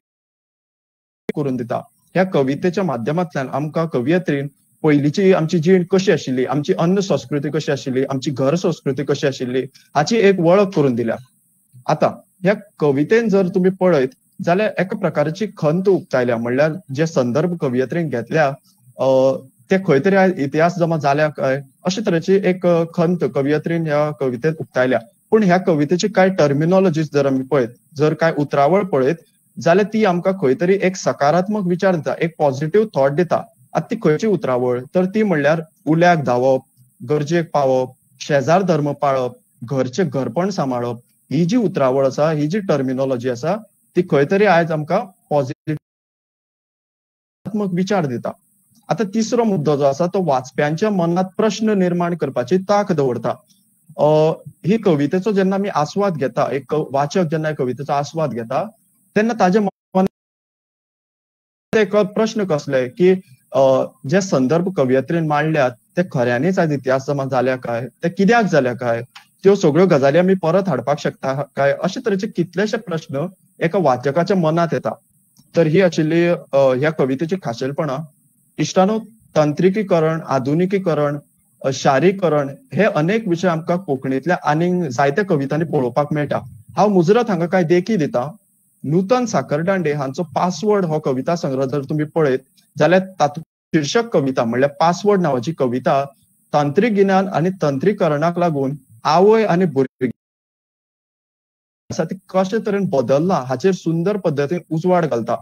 करून दिता. ह्या कवितेच्या माध्यमांतल्यान आमकां कवयित्रीन पयलींची आमची जीण कशी आशिल्ली, आमची अन्न संस्कृती कशी आशिल्ली, आमची घर संस्कृती कशी आशिल्ली हाची एक वळख करून दिल्या. आतां ह्या कवितेन जर तुमी पळयत जाल्यार एका प्रकारची खंत उक्तायल्या, म्हणल्यार जे संदर्भ कवयित्रीन घेतल्या ते खंय तरी इतिहास जमा जाल्या काय अशे तरेची एक खंत कवयित्रीन ह्या कवितेत उक्तायल्या. पूण ह्या कवितेची कांय टर्मिनॉलॉजीज जर आमी पळयत, जर कांय उतरावळ पळयत जाल्यार ती आमकां खंय तरी एक सकारात्मक विचार दिता, एक पॉझिटिव्ह थॉट दिता. आतां ती खंयची उतरावळ, तर ती म्हणल्यार उल्याक धांवप, गरजेक पावप, शेजार धर्म पाळप, घरचें घरपण सांबाळप, ही जी उतरावळ आसा, ही जी टर्मिनॉलॉजी आसा ती खंय तरी आयज आमकां पॉझिटिव्ह विचार दिता. आतां तिसरो मुद्दो जो आसा तो वाचप्यांच्या मनांत प्रश्न निर्माण करपाची तांक दवरता. ही कवितेचो जेन्ना आमी आस्वाद घेता, एक वाचक जेन्ना कवितेचो आस्वाद घेता तेन्ना ताजे मनांत एक प्रश्न कसले की जे संदर्भ कवयित्रीन मांडल्यात ते खऱ्यांनीच आयज इतिहास जमा जाल्या काय, ते कित्याक जाल्या काय, त्यो सगळ्यो गजाली आमी परत हाडपाक शकता काय, अशे तरेचे कितलेशे प्रश्न एका वाचकाच्या मनांत येता. तर ही आशिल्ली ह्या कवितेची खाशेलपणां. इश्टानो, तंत्रिकीकरण, आधुनिकीकरण, शारीकरण हे अनेक विशय आमकां कोंकणींतल्या आनीक जायत्या कवितांनी पळोवपाक मेळटा. हांव मुजरत हांगा कांय देखी दिता. नूतन साखरदांडे हांचो पासवर्ड हो कविता संग्रह जर तुमी पळयत जाल्यार तातूंत शीर्षक कविता म्हणल्यार पासवर्ड नांवाची कविता तांत्रिक गिन्यान आनी तंत्रीकरणाक लागून आवय आनी भुरगीं आसा ती कशे तरेन बदल्ला हाचेर सुंदर पद्दतीन उजवाड घालता.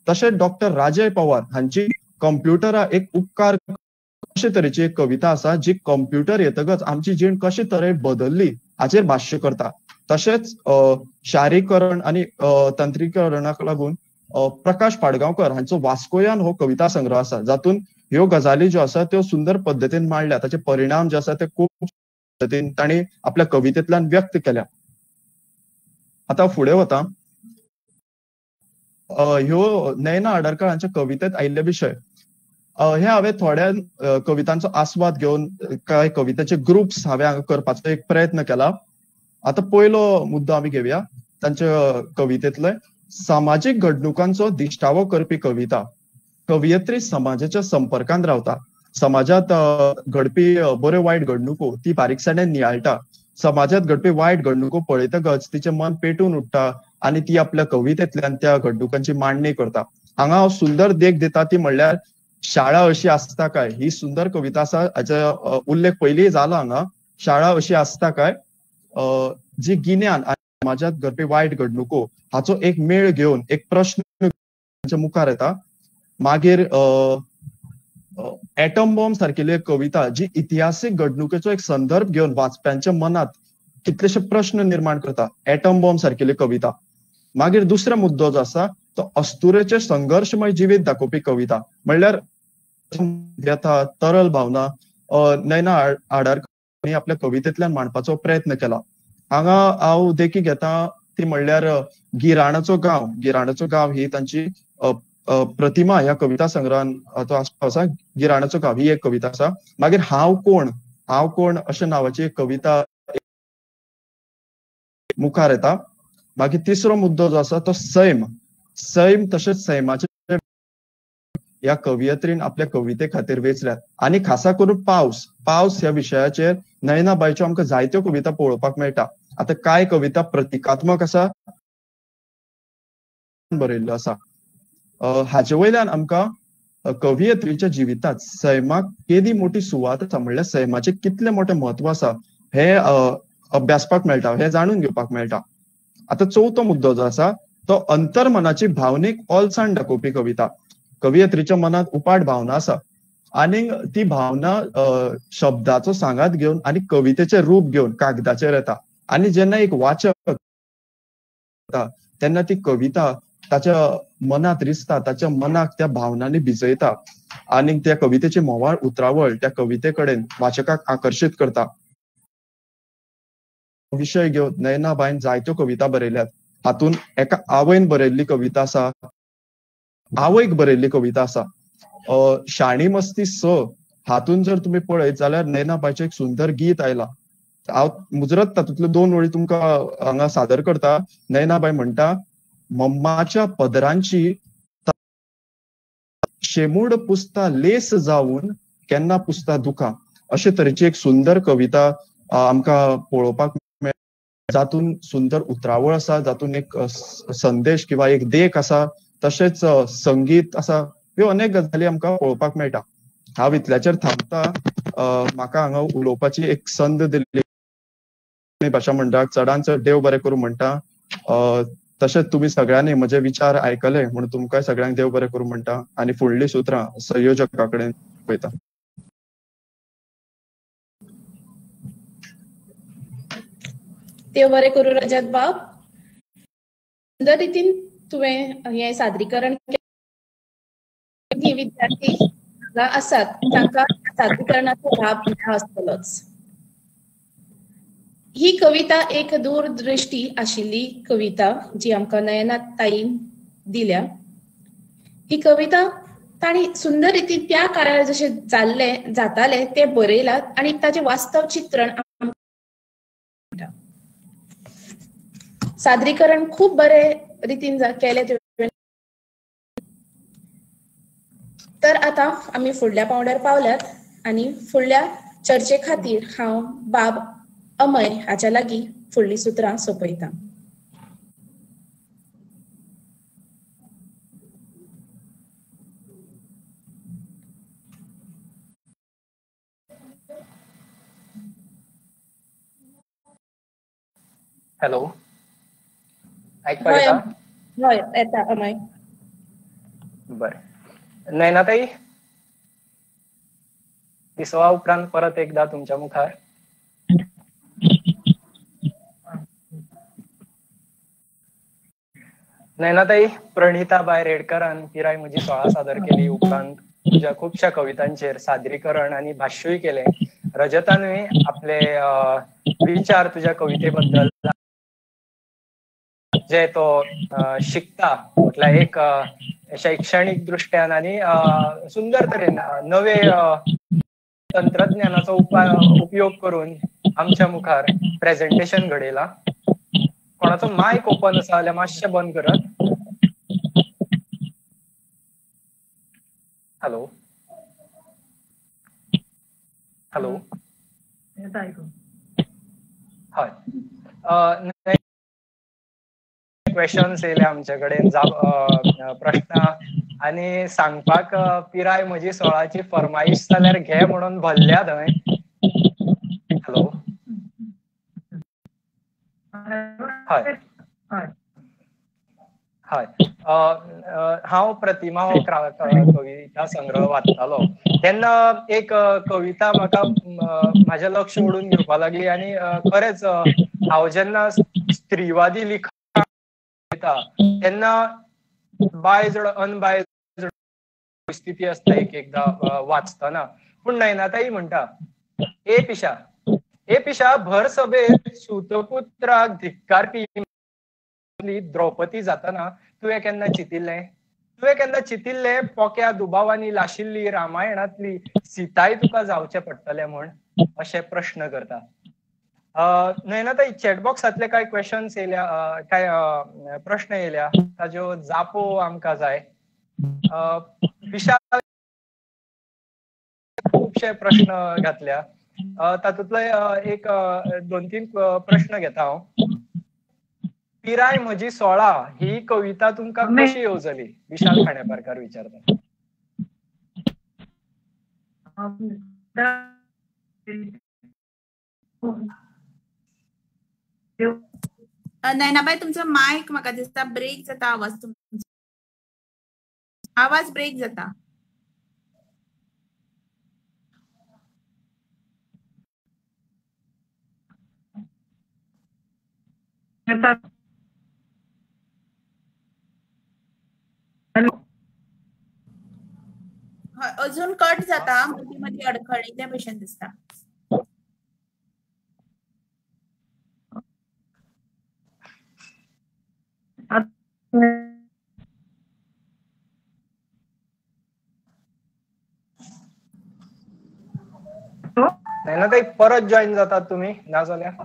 तशेंच डॉक्टर राजय पवार हांची कंप्युटरा एक उपकार अशे तरेची एक कविता आसा जी कंप्युटर येतकच आमची जीण कशे तरेन बदल्ली हाचेर भाश्य करता. तशेंच शारीकरण आनी तंत्रीकरणाक लागून प्रकाश पाडगांवकर हांचो वास्कोयान हो कविता संग्रह आसा जातून ह्यो गजाली ज्यो आसा त्यो सुंदर पद्दतीन मांडल्या, ताचे परिणाम जे आसा ते खूब पद्दतीन तांणी आपल्या कवितेंतल्यान व्यक्त केल्या. आतां फुडें वता, ह्यो नयना आडरकर हांच्या कवितेंत आयिल्ले विशय हे हांवें थोड्या कवितांचो आस्वाद घेवन कांय कवितेचे ग्रुप्स हांवें हांगा करपाचो एक प्रयत्न केला. आतां पयलो मुद्दो आमी घेवया तांच्या कवितेंतले सामाजीक घडणुकांचो दिश्टावो करपी कविता. कवयित्री समाजाच्या संपर्कांत रावता, समाजांत घडपी बऱ्यो वायट घडणुको ती बारीकसाणेन नियाळटा. समाजांत घडपी वायट घडणुको पळयतकच तिचें मन पेटून उठ्ठा आनी ती आपल्या कवितेंतल्यान त्या घडणुकांची मांडणी करता. हांगा हांव सुंदर देख दिता ती म्हणल्यार शाळा अशी आसता काय ही सुंदर कविता आसा, हाचो उल्लेख पयलीं जाला हांगा. शाळा अशी आसता काय जी गिन्यान आनी समाजांत घडपी वायट घडणुको हाचो एक मेळ घेवन एक प्रश्न मुखार येता. मागीर एटम बॉम्ब सारकेली एक कविता जी इतिहासीक घडणुकेचो एक संदर्भ घेवन वाचप्यांच्या मनांत कितलेशे प्रश्न निर्माण करता, एटम बॉम्ब सारकेली कविता. मागीर दुसरो मुद्दो जो आसा तो अस्तुरेचे संघर्शमय जिवीत दाखोवपी कविता, म्हणल्यार व्यथा, तरल भावना नयना आडारकर आपल्या कवितेंतल्यान मांडपाचो प्रयत्न केला. हांगा हांव देखी घेता ती म्हणल्यार गिराणाचो गांव. गिराणाचो गांव ही तांची प्रतिमा ह्या कविता संग्रहान तो आसपाव आसा. गिराणाचो गांव ही एक कविता आसा. मागीर हांव कोण, हांव कोण अशें नांवाची एक कविता मुखार येता. मागीर तिसरो मुद्दो जो आसा तो सैम. सैम तशेंच सैमाचे ह्या कवियत्रीन आपल्या कविते खातीर वेंचल्यात. आनी खासा करून पावस, पावस ह्या विशयाचेर नयनाबायच्यो आमकां जायत्यो कविता पळोवपाक मेळटा. आतां कांय कविता प्रतिकात्मक आसा, बरयल्ल्यो आसा. हाचे वयल्यान आमकां कवियत्रीच्या जिवितांत सैमाक केदी मोठी सुवात आसा, म्हणल्यार सैमाचें कितलें मोठें म्हत्व आसा हें अभ्यासपाक मेळटा, हें जाणून घेवपाक मेळटा. आतां चवथो मुद्दो जो आसा तो अंतर्मनाची भावनीक ओलसाण दाखोवपी कविता. कवियत्रीच्या मनांत उपाट भावना आसा आनी ती भावना शब्दाचो सांगात घेवन आनी कवितेचें रूप घेवन कागदाचेर येता. आनी जेन्ना एक वाचक तेन्ना ती कविता ताच्या मनांत रिसता, ताच्या मनाक त्या भावनांनी भिजयता आनी त्या कवितेची म्होंवाळ उतरावळ त्या कविते कडेन वाचकाक आकर्शीत करता. विशय घेवन नयनाबायन जायत्यो कविता बरयल्यात. हातूंत एका आवयन बरयल्ली कविता आसा, आवयक बरयल्ली कविता आसा. शाणी मस्ती स हातूंत जर तुमी पळयत जाल्यार नयनाबायचें एक सुंदर गीत आयलां. हांव मुजरत तातूंतल्यो दोन वळी तुमकां हांगा सादर करता. नयनाबाय म्हणटा, मम्माच्या पदरांची शेमूड पुसता लेस जावन केन्ना पुसता दुखां, अशे तरेची एक सुंदर कविता आमकां पळोवपाक मेळटा. जातूंत सुंदर उतरावळ आसा, जातूंत एक संदेश किंवा एक देख आसा, तशेंच संगीत आसा. ह्यो अनेक गजाली आमकां पळोवपाक मेळटा. हांव इतल्याचेर थांबता. म्हाका हांगा उलोवपाची एक संद दिल्ली भाशा मंडळाक चडान चड देव बरें करूं म्हणटा. तशेंच तुमी सगळ्यांनी म्हजे विचार आयकले म्हणून तुमकां सगळ्यांक देव बरें करूं म्हणटा आनी फुडलीं सुत्रां संयोजका कडेन पळयता. देव बरें करूं रजत बाब. सुंदर रितीन तुवें हें सादरीकरण केलें. विद्यार्थी हांगा आसात तांकां सादरीकरणाचो लाभ मेळ्ळा आसतलोच. ही कविता एक दूरदृष्टी आशिल्ली कविता जी आमकां नयना ताईन दिल्या. ही कविता तांणी सुंदर रितीन त्या काळार जशें जाल्लें जातालें तें बरयलां आनी ताचें वास्तव चित्रण सादरीकरण खूब बरे रितीन केलें. तर आतां आमी फुडल्या पावंड्यार पावल्यात आनी फुडल्या चर्चे खातीर हांव बाब अमय हाच्या लागीं फुडलीं सुत्रां सोंपयतां. हॅलो, आयकपाक येता? हय येता अमय. बरें नयनाताई, दिसवा उपरांत परत एकदा तुमच्या मुखार. नयनाताई, प्रणिताबाय रेडकरान पिराय म्हजी 16 सादर केली. उपरांत तुज्या खुबश्या कवितांचेर सादरीकरण आनी भाश्यूय केलें. रजतानूय आपले विचार तुज्या कविते बद्दल जे तो शिकता म्हटल्यार एक शैक्षणीक दृश्ट्यान आनी सुंदर तरेन नवे तंत्रज्ञानाचो उपयोग करून आमच्या मुखार प्रेजेंटेशन घडयला. कोणाचो मायक ओपन आसा जाल्यार मातशें बंद करात. हॅलो हॅलो, हय, क्वेश्चन्स येयले आमचे कडेन, प्रश्न आनी सांगपाक पिराय म्हजी 16ची फरमाईश जाल्यार घे म्हणून भरल्या थंय. हॅलो, हय हय, हांव प्रतिमा हो कविता संग्रह वाचतालो तेन्ना एक कविता म्हाका म्हाजें लक्ष ओडून घेवपाक लागली आनी खरेंच हांव जेन्ना स्त्रीवादी लिखाण तेन्ना बायज्ड अनबायज्ड परिस्थिती आसता एक एकदां वाचतना, पूण नयनाताई म्हणटा, ए पिशा, ए पिशा, भर सभेत सुतपुत्राक धिक्कारपी द्रौपदी जाताना तुवें केन्ना चितिल्लें? तुवें केन्ना चितिल्लें पोक्या दुबावांनी लाशिल्ली रामायणांतली सीताय तुका जावचें पडटलें म्हूण? अशे प्रश्न करता. नयनाताई, चॅटबॉक्सांतले कांय क्वेश्चन्स येयल्या, कांय प्रश्न येयल्या, ताज्यो जापो आमकां जाय. विशाल खुबशे प्रश्न घातल्या, तातूंतले एक 2-3 प्रश्न घेता हांव. पिराय म्हजी 16 ही कविता तुमकां कशी येवजली? विशाल खांडेपारकार विचारता. नयनाबाई, तुमचो मायक म्हाका दिसता ब्रेक जाता, आवाज तुमचो, आवाज ब्रेक जाता. अजून कट जाता, मदीं मदीं अडखळिल्ल्या भशेन दिसता. नयनाताई परत जॉईन जातात तुम्ही ना जाल्यार?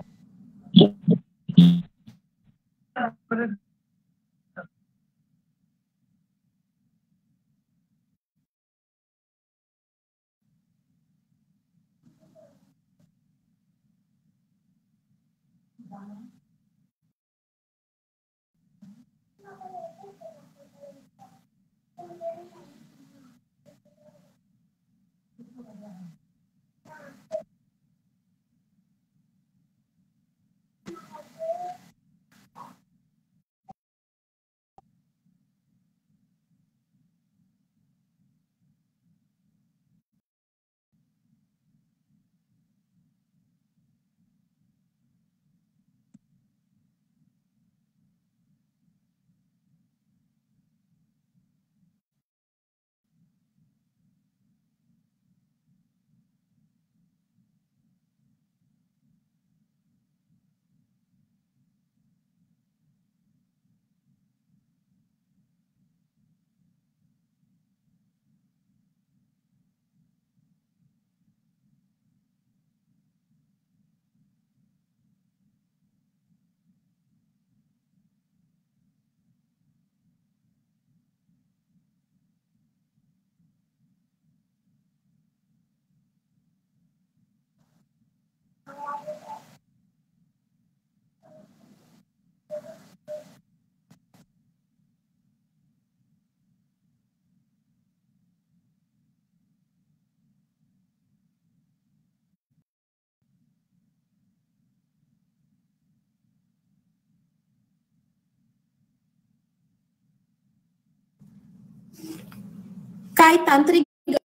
काय तांत्रिक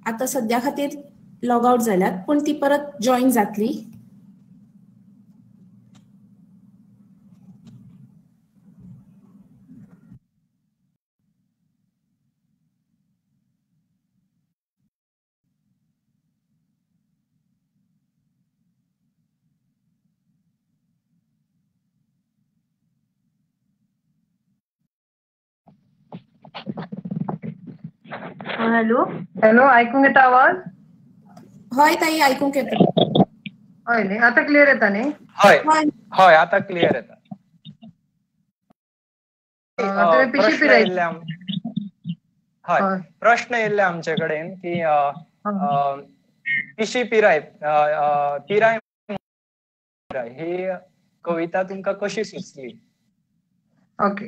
आता सध्या खातीर लॉग आउट जाल्यात, पूण ती परत जॉईन जातली. हॅलो हॅलो, आयकूंक येता आवाज? हय ताई, आयकूंक येता. हय न्ही, आतां क्लियर येता न्ही? हय हय, आतां क्लियर येता. हय, प्रश्न येयल्ले आमचे कडेन की पिशी पिराय पिराय ही कविता तुमकां कशी सुचली? ओके,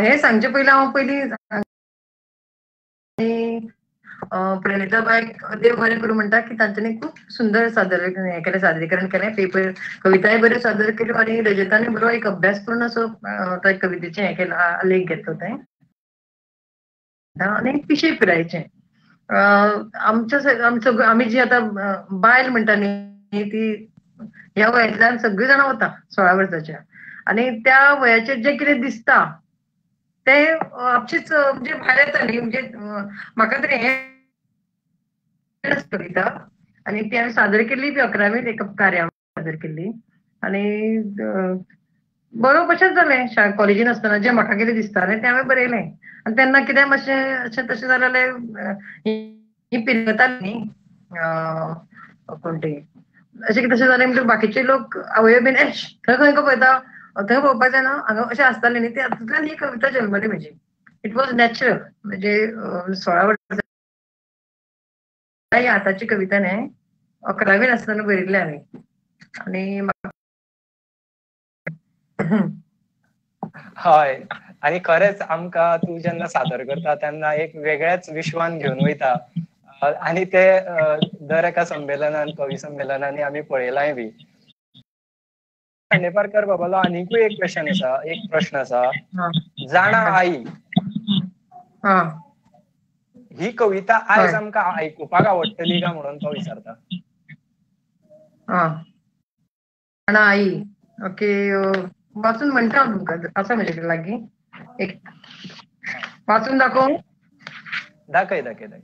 हे सांगचे पयलीं हांव पयलीं प्रणिताबायक देव बरें करूं म्हणटा की तांच्यांनी खूब सुंदर सादर हें केलें, सादरीकरण केलें, पेपर कविताय बऱ्यो सादर केल्यो आनी रजतानी बरो एक अभ्यासपूर्ण असो तो कवितेचें हें केलो, आलेख घेतलो तें. आनी पिशे पिरायचें आमच्या आमी जी आतां बायल म्हणटा न्ही ती ह्या वयांतल्यान सगळीं जाणां वता 16 वर्साच्या, आनी त्या वयाचेर जें कितें दिसता तें आपशीच म्हणजे भायर येता न्ही. म्हणजे म्हाका तरी हें कविता आनी ती हांवें सादर केल्ली बी 11वींत एका कार्यावळींत सादर केल्ली आनी बरोवप अशेंच जालें. कॉलेजीन आसतना जें म्हाका कितें दिसतालें तें हांवें बरयलें आनी तेन्ना कितें मातशें अशें तशें जालें जाल्यार ही पिरंगताली न्ही कोण ती अशें कितें तशें जालें म्हणटकीर बाकीचे लोक आवय बीन एश थंय खंय पळयता, थंय पळोवपाक जायना हांगा अशें आसतालें न्ही. तातूंतल्यान ही कविता जल्मली म्हजी. It was natural. म्हणजे 16 वर्सां ही आतांची कविता न्हय, 11वीन आसतना बरयल्लें हांवें. आनी हय, आनी खरेंच आमकां तूं जेन्ना सादर करता तेन्ना एक वेगळ्याच विश्वान घेवन वयता आनी ते दर एका संमेलनान, कवी संमेलनांनी आमी पळयलांय बी. खांडेपारकर बाबालो आनीकूय एक क्वेश्चन आसा, एक प्रश्न आसा. जाणा आई ही कविता आयज आमकां आयकुपाक आवडटली काय म्हणून तो विचारता. जाणा आई, ओके, वाचून म्हणटा हांव तुमकां, आसा म्हजे कडेन लागीं, एक वाचून दाखोवं? दाखय दाखय दाखय.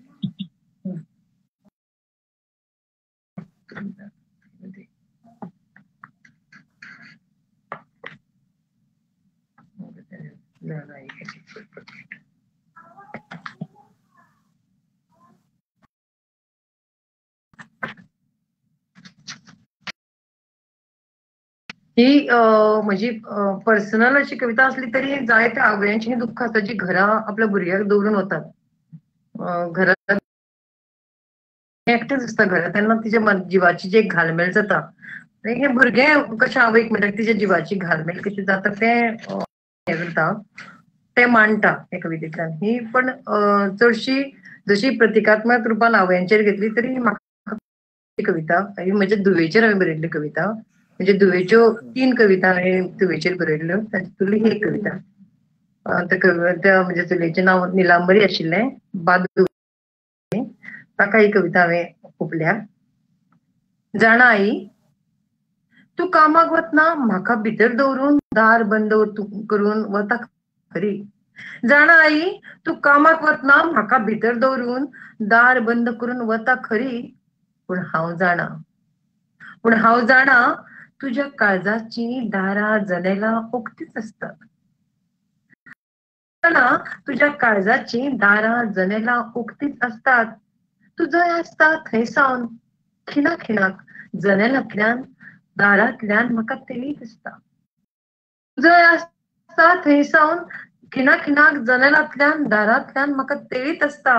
ही म्हजी पर्सनल अशी कविता आसली तरी जायत्या आवयांची दुख्ख आसता जी घरा आपल्या भुरग्याक दवरून वतात. घरात एकटेच आसता घरा, तेन्ना तिच्या जिवाची जी घालमेल जाता, हें भुरगें कशें आवयक म्हणटा तिच्या जिवाची घालमेल कशी जाता तें हें करता, तें मांडटा हे कवितेंतल्यान. ही पण चडशी जशी प्रतिकात्मक रुपान आवयांचेर घेतली तरी म्हाका कविता ही म्हज्या धुवेचेर हांवें बरयल्ली कविता. म्हणजे धुवेच्यो 3 कविता हांवें धुवेचेर बरयल्ल्यो, तातूंतली ही एक कविता. त्या म्हज्या चलयेचें नांव निलांबरी आशिल्लें, बादू, ताका ही कविता हांवें ओंपल्या. जाणा आई, तूं कामाक वतना म्हाका भितर दवरून दार बंद करून वता खरी. जाणा आई, तूं कामाक वतना म्हाका भितर दवरून दार बंद करून वता खरी, पूण हांव जाणा, पूण हांव जाणा तुज्या काळजाची दारां जनेलां उक्तीच आसतात. जाणा तुज्या काळजाची दारां जनेलां उक्तीच आसतात. तूं जंय आसता थंय सावन खिणा खिणाक जनेलांतल्यान दारांतल्यान म्हाका तेळीत आसता. जंय आसता थंय सावन खिणा खिणाक जनेलांतल्यान दारांतल्यान म्हाका तेळीत आसता,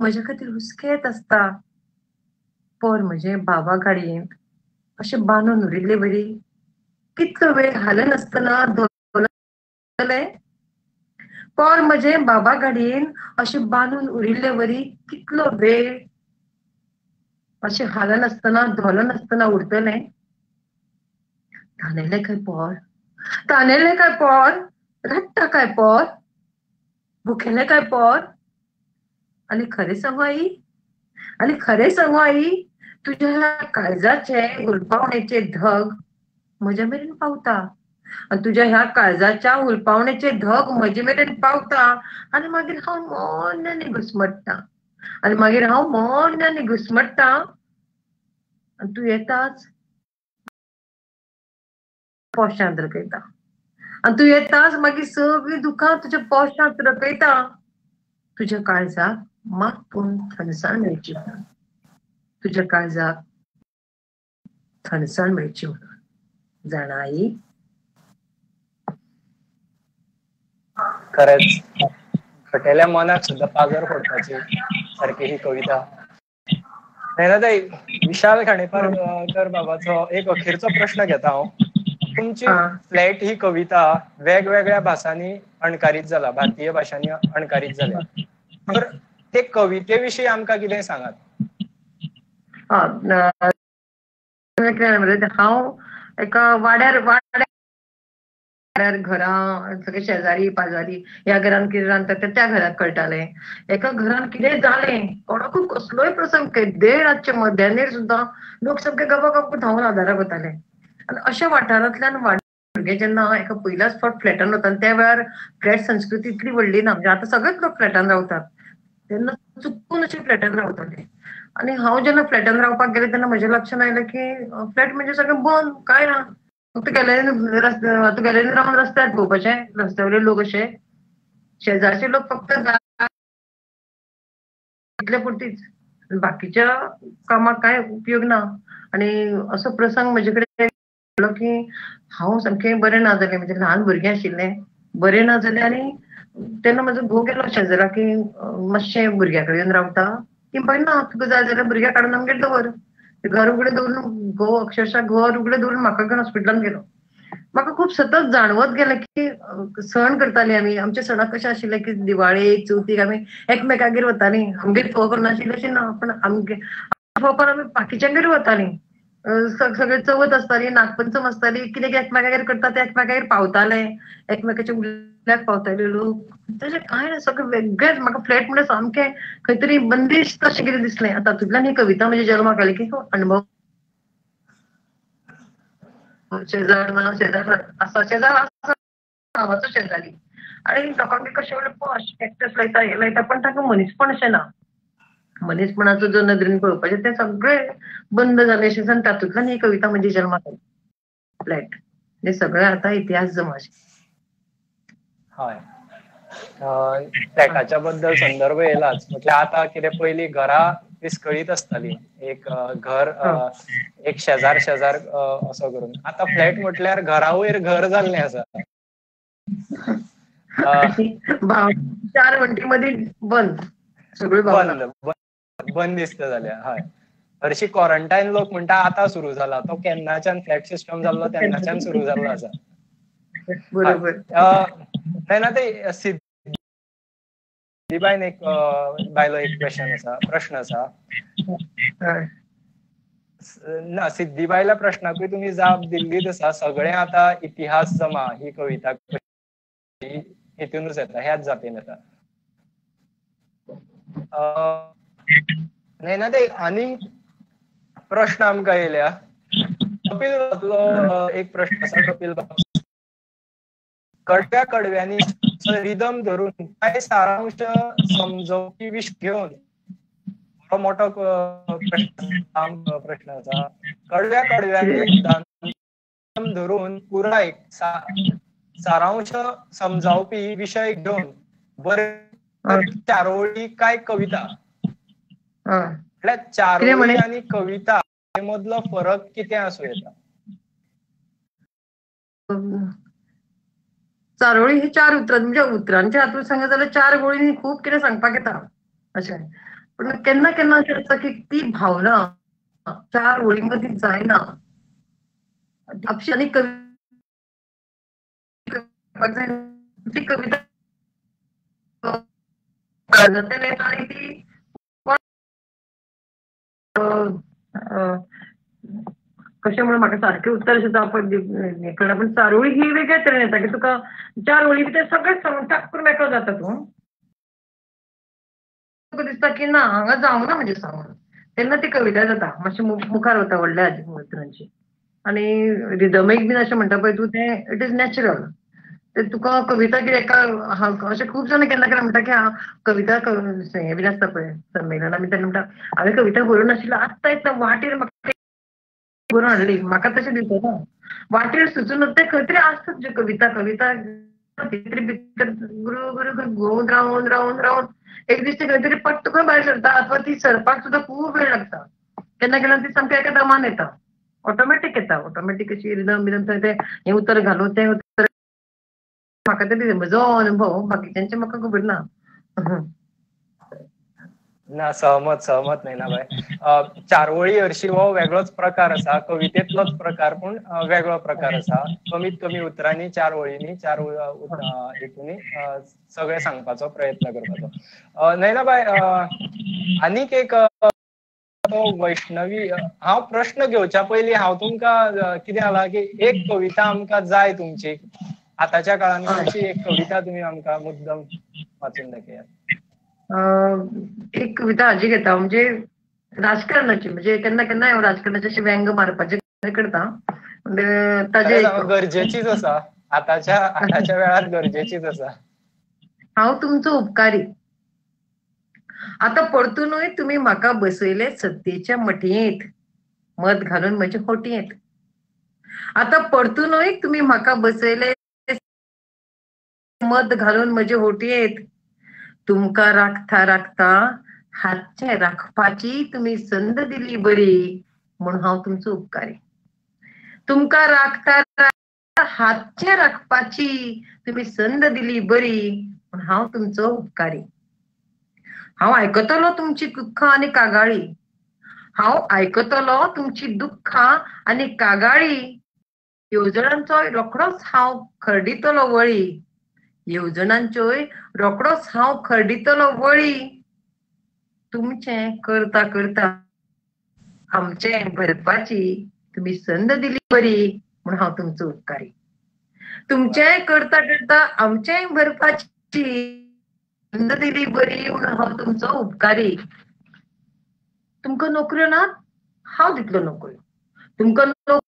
म्हज्या खातीर हुस्केत आसता. पोर म्हजें बाबा गाडयेंत अशें बांदून उरिल्ले बरी कितलो वेळ हालनासतना धोलतलें. पोर म्हजें बाबा गाडयेन अशें बांदून उरिल्ले वरी कितलो वेळ अशें हालनासतना धोलनासतना उरतलें. तानेलें काय पोर, तानेलें काय पोर, रडटा काय पोर, भुकेलें काय पोर. आनी खरें सांगू आई, आनी खरें सांगू आई, तुज्या ह्या काळजाचे हुलपावणेचे धग म्हज्या मेरेन पावता. आनी तुज्या ह्या काळजाच्या हुलपावणेचे धग म्हजे मेरेन पावता आनी मागीर हांव मोन्यांनी घुस्मट्टा, आनी मागीर हांव मोन्यांनी घुस्मट्टा. आनी तूं येताच पोशांत रकयता, आनी तूं येताच मागीर सगळीं दुखां तुज्या पोशांत रकयता. तुज्या काळजाक मात पूण थंडसाण मेळची म्हणून, तुज्या काळजाक थंडसाण मेळची म्हणून. जाणा आई. खरेंच खटेल्या मनाक सुद्धा पाझर फोडपाची सारकी ही कविता. नयनाताई, विशाल खांडेपारकर बाबाचो एक अखेरचो प्रश्न घेता हांव. तुमची फ्लॅट ही कविता वेगवेगळ्या भासांनी अणकारीत जाला, भारतीय भाशांनी अणकारीत जाल्या, तर ते कविते विशीं आमकां कितें सांगात. हांव एका वाड्यार वाड्यार घरां सगळे शेजारी पाजारी ह्या घरान कितें रांदतात तें त्या घराक कळटालें. एका घरान कितें जालें, कोणाकूय कसलोय प्रसंग केदेय रातचे मध्यानेर सुद्दां लोक सामके गबागब धांवन आदाराक वताले. आनी अशा वाठारांतल्यान भुरगे जेन्ना एका पयल्याच फावट फ्लॅटान वता, त्या वेळार फ्लॅट संस्कृती इतली व्हडली ना, म्हणजे आतां सगळेच लोक फ्लॅटान रावतात, तेन्ना चुकून अशे फ्लॅटान रावताले. आनी हांव जेन्ना फ्लॅटान रावपाक गेलें तेन्ना म्हज्या लक्षांत आयलें की फ्लॅट म्हणजे सगळें बंद, कांय ना, फक्त गॅलरीन आतां गॅलरीन रावन रस्त्यार पळोवपाचें, रस्त्या वयले लोक अशे शेजारचे लोक फक्त इतले पुरतीच, बाकीच्या कामाक कांय उपयोग ना. आनी असो प्रसंग म्हजे कडेन आयलो की हांव सामकें बरें ना जालें, म्हणजे ल्हान भुरगें आशिल्लें, बरें ना जालें. आनी तेन्ना म्हजो घोव गेलो शेजरा की मातशें भुरग्या कडेन रावता, ती म्हणटा ना तुका जाय जाल्यार भुरग्याक काडून आमगेर दवर. घर उगडें दवरून घोव अक्षरशः घर उगडें दवरून म्हाका घेवन हॉस्पिटलान गेलो. म्हाका खूब सतत जाणवत गेलें की सण करताली आमी, आमच्या सणाक कशें आशिल्लें की दिवाळेक चवथीक आमी एकमेकागेर वतालीं, आमगेर फोव करनाशिल्लें अशें ना, पण आमगे फोव करून आमी बाकीच्यांगेर वतालीं. सगळे चवथ आसताली, नागपंचम आसताली, कितें कितें एकमेकागेर करता ते एकमेकागेर पावताले, एकमेकाच्या उल्याक पावताले लोक. तशें कांय ना, सगळें वेगळेंच. म्हाका फ्लॅट म्हणल्यार सामकें खंय तरी बंदिश्त अशें कितें दिसलें. आतां तातूंतल्यान ही कविता म्हज्या जल्माक आयली की हो अणभव. शेजार ना, शेजार आसा, शेजार आसा नांवाचो शेजारी, आनी लोकांक कशें म्हणल्यार पॉश टॅक्टर्स लायता, हें लायता, पण तांकां मनीसपण अशें ना. मनीसपणाचो जो नदरेन पळोवपाचें तें सगळें बंद जालें अशें जावन तातूंतल्यान ही कविता म्हजी जल्माक आयली, फ्लॅट. हें सगळें आतां इतिहास जमा. हय, फ्लॅटाच्या बद्दल संदर्भ येयलाच म्हटल्यार आतां कितें पयलीं घरां विस्कळीत आसताली, एक घर एक शेजार शेजार असो करून. आतां फ्लॅट म्हटल्यार घरा वयर घर जाल्लें आसा, चार वण्टी मदीं बंद, सगळी बंद बंदिस्त जाल्या. हय, हरशी क्वॉरंटायन लोक म्हणटा आतां सुरू जाला, तो केन्नाच्यान फ्लॅट सिस्टम जाल्लो तेन्नाच्यान सुरू जाल्लो आसा. बरोबर. तेन्ना ते सिद्धिबायन एक बायलो एक क्वेश्चन आसा, प्रश्न आसा. ना, सिद्धिबायल्या प्रश्नाकूय तुमी जाप दिल्लीच आसा. सगळें आतां इतिहास जमा ही कविता हितूनच येता, ह्याच जापेन येता. नैना ते आनीक प्रश्न आमकां येयल्या. कपिल बाबलो एक प्रश्न आसा. कपिल बाब, कडव्या कडव्यांनी रिदम धरून काय सारांश समजोवपी विश घेवन, बरो मोठो प्रश्न प्रश्न आसा. कडव्या कडव्यांनी रिदम धरून पुराय सारांश समजावपी विशय घेवन बरे चारोळी काय कविता, म्हटल्यार चारोळी आनी कविता मदलो फरक कितें आसूं येता? चारोळी ही चार उतरां, म्हणजे उतरांच्या हातून सांगत जाल्यार चार वळींनी खूब कितें सांगपाक येता अशें. पूण केन्ना केन्ना अशें आसता की ती भावना चार वळीं मदीं जायना. आपशी आनी ती कविता आनी ती कशें म्हणून म्हाका सारकें उत्तर अशें जावपाक कळना. पूण चारोळी ही वेगळ्या तरेन येता की तुका चार वळी भितर सगळें सांगून टाक करून मेकळो जाता तूं, तुका दिसता की ना हांगा जावंक ना म्हणजे सांगून, तेन्ना ती कविता जाता मातशें मुखार वता व्हडल्या उतरांची. आनी रिदमीक बीन अशें म्हणटा पळय तूं, तें it is natural. ते तुका कविता कितें एका अशें खूब जाणां केन्ना केन्ना म्हणटा की हांव कविता हें बीन आसता पळय संमेलनां बी, तेन्ना म्हणटा हांवें कविता बरोवंक नाशिल्ली, आत्तां येता वाटेर म्हाका बरोवन हाडली. म्हाका तशें दिसना, वाटेर सुचून तें खंय तरी आसता तुज्यो कविता, कविता तरी भितर गुरू गुरू घुंवून रावन रावन रावन एक दीस ती खंय तरी पट्ट करून भायर सरता, अथवा ती सरपाक सुद्दां खूब वेळ लागता. केन्ना केन्ना ती सामकी एका दमान येता, ऑटोमॅटीक येता, ऑटोमॅटीक अशी रिदम बिदम थंय तें हें उतर घालून तें उतर. म्हाका तरी म्हजो अनुभव, बाकीच्यांचे म्हाका खबर ना. ना, सहमत सहमत नैना बाय. चारोळी हरशी हो वेगळोच प्रकार आसा, कवितेंतलोच प्रकार पूण वेगळो प्रकार आसा. कमीत कमी उतरांनी चार वळींनी चार हेतूंनी सगळें सांगपाचो प्रयत्न करपाचो. नैना बाय, आनीक एक वैष्णवी, हांव प्रश्न घेवच्या पयलीं हांव तुमकां कितें जाला की एक कविता आमकां जाय तुमची, आतांच्या काळान तुमची एक कविता तुमी आमकां मुद्दम वाचून दाखयात. एक कविता हाजी घेता, म्हणजे राजकारणाची, म्हणजे केन्ना केन्ना हांव राजकारणाचे अशें व्यंग मारपाचें करता, ताजे गरजेचीच आसा आतांच्या आतांच्या वेळार, गरजेचीच आसा. हांव तुमचो उपकारी. आतां परतुनूय तुमी म्हाका बसयले सत्तेच्या मठयेंत, मत घालून म्हजे होटयेंत. आतां परतुनूय तुमी म्हाका बसयले मत घालून म्हजे होटयेंत. तुमकां राखता राखता हातचें राखपाची तुमी संद दिली बरी, म्हूण हांव तुमचो उपकारी. तुमकां राखता राखता हातचें राखपाची तुमी संद दिली बरी, म्हूण हांव तुमचो उपकारी. हांव आयकतलो तुमची दुख्खां आनी कागाळी, हांव आयकतलो तुमची दुख्खां आनी कागाळी. येवजणांचो रोखडोच हांव खरडितलो वळी, येवजणांच्योय रोखडोच हांव खरडितलो वळी. तुमचें करता करता आमचें भरपाची तुमी संद दिली बरी, म्हूण हांव तुमचो उपकारी. तुमचें करता करता आमचेंय भरपाची संद दिली बरी, म्हूण हांव तुमचो उपकारी. तुमकां नोकऱ्यो ना, हांव दितलो नोकऱ्यो. तुमकां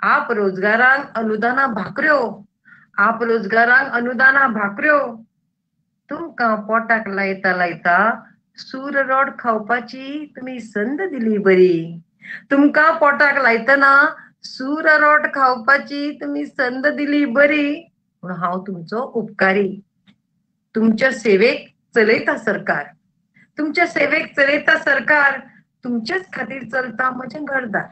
आप रोजगारांक अनुदाना भाकऱ्यो, आप रोजगारांक अनुदाना भाकऱ्यो. तुमकां पोटाक लायता लायता सूर रोड खावपाची तुमी संद दिली बरी. तुमकां पोटाक लायतना सूर रोट खावपाची तुमी संद दिली बरी, म्हूण हांव तुमचो उपकारी. तुमच्या सेवेक चलयता सरकार, तुमच्या सेवेक चलयता सरकार. तुमचेच खातीर चलता म्हजें घरदार,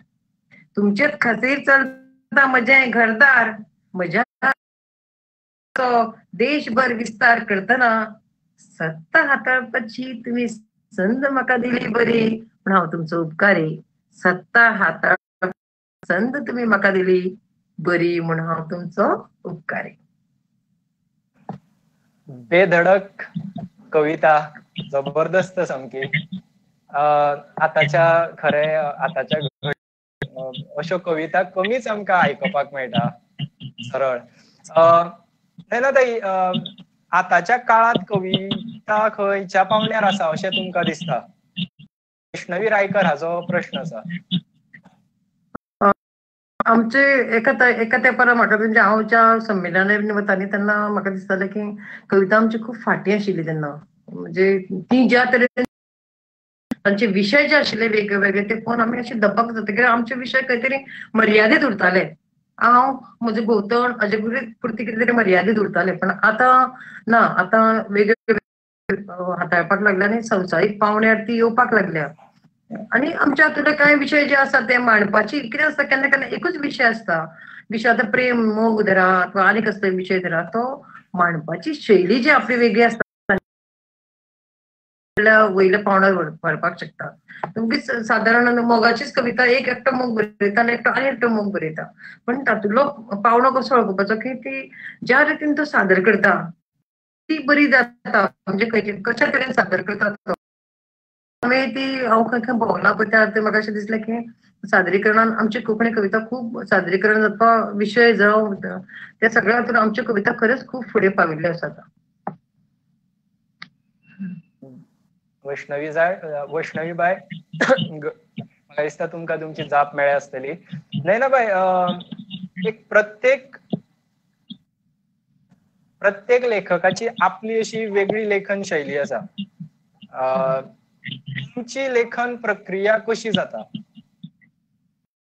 तुमचेच खातीर चलता म्हजें घरदार. म्हज्या देशभर विस्तार करतना सत्ता हाताळपाची तुमी संद म्हाका दिली बरी, म्हूण हांव तुमचो उपकारी. सत्ता हाताळ संद तुमी म्हाका दिली बरी, म्हूण हांव तुमचो उपकारी. बेधडक कविता, जबरदस्त सामकी. आतांच्या खरें आतांच्या अश्यो कविता कमीच आमकां आयकुपाक मेळटा सरळ. नयना ताई, आतांच्या काळांत कविता खंयच्या पावंड्यार आसा अशें तुमकां दिसता? वैष्णवी रायकर हाचो प्रश्न आसा. आमचे एका एका तेंपार म्हाका म्हणजे हांव ज्या संमेलनान वताली तेन्ना म्हाका दिसतालें की कविता आमची खूब फाटीं आशिल्ली तेन्ना. म्हणजे ती ज्या तरेन तांचे विशय जे आशिल्ले वेगळे वेगळे ते पळोवन आमी अशे दबक जाता कित्याक आमचे विशय खंय तरी मर्यादीत उरताले. हांव म्हजें भोंवतण हाजे पुरती कितें तरी मर्यादीत उरताले. पण आतां ना, आतां वेगळे हाताळपाक लागल्या आनी संवसारीक पावंड्यार ती येवपाक लागल्या. आनी आमच्या हातूंतले कांय विशय जे आसा ते मांडपाची कितें आसता, केन्ना केन्ना एकूच विशय आसता. विशय आतां प्रेम मोग धरा अथवा आनी कसलोय विशय धरा, तो मांडपाची शैली जी आपली वेगळी आसता वयल्या पावंड्यार व्हरपाक शकता. तुमची सादारण मोगाचीच कविता एक एकटो मोग बरयता आनी एकटो आनी एकटो मोग बरयता, पण तातूंतलो पावंडो कसो वळखुपाचो की ती ज्या रितीन तो सादर करता ती बरी जाता. म्हणजे कशा तरेन सादर करता तो. मागीर ती हांव खंय खंय भोंवला पळय त्या म्हाका अशें दिसलें की सादरीकरणान आमची कोंकणी कविता खूब सादरीकरण जावपा विशय जावं त्या सगळ्या हातूंत आमच्यो कविता खरेंच खूब फुडें पाविल्ल्यो आसात. वैष्णवी जाय, वैष्णवी बाय, म्हाका दिसता तुमकां तुमची जाप मेळ्ळ्या आसतली. नयना बाय, एक प्रत्येक प्रत्येक लेखकाची आपली अशी वेगळी लेखन शैली आसा. तुमची लेखन प्रक्रिया कशी जाता?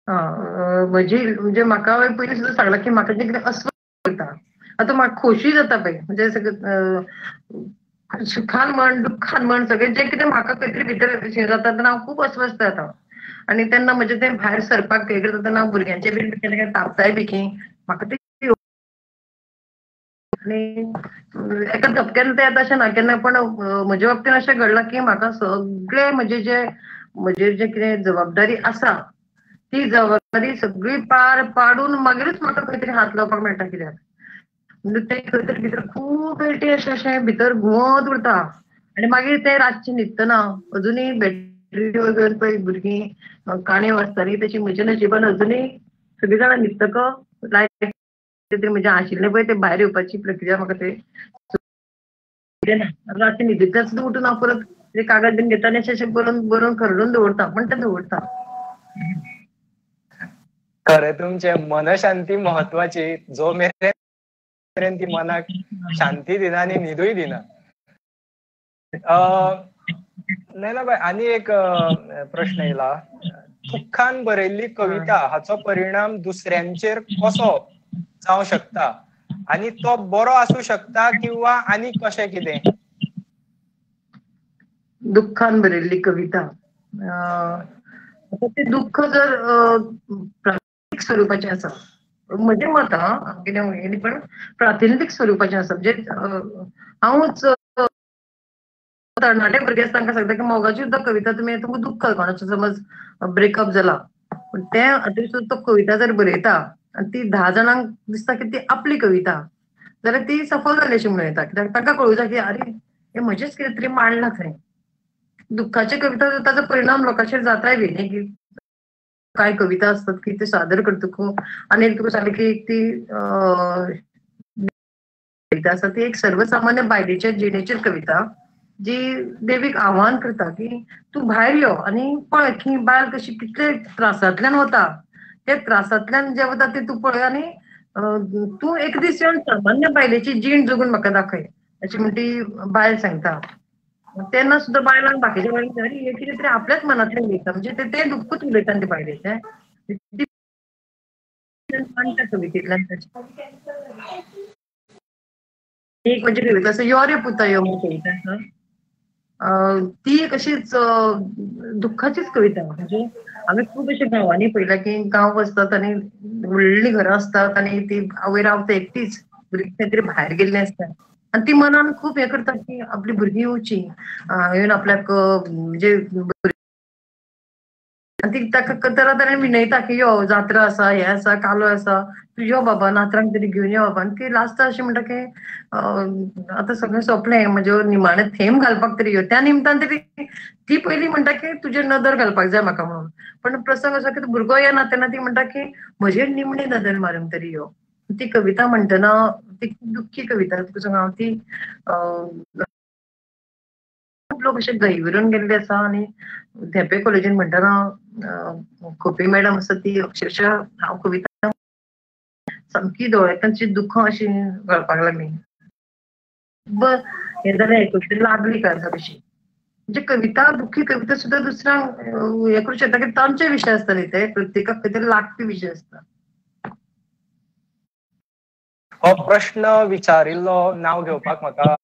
म्हजी म्हणजे म्हाका पयलीं सुद्दां सांगलां की म्हाका जें कितें अस्वस्थ करता, आतां म्हाका खोशी जाता पळय, म्हणजे सगळें सुखान म्हण दुख्खान म्हण सगळें जें कितें म्हाका खंय तरी भितर अशें जाता तेन्ना हांव खूब अस्वस्थ जाता. आनी तेन्ना म्हजें तें भायर सरपाक हें करता तेन्ना भुरग्यांचे बी केन्ना केन्ना तापताय बी की म्हाका तें आनी एका धपक्यान तें येता अशें ना केन्ना. पण म्हजे बाबतीन अशें घडलां की म्हाका सगळें म्हजें जे म्हजेर जें कितें जबाबदारी आसा ती जबाबदारी सगळी पार पाडून मागीरूच म्हाका खंय तरी हात लावपाक मेळटा. कित्याक म्हणजे तें खंय तरी भितर खूब वेळ अशें अशें भितर घुंवत उरता आनी मागीर तें रातचें न्हिदतना अजुनूय बॅटरी घेवन पळय भुरगीं काणयो वाचतालीं तशी म्हज्या नशिबान अजुनूय सगळीं जाणां न्हिदतकच लायट तरी म्हजें आशिल्लें पळय तें भायर येवपाची प्रक्रिया म्हाका ते रातचें न्हिदेंतल्यान सुद्दां उठून हांव परत ते कागद बीन घेता आनी अशें अशें बरोवन बरोवन खरडून दवरता, पण तें दवरता. खरें तुमचें मनशांती म्हत्वाची, जो मेरेन ती मनाक शांती दिना आनी न्हिदूय दिना. नयनाबाय, आनी एक प्रश्न येयला, दुख्खान बरयल्ली कविता हाचो परिणाम दुसऱ्यांचेर कसो जावं शकता आनी तो बरो आसूं शकता किंवा आनी कशें कितें? दुख्खान बरयल्ली कविता, आता ते दुख्ख जर प्रातिनिधीक स्वरुपाचें आसा, म्हजें मत कितें म्हणलें पण प्रातिनिधीक स्वरुपाचें आसा. म्हणजे हांवूच तरणाटे भुरगे आसता तांकां सांगता की मोगाची सुद्दां कविता तुमी तुमकां दुख्ख, कोणाचो समज ब्रेकअप जाला पण ते हातूंत सुद्दां तो कविता जर बरयता आनी ती 10 जाणांक दिसता की ती आपली कविता जाल्यार ती सफल जाली अशी म्हणूं येता. कित्याक तांकां कळूं जाय की अरे हे म्हजेच कितें तरी मांडलां थंय. दुख्खाची कविता ताचो परिणाम लोकांचेर जाताय बी न्ही, की कांय कविता आसतात की ते सादर करतकूच आनी तुका सांगलें की ती कविता आसा ती एक सर्वसामान्य बायलेच्या जिणेचेर कविता जी देवीक आव्हान करता की तूं भायर यो आनी पळय की बायल कशी कितले त्रासांतल्यान वता, त्या त्रासांतल्यान जे वता ते तूं पळय आनी तूं एक दीस येवन सामान्य बायलेची जीण जगून म्हाका दाखय अशी म्हण ती बायल सांगता. तेन्ना सुद्दां बायलांक बाकीच्या बायलांक अरे हें कितें तरी आपल्याच मनांतल्यान उलयता, म्हणजे तें दुख्खूच उलयता ते बायलेचें, ती मांडटा कवितेंतल्यान. एक म्हणजे कविता आसा यो रे पुता यो म्हण कविता आसा, ती एक अशीच दुख्खाचीच कविता. म्हणजे आमी खूब अशे गांवांनी पळयला की गांव आसतात आनी व्हडलीं घरां आसतात आनी ती आवय रावता एकटीच, भुरगीं खंय तरी भायर गेल्लीं आसता आनी ती मनान खूब हें करता की आपली भुरगीं येवची, येवन आपल्याक म्हणजे आनी ती ताका तरा तरांनी विनयता की यो जात्रा आसा, हें आसा, कालो आसा, तूं यो बाबा, नातरांक तरी घेवन यो बाबा. आनी ती लास्टाक अशें म्हणटा की आतां सगळें सोंपलें, म्हज्या निमाणें थेंब घालपाक तरी यो. त्या निमतान तरी ती पयलीं म्हणटा की तुजेर नदर घालपाक जाय म्हाका म्हणून, पण प्रसंग असो की भुरगो येना तेन्ना ती म्हणटा की म्हजेर निमणी नदर मारून तरी यो. ती कविता म्हणटना ती खूब दुख्खी कविता, तुका सांगू हांव, ती खूब लोक अशे गहिवरून गेल्ले आसा. आनी धेंपे कॉलेजीन म्हणटना खोपे मॅडम आसा ती अक्षरशः हांव कविता सामकी दोळ्यांतल्यान दुख्खां अशी गळपाक लागली, हें जालें कविता लागली काळजाक अशी. म्हणजे कविता दुख्खी कविता सुद्दां दुसऱ्यांक हें करूं शकता की तांचे विशय आसता न्ही, ते प्रत्येकाक खंय तरी लागपी विशय आसता. हो प्रश्न विचारिल्लो नांव घेवपाक म्हाका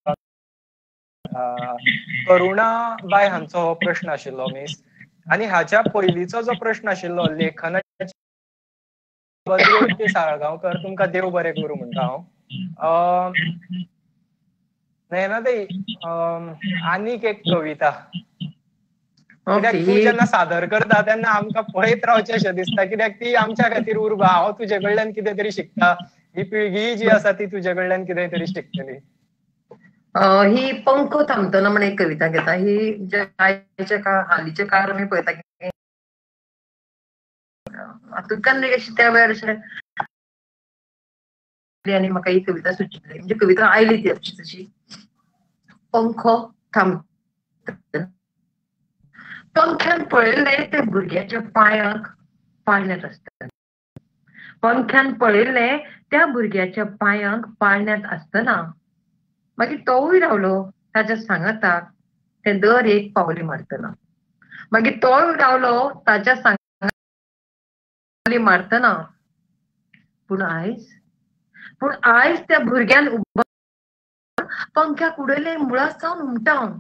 करुणाबाय हांचो हो प्रश्न आशिल्लो मीस, आनी हाच्या पयलींचो जो प्रश्न आशिल्लो लेखनाची साळगांवकर, तुमकां देव बरें करूं म्हणटा हांव. नयनाताई, आनीक एक कविता, कित्याक तूं जेन्ना सादर करता तेन्ना आमकां पळयत रावचें अशें दिसता, कित्याक ती आमच्या खातीर उर्बा. हांव तुजे कडल्यान कितें तरी शिकता, ही पिळगी जी आसा ती तुजे कडल्यान कितें तरी शिकतली. ही पंखो थांबतना म्हण एक कविता घेता. ही आयच्या काळ हालींच्या काळार आमी पळयता की हातूंतल्यान अशी त्या वेळार अशें आनी म्हाका ही कविता सुचिल्ली, म्हणजे कविता आयली ती अशी तशी. पंखो थांबतना पंख्यान पळयल्लें त्या भुरग्याच्या पांयांक पाळण्यांत आसतना, पंख्यान पळयल्लें त्या भुरग्याच्या पांयांक पाळण्यांत आसतना मागीर तोवूय रावलो ताच्या सांगाताक तें दर एक पावली मारतना, मागीर तोवूय रावलो ताच्या सांगाताक मारतना. पूण आयज, पूण आयज त्या भुरग्यान उबा पंख्याक उडयलें मुळां सावन हुमटावन.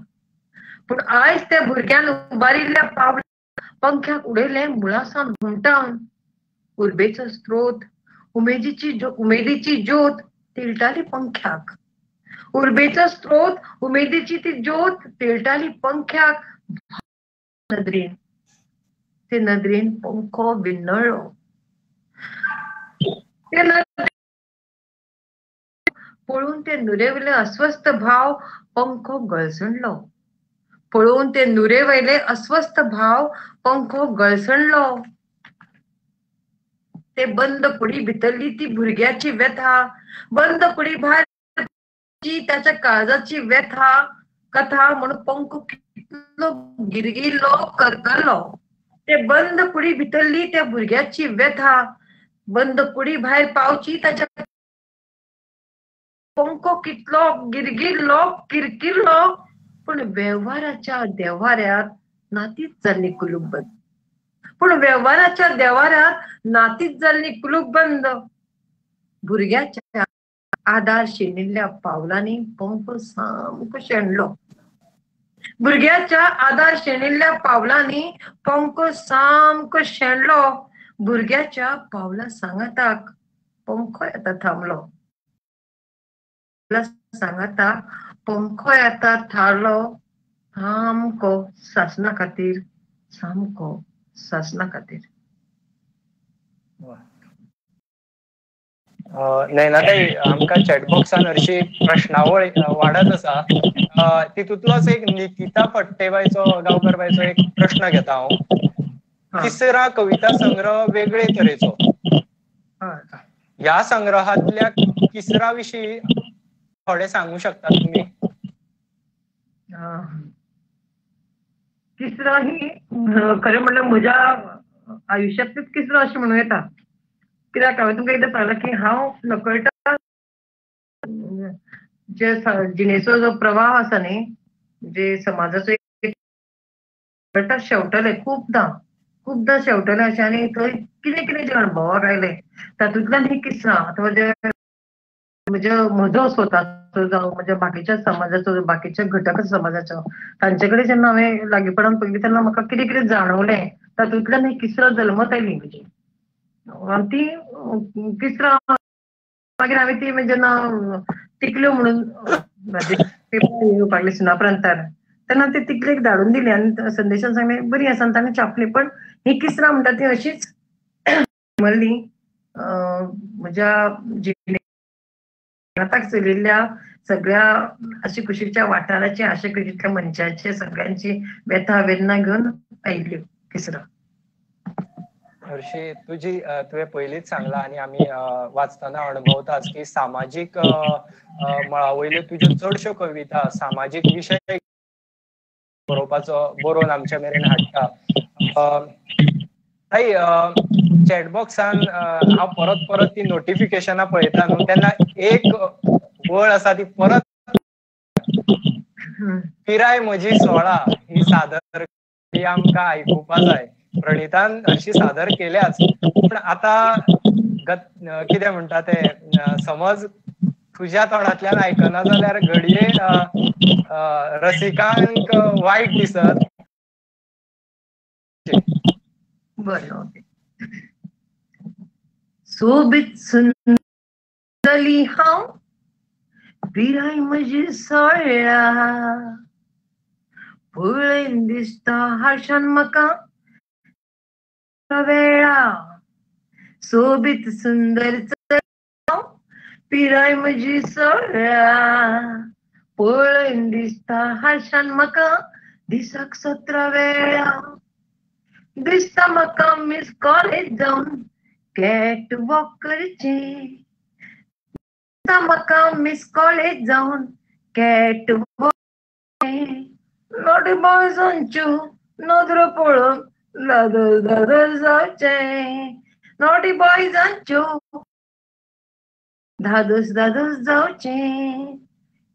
पूण आयज त्या भुरग्यान उबारिल्ल्या पावला पंख्याक उडयलें मुळां सावन हुमटावन. उर्बेचो स्त्रोत उमेदीची ज्योत तेळटाली पंख्याक, उर्बेचो स्त्रोत उमेदीची ती ज्योत तेळटाली पंख्याक. नदरेन ते नदरेन पंखो विन्नळ्ळो, ते नदरेन पळोवन ते नुरेवयले अस्वस्थ भाव पंखो गळसणलो, पळोवन ते नुरेवयले अस्वस्थ भाव पंखो गळसणलो. ते बंद कुडी भितरली ती भुरग्याची व्यथा, बंद कुडी भायर त्याच्या काळजाची व्यथा कथा म्हणून पंखो कितलो गिरगिरलो करकरलो. ते बंद कुडी भितरली त्या भुरग्याची व्यथा, बंद कुडी भायर पावची ताच्या पंखो कितलो गिरगिरलो किरकिरलो, पूण वेव्हाराच्या देवाऱ्यात नातीच जाल्ली कुलूप बंद. पूण वेव्हाराच्या देवाऱ्यात नातीच जाल्ली कुलूप बंद. भुरग्याच्या आदार शेणिल्ल्या पावलांनी पंखो सामको शेणलो. भुरग्याच्या आदार शेणिल्ल्या पावलांनी पंखो सामको शेणलो. भुरग्याच्या पावला सांगाताक पंखोय आतां थांबलो. सांगाताक पंखोय आतां थारलो. सामको सासना खातीर, सामको सासना खातीर. नयनाताई, आमकां चॅटबॉक्सान हरशी प्रश्नावळ वाडत आसा. तितूंतलोच एक निकिता फट्टेबायचो, गांवकर बायचो एक प्रश्न घेता हांव. तिसरा कविता संग्रह वेगळे तरेचो, ह्या संग्रहांतल्या किसरा विशीं थोडे सांगू शकता तुमी? किसरा ही खरें म्हणल्यार म्हज्या आयुश्यांतलीच किसरा अशें म्हणूं येता. कित्याक हांवें तुमकां एकदां सांगलां की हांव नकळटा जे जिणेचो जो प्रवाह आसा न्ही, जे समाजाचो नकळटा शेंवटलें, खुबदां खुबदां शेंवटलें अशें. आनी थंय कितें कितें जें अणभवाक आयलें तातूंतल्यान ही किसरां अथवा जे म्हज्या म्हजो स्वताचो जावं म्हज्या बाकीच्या समाजाचो, बाकीच्या घटक समाजाचो, तांचे कडेन जेन्ना हांवें लागींपणान पळयलें तेन्ना म्हाका कितें कितें जाणवलें तातूंतल्यान ही किसरां जल्मत आयली म्हजी. आनी ती किसरां मागीर हांवें ती जेन्ना तिकल्यो म्हणून पेपर येवपाक लागली सुनापरान्तार तेन्ना ती तिकलेक धाडून दिली आनी संदेशान सांगलें बरी आसा आनी ताणें छापली. पण ही किसरां म्हणटा ती अशीच मल्ली म्हज्या जिणेंत चलिल्ल्या सगळ्या आशिकुशीच्या वाठाराची, आशिकुशीतल्या मनशाचे सगळ्यांची व्यथा वेदना घेवन आयिल्ल्यो किसरां. हरशी तुजी तुवें पयलींच सांगलां आनी आमी वाचतना अणभवताच की सामाजीक मळा वयल्यो तुज्यो चडश्यो कविता सामाजीक विशय बरोवपाचो बरोवन आमच्या मेरेन हाडटा. ताई, चॅटबॉक्सान हांव परत परत ती नोटिफिकेशनां पळयता न्हू, तेन्ना एक वळ आसा ती परत, पिराय म्हजी 16 ही सादर ही आमकां आयकुपा जाय. प्रणितान हरशी सादर केल्याच, पूण आतां कितें म्हणटा ते, समज तुज्या तोंडांतल्यान आयकना जाल्यार घडये रसिकांक वायट दिसत. बरें, ओके. सोबीत सुंदरी हांव, पिराय म्हजी 16, पळयन दिसता हारशान म्हाका वेळा. सोबीत सुंदर हांव, पिराय म्हजी 16, पळयन दिसता हारशान म्हाका दिसाक 17 वेळा. दिसता म्हाका मिस कॉलेज जावन कॅट वॉक करचें, दिसता म्हाका मिस कॉलेज जावन कॅट वॉक. नॉटी बॉयजांच्यो नदरो पळोवन दादर दादर जावचें, नॉटी बॉयजांच्यो धादोस धादोस जावचें.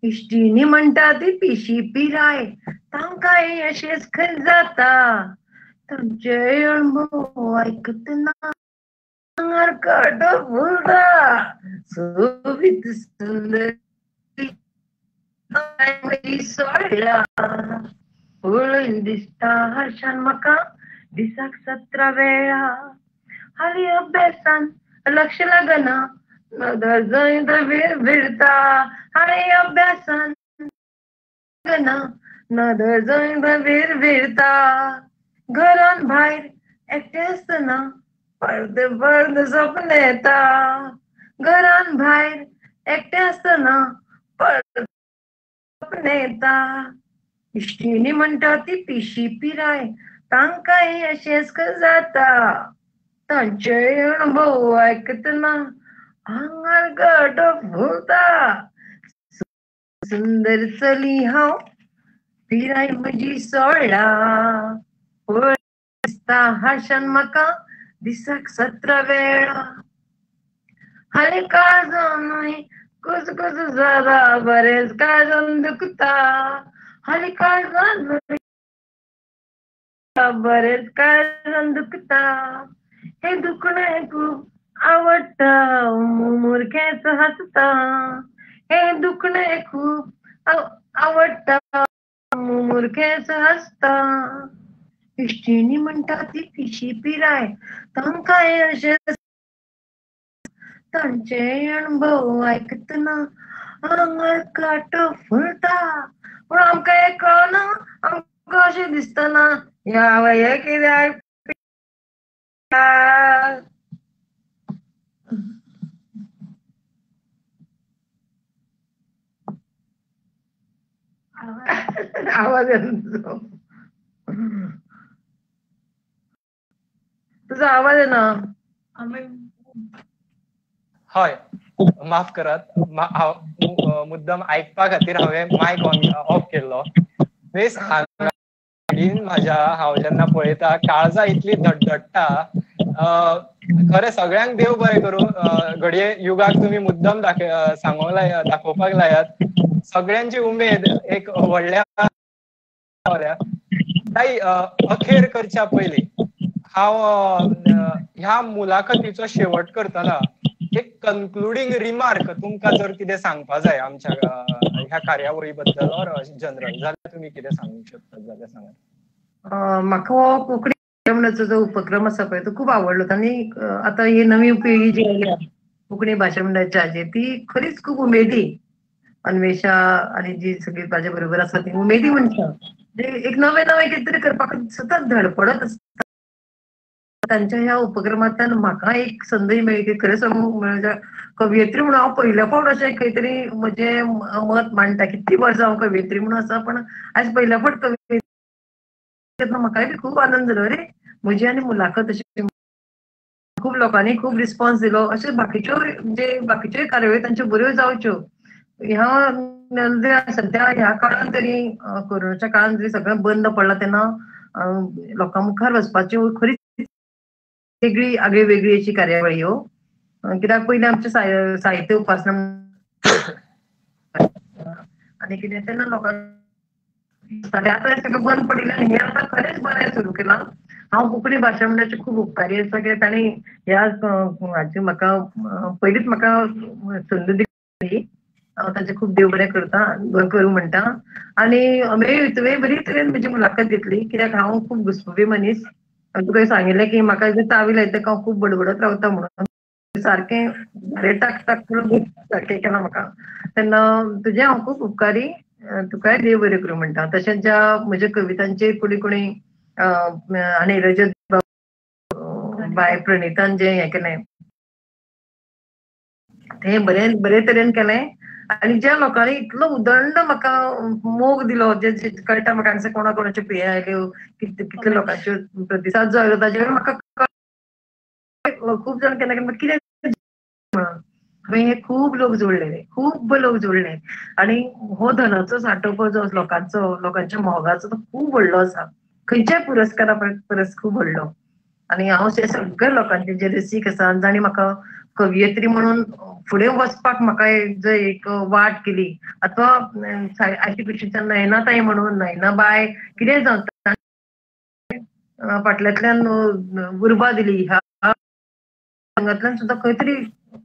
इश्टिणी म्हणटा ती पिशी पिराय, तांकांय अशेंच खंय जाता. तांचे अणभव आयकतना आंगार कांटो फुलता. सोबीत सुंदर 16, पळोवन दिसता हारशान म्हाका दिसाक 17 वेळा. हालीं अभ्यासान लक्ष लागना, नदर जंय थंय भिरता. हालीं अभ्यासान लागना, नदर जंय थंय भिरता. घरान भायर एकटें आसतना परते परते सपन येता. घरान भायर एकटें आसतना परते सपन येता. इश्टिणी म्हणटा ती पिशी पिराय, तांकांय अशेंच जाता. तांचे अणभव आयकतना आंगार कांटो फुलता. सुंदर चली हांव, पिराय म्हजी 16, दिसता हारशान म्हाका दिसाक 17 वेळा. हालीं काळजानूय कुस कुस जाता, बरेंच काळजान दुखता. हाली काळजान बरेंच काळजान दुखता, हे दुखणें खूब आवडटा मुमुरखेंच हांसता, हे दुखणें खूब आवडटा मुमुरखेंच हांसता. इश्टिणी म्हणटा ती पिशी पिराय, तांकांय अशें तांचे अणभव आयकतना आंगार कांटो फुलता, पूण आमकां हें कळना, आमकां अशें दिसतना ह्या हें कित्याक. आवाज येना तुजो, तुजो आवाज येना. हय, माफ करात, मुद्दम आयकपा खातीर हांवें मायक ऑन ऑफ केल्लो. बेस म्हाज्या हांव जेन्ना पळयता काळजा इतली धडधडटा. खरें सगळ्यांक देव बरें करूं. घडये युगाक तुमी मुद्दम सांगूंक लायात, दाखोवपाक लायात. सगळ्यांची उमेद एक व्हडल्या. ताई, अखेर करच्या पयलीं हांव ह्या मुलाखतीचो शेवट करतना एक कन्क्लुडींग रिमार्क तुमकां जर कितें सांगपा जाय आमच्या ह्या कार्यावळी बद्दल ऑर जनरल जाल्यार तुमी कितें सांगूंक शकतात जाल्यार सांगात. म्हाका हो कोंकणी भाशा जो उपक्रम आसा पळय तो खूब आवडलो. आनी आतां ही नवी पिळगी जी आयल्या कोंकणी भाशा मंडळाची हाजेर ती खरीच खूब उमेदी. अन्वेषा आनी जी सगळी म्हाज्या बरोबर आसा ती उमेदी मनशां, एक नवें नवें कितें तरी करपाक सतत धडपडत आसता. तांच्या ह्या उपक्रमांतल्यान म्हाका एक संदी मेळ्ळी की खरें सांगू म्हणजे कवयित्री म्हणून हांव पयल्या फावट अशें खंय तरी म्हजें मत मांडटा. कितलीं वर्सां हांव कवयित्री म्हणून आसा, पण आयज पयल्या फावट कवयित्री म्हाकाय बी खूब आनंद जालो. अरे म्हजी आनी मुलाखत अशी खूब लोकांनी खूब रिस्पॉन्स दिलो. अशें बाकीच्यो म्हणजे बाकीच्योय कार्यावळी तांच्यो बऱ्यो जावच्यो. ह्या सद्या ह्या काळान तरी कोरोनाच्या काळान तरी सगळें बंद पडलां तेन्ना लोकां मुखार वचपाची खरीच वेगळी आगळी वेगळी अशी कार्यावळी ह्यो. कित्याक पयलीं आमचे साहित्य उपासना आनी कितें तेन्ना लोकांक आतां सगळें बंद पडिल्लें. हें आतां खरेंच बरें सुरू केलां. हांव कोंकणी भाशा मंडळाचे खूब उपकारी आसा कित्याक तांणी ह्या हाची म्हाका पयलींच म्हाका संद दिली. हांव तांचें खूब देव बरें करता करूं म्हणटा. आनी तुवें बरी तरेन म्हजी मुलाखत घेतली कित्याक हांव खूब घुस्पुपी मनीस. तुका सांगिल्लें की म्हाका एकदां चावी लायता हांव खूब बडबडत रावता म्हणून, सारकें बरें टाक टाक करून सारकें केलां म्हाका. तेन्ना तुजें हांव खूब उपकारी, तुकाय देव बरें करूं म्हणटा. तशेंच ज्या म्हज्या कवितांचेर कोणी कोणी आनी रजत बाय प्रणितान जें हें केलें तें बरें बरे तरेन केलें. आनी ज्या लोकांनी इतलो उदंड म्हाका मोग दिलो, जे कळटा म्हाका हांगसर कोणा कोणाच्यो पेय आयल्यो, कितले लोकांच्यो प्रतिसाद जो आयलो ताजेर म्हाका खूब जाण केन्ना केन्ना कितें म्हणून हांवें हे खूब लोक जोडले, खूब लोक जोडले. आनी हो धनाचो सांठो जो लोकांचो, लोकांच्या मोगाचो तो खूब व्हडलो आसा, खंयच्याय पुरस्कारा परस खूब व्हडलो. आनी हांव सगळ्या लोकांचे जे रसीक आसा जांणी म्हाका कवयित्री म्हणून फुडें वचपाक म्हाका जर एक वाट केली, अथवा आशी कुशीच्या नयनाताई म्हणून नयनाबाय कितें जावं फाटल्यांतल्यान उर्बा दिली, ह्या रंगांतल्यान सुद्दां खंय तरी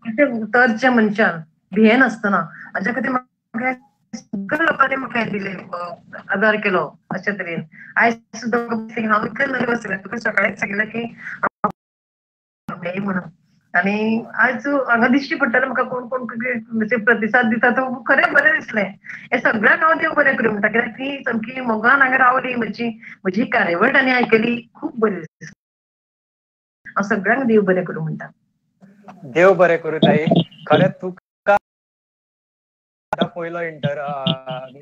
कशें तरचें मनशान भियेनासतना हाच्या खातीर म्हाका सगळ्या लोकांनी म्हाका हें दिलें, आदार केलो. अशे तरेन आयज सुद्दां हांव इतलें नर्वस जालें, तुका सकाळीच सांगिल्लें की म्हणून. आनी आयज हांगा दिश्टी पडटालें म्हाका कोण कोण प्रतिसाद दिता तो खरें बरें दिसलें. हें सगळ्यांक हांव देव बरें करूं म्हणटा कित्याक ती सामकी मोगान हांगा रावली, म्हजी म्हजी कार्यावळ तांणी आयकली, खूब बरें दिसलें. हांव सगळ्यांक देव बरें करूं म्हणटा. देव बरें करूं ताई. खरें तुका पयलो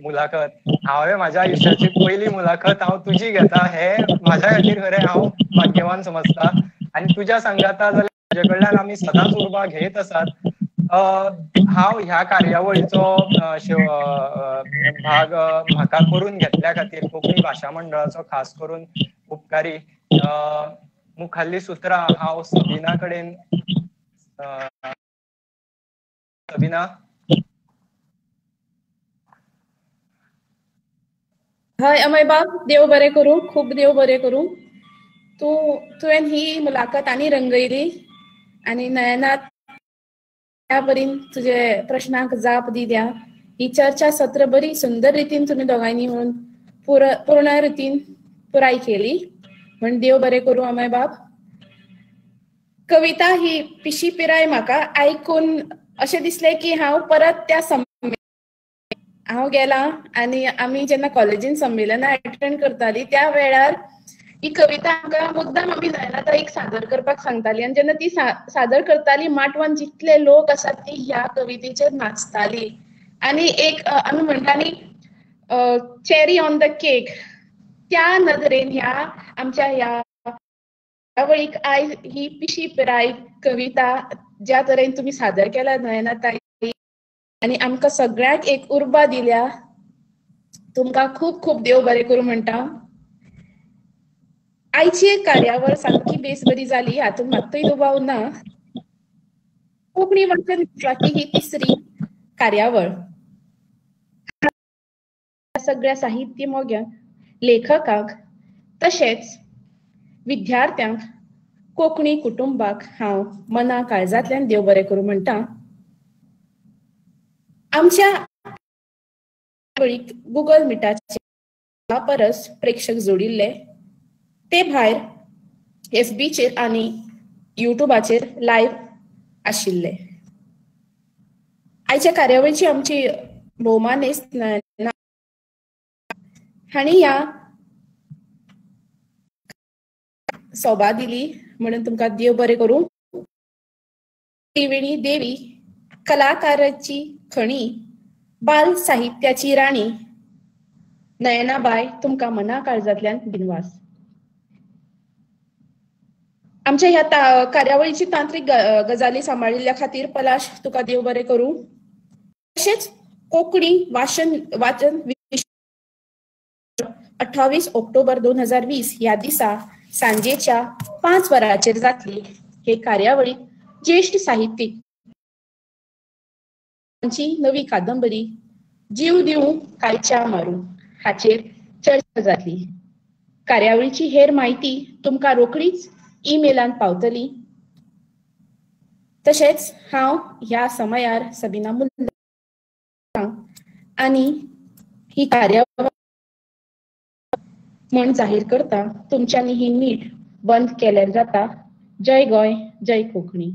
मुलाखत हांवें म्हाज्या आयुश्याची पयली मुलाखत हांव तुजी घेता हे म्हाज्या खातीर खरें हांव भाग्यवान समजता. आनी तुज्या सांगाता जाल्यार तुजे कडल्यान आमी सदांच उर्बा घेत आसात. हांव ह्या कार्यावळीचो भाग म्हाका करून घेतल्या खातीर कोंकणी भाशा मंडळाचो खास करून उपकारी. मुखाल्ली सुत्रां हांव सबिना कडेन. सबिना, हय अमय बाब, देव बरें करूं, खूब देव बरें करूं. तुवें ही मुलाखत आनी रंगयली आनी नयनात त्या परीन तुजे प्रश्नांक जाप दिल्या. ही चर्चा सत्र बरी सुंदर रितीन तुमी दोगांयनी म्हणून पूर्ण रितीन पुराय केली म्हण देव बरें करूं अमय बाब. कविता ही पिशी पिराय म्हाका आयकून अशें दिसलें की हांव परत त्या हांव गेला आनी आमी जेन्ना कॉलेजीन संमेलनां एटेंड करताली त्या वेळार ही कविता आमकां मुद्दाम आमी नयनाताईक सादर करपाक सांगताली आनी जेन्ना ती सादर करताली माटवान जितले लोक आसात ती ह्या कवितेचेर नाचताली. आनी एक आमी म्हणटा न्ही चेरी ऑन the cake, त्या नदरेन ह्या आमच्या ह्या वळीक आयज ही पिशी पिराय कविता ज्या तरेन तुमी सादर केल्या नयनाताई आनी आमकां सगळ्यांक एक उर्बा दिल्या, तुमकां खूब खूब देव बरें करूं म्हणटा. आयची एक कार्यावळ सामकी बेस बरी जाली हातूंत मात्तूय दुबाव ना. कोंकणी वाचन विश्वाची ही तिसरी कार्यावळ. सगळ्या साहित्य मोग्यांक, लेखकांक तशेंच विद्यार्थ्यांक, कोंकणी कुटुंबाक हांव मना काळजांतल्यान देव बरें करूं म्हणटा. आमच्या गुगल मिटाचे परस प्रेक्षक जोडिल्ले, ते भायर एफबीचेर आनी युट्यूबाचेर लायव्ह आशिल्ले. आयच्या कार्यावळीची आमची भोवमानेस्त नयना हांणी ह्या सोबा दिली म्हणून तुमकां देव बरें करूं. त्रिवेणी देवी, कलाकाराची खणी, बाल साहित्याची राणी नयनाबाय, तुमकां मना काळजांतल्यान दिनवास. आमच्या ह्या कार्यावळीची तांत्रीक गजाली सांबाळिल्ल्या खातीर पलाश तुका देव बरें करूं. तशेंच कोंकणी वाचन 28 ऑक्टोबर 2020 ह्या दिसा सांजेच्या 5 वरांचेर जातली. हे कार्यावळीत ज्येश्ठ साहित्यीक नवी कादंबरी जीव दिवं कायच्या मारूं हाचेर चर्चा जातली. कार्यावळीची हेर म्हायती तुमकां रोखडीच ईमेलान पावतली. तशेंच हांव ह्या समयार सबिना मुल्ला आनी ही कार्यावळ म्हण जाहीर करता. तुमच्यांनी ही मीट बंद केल्यार जाता. जय गोंय, जय कोंकणी.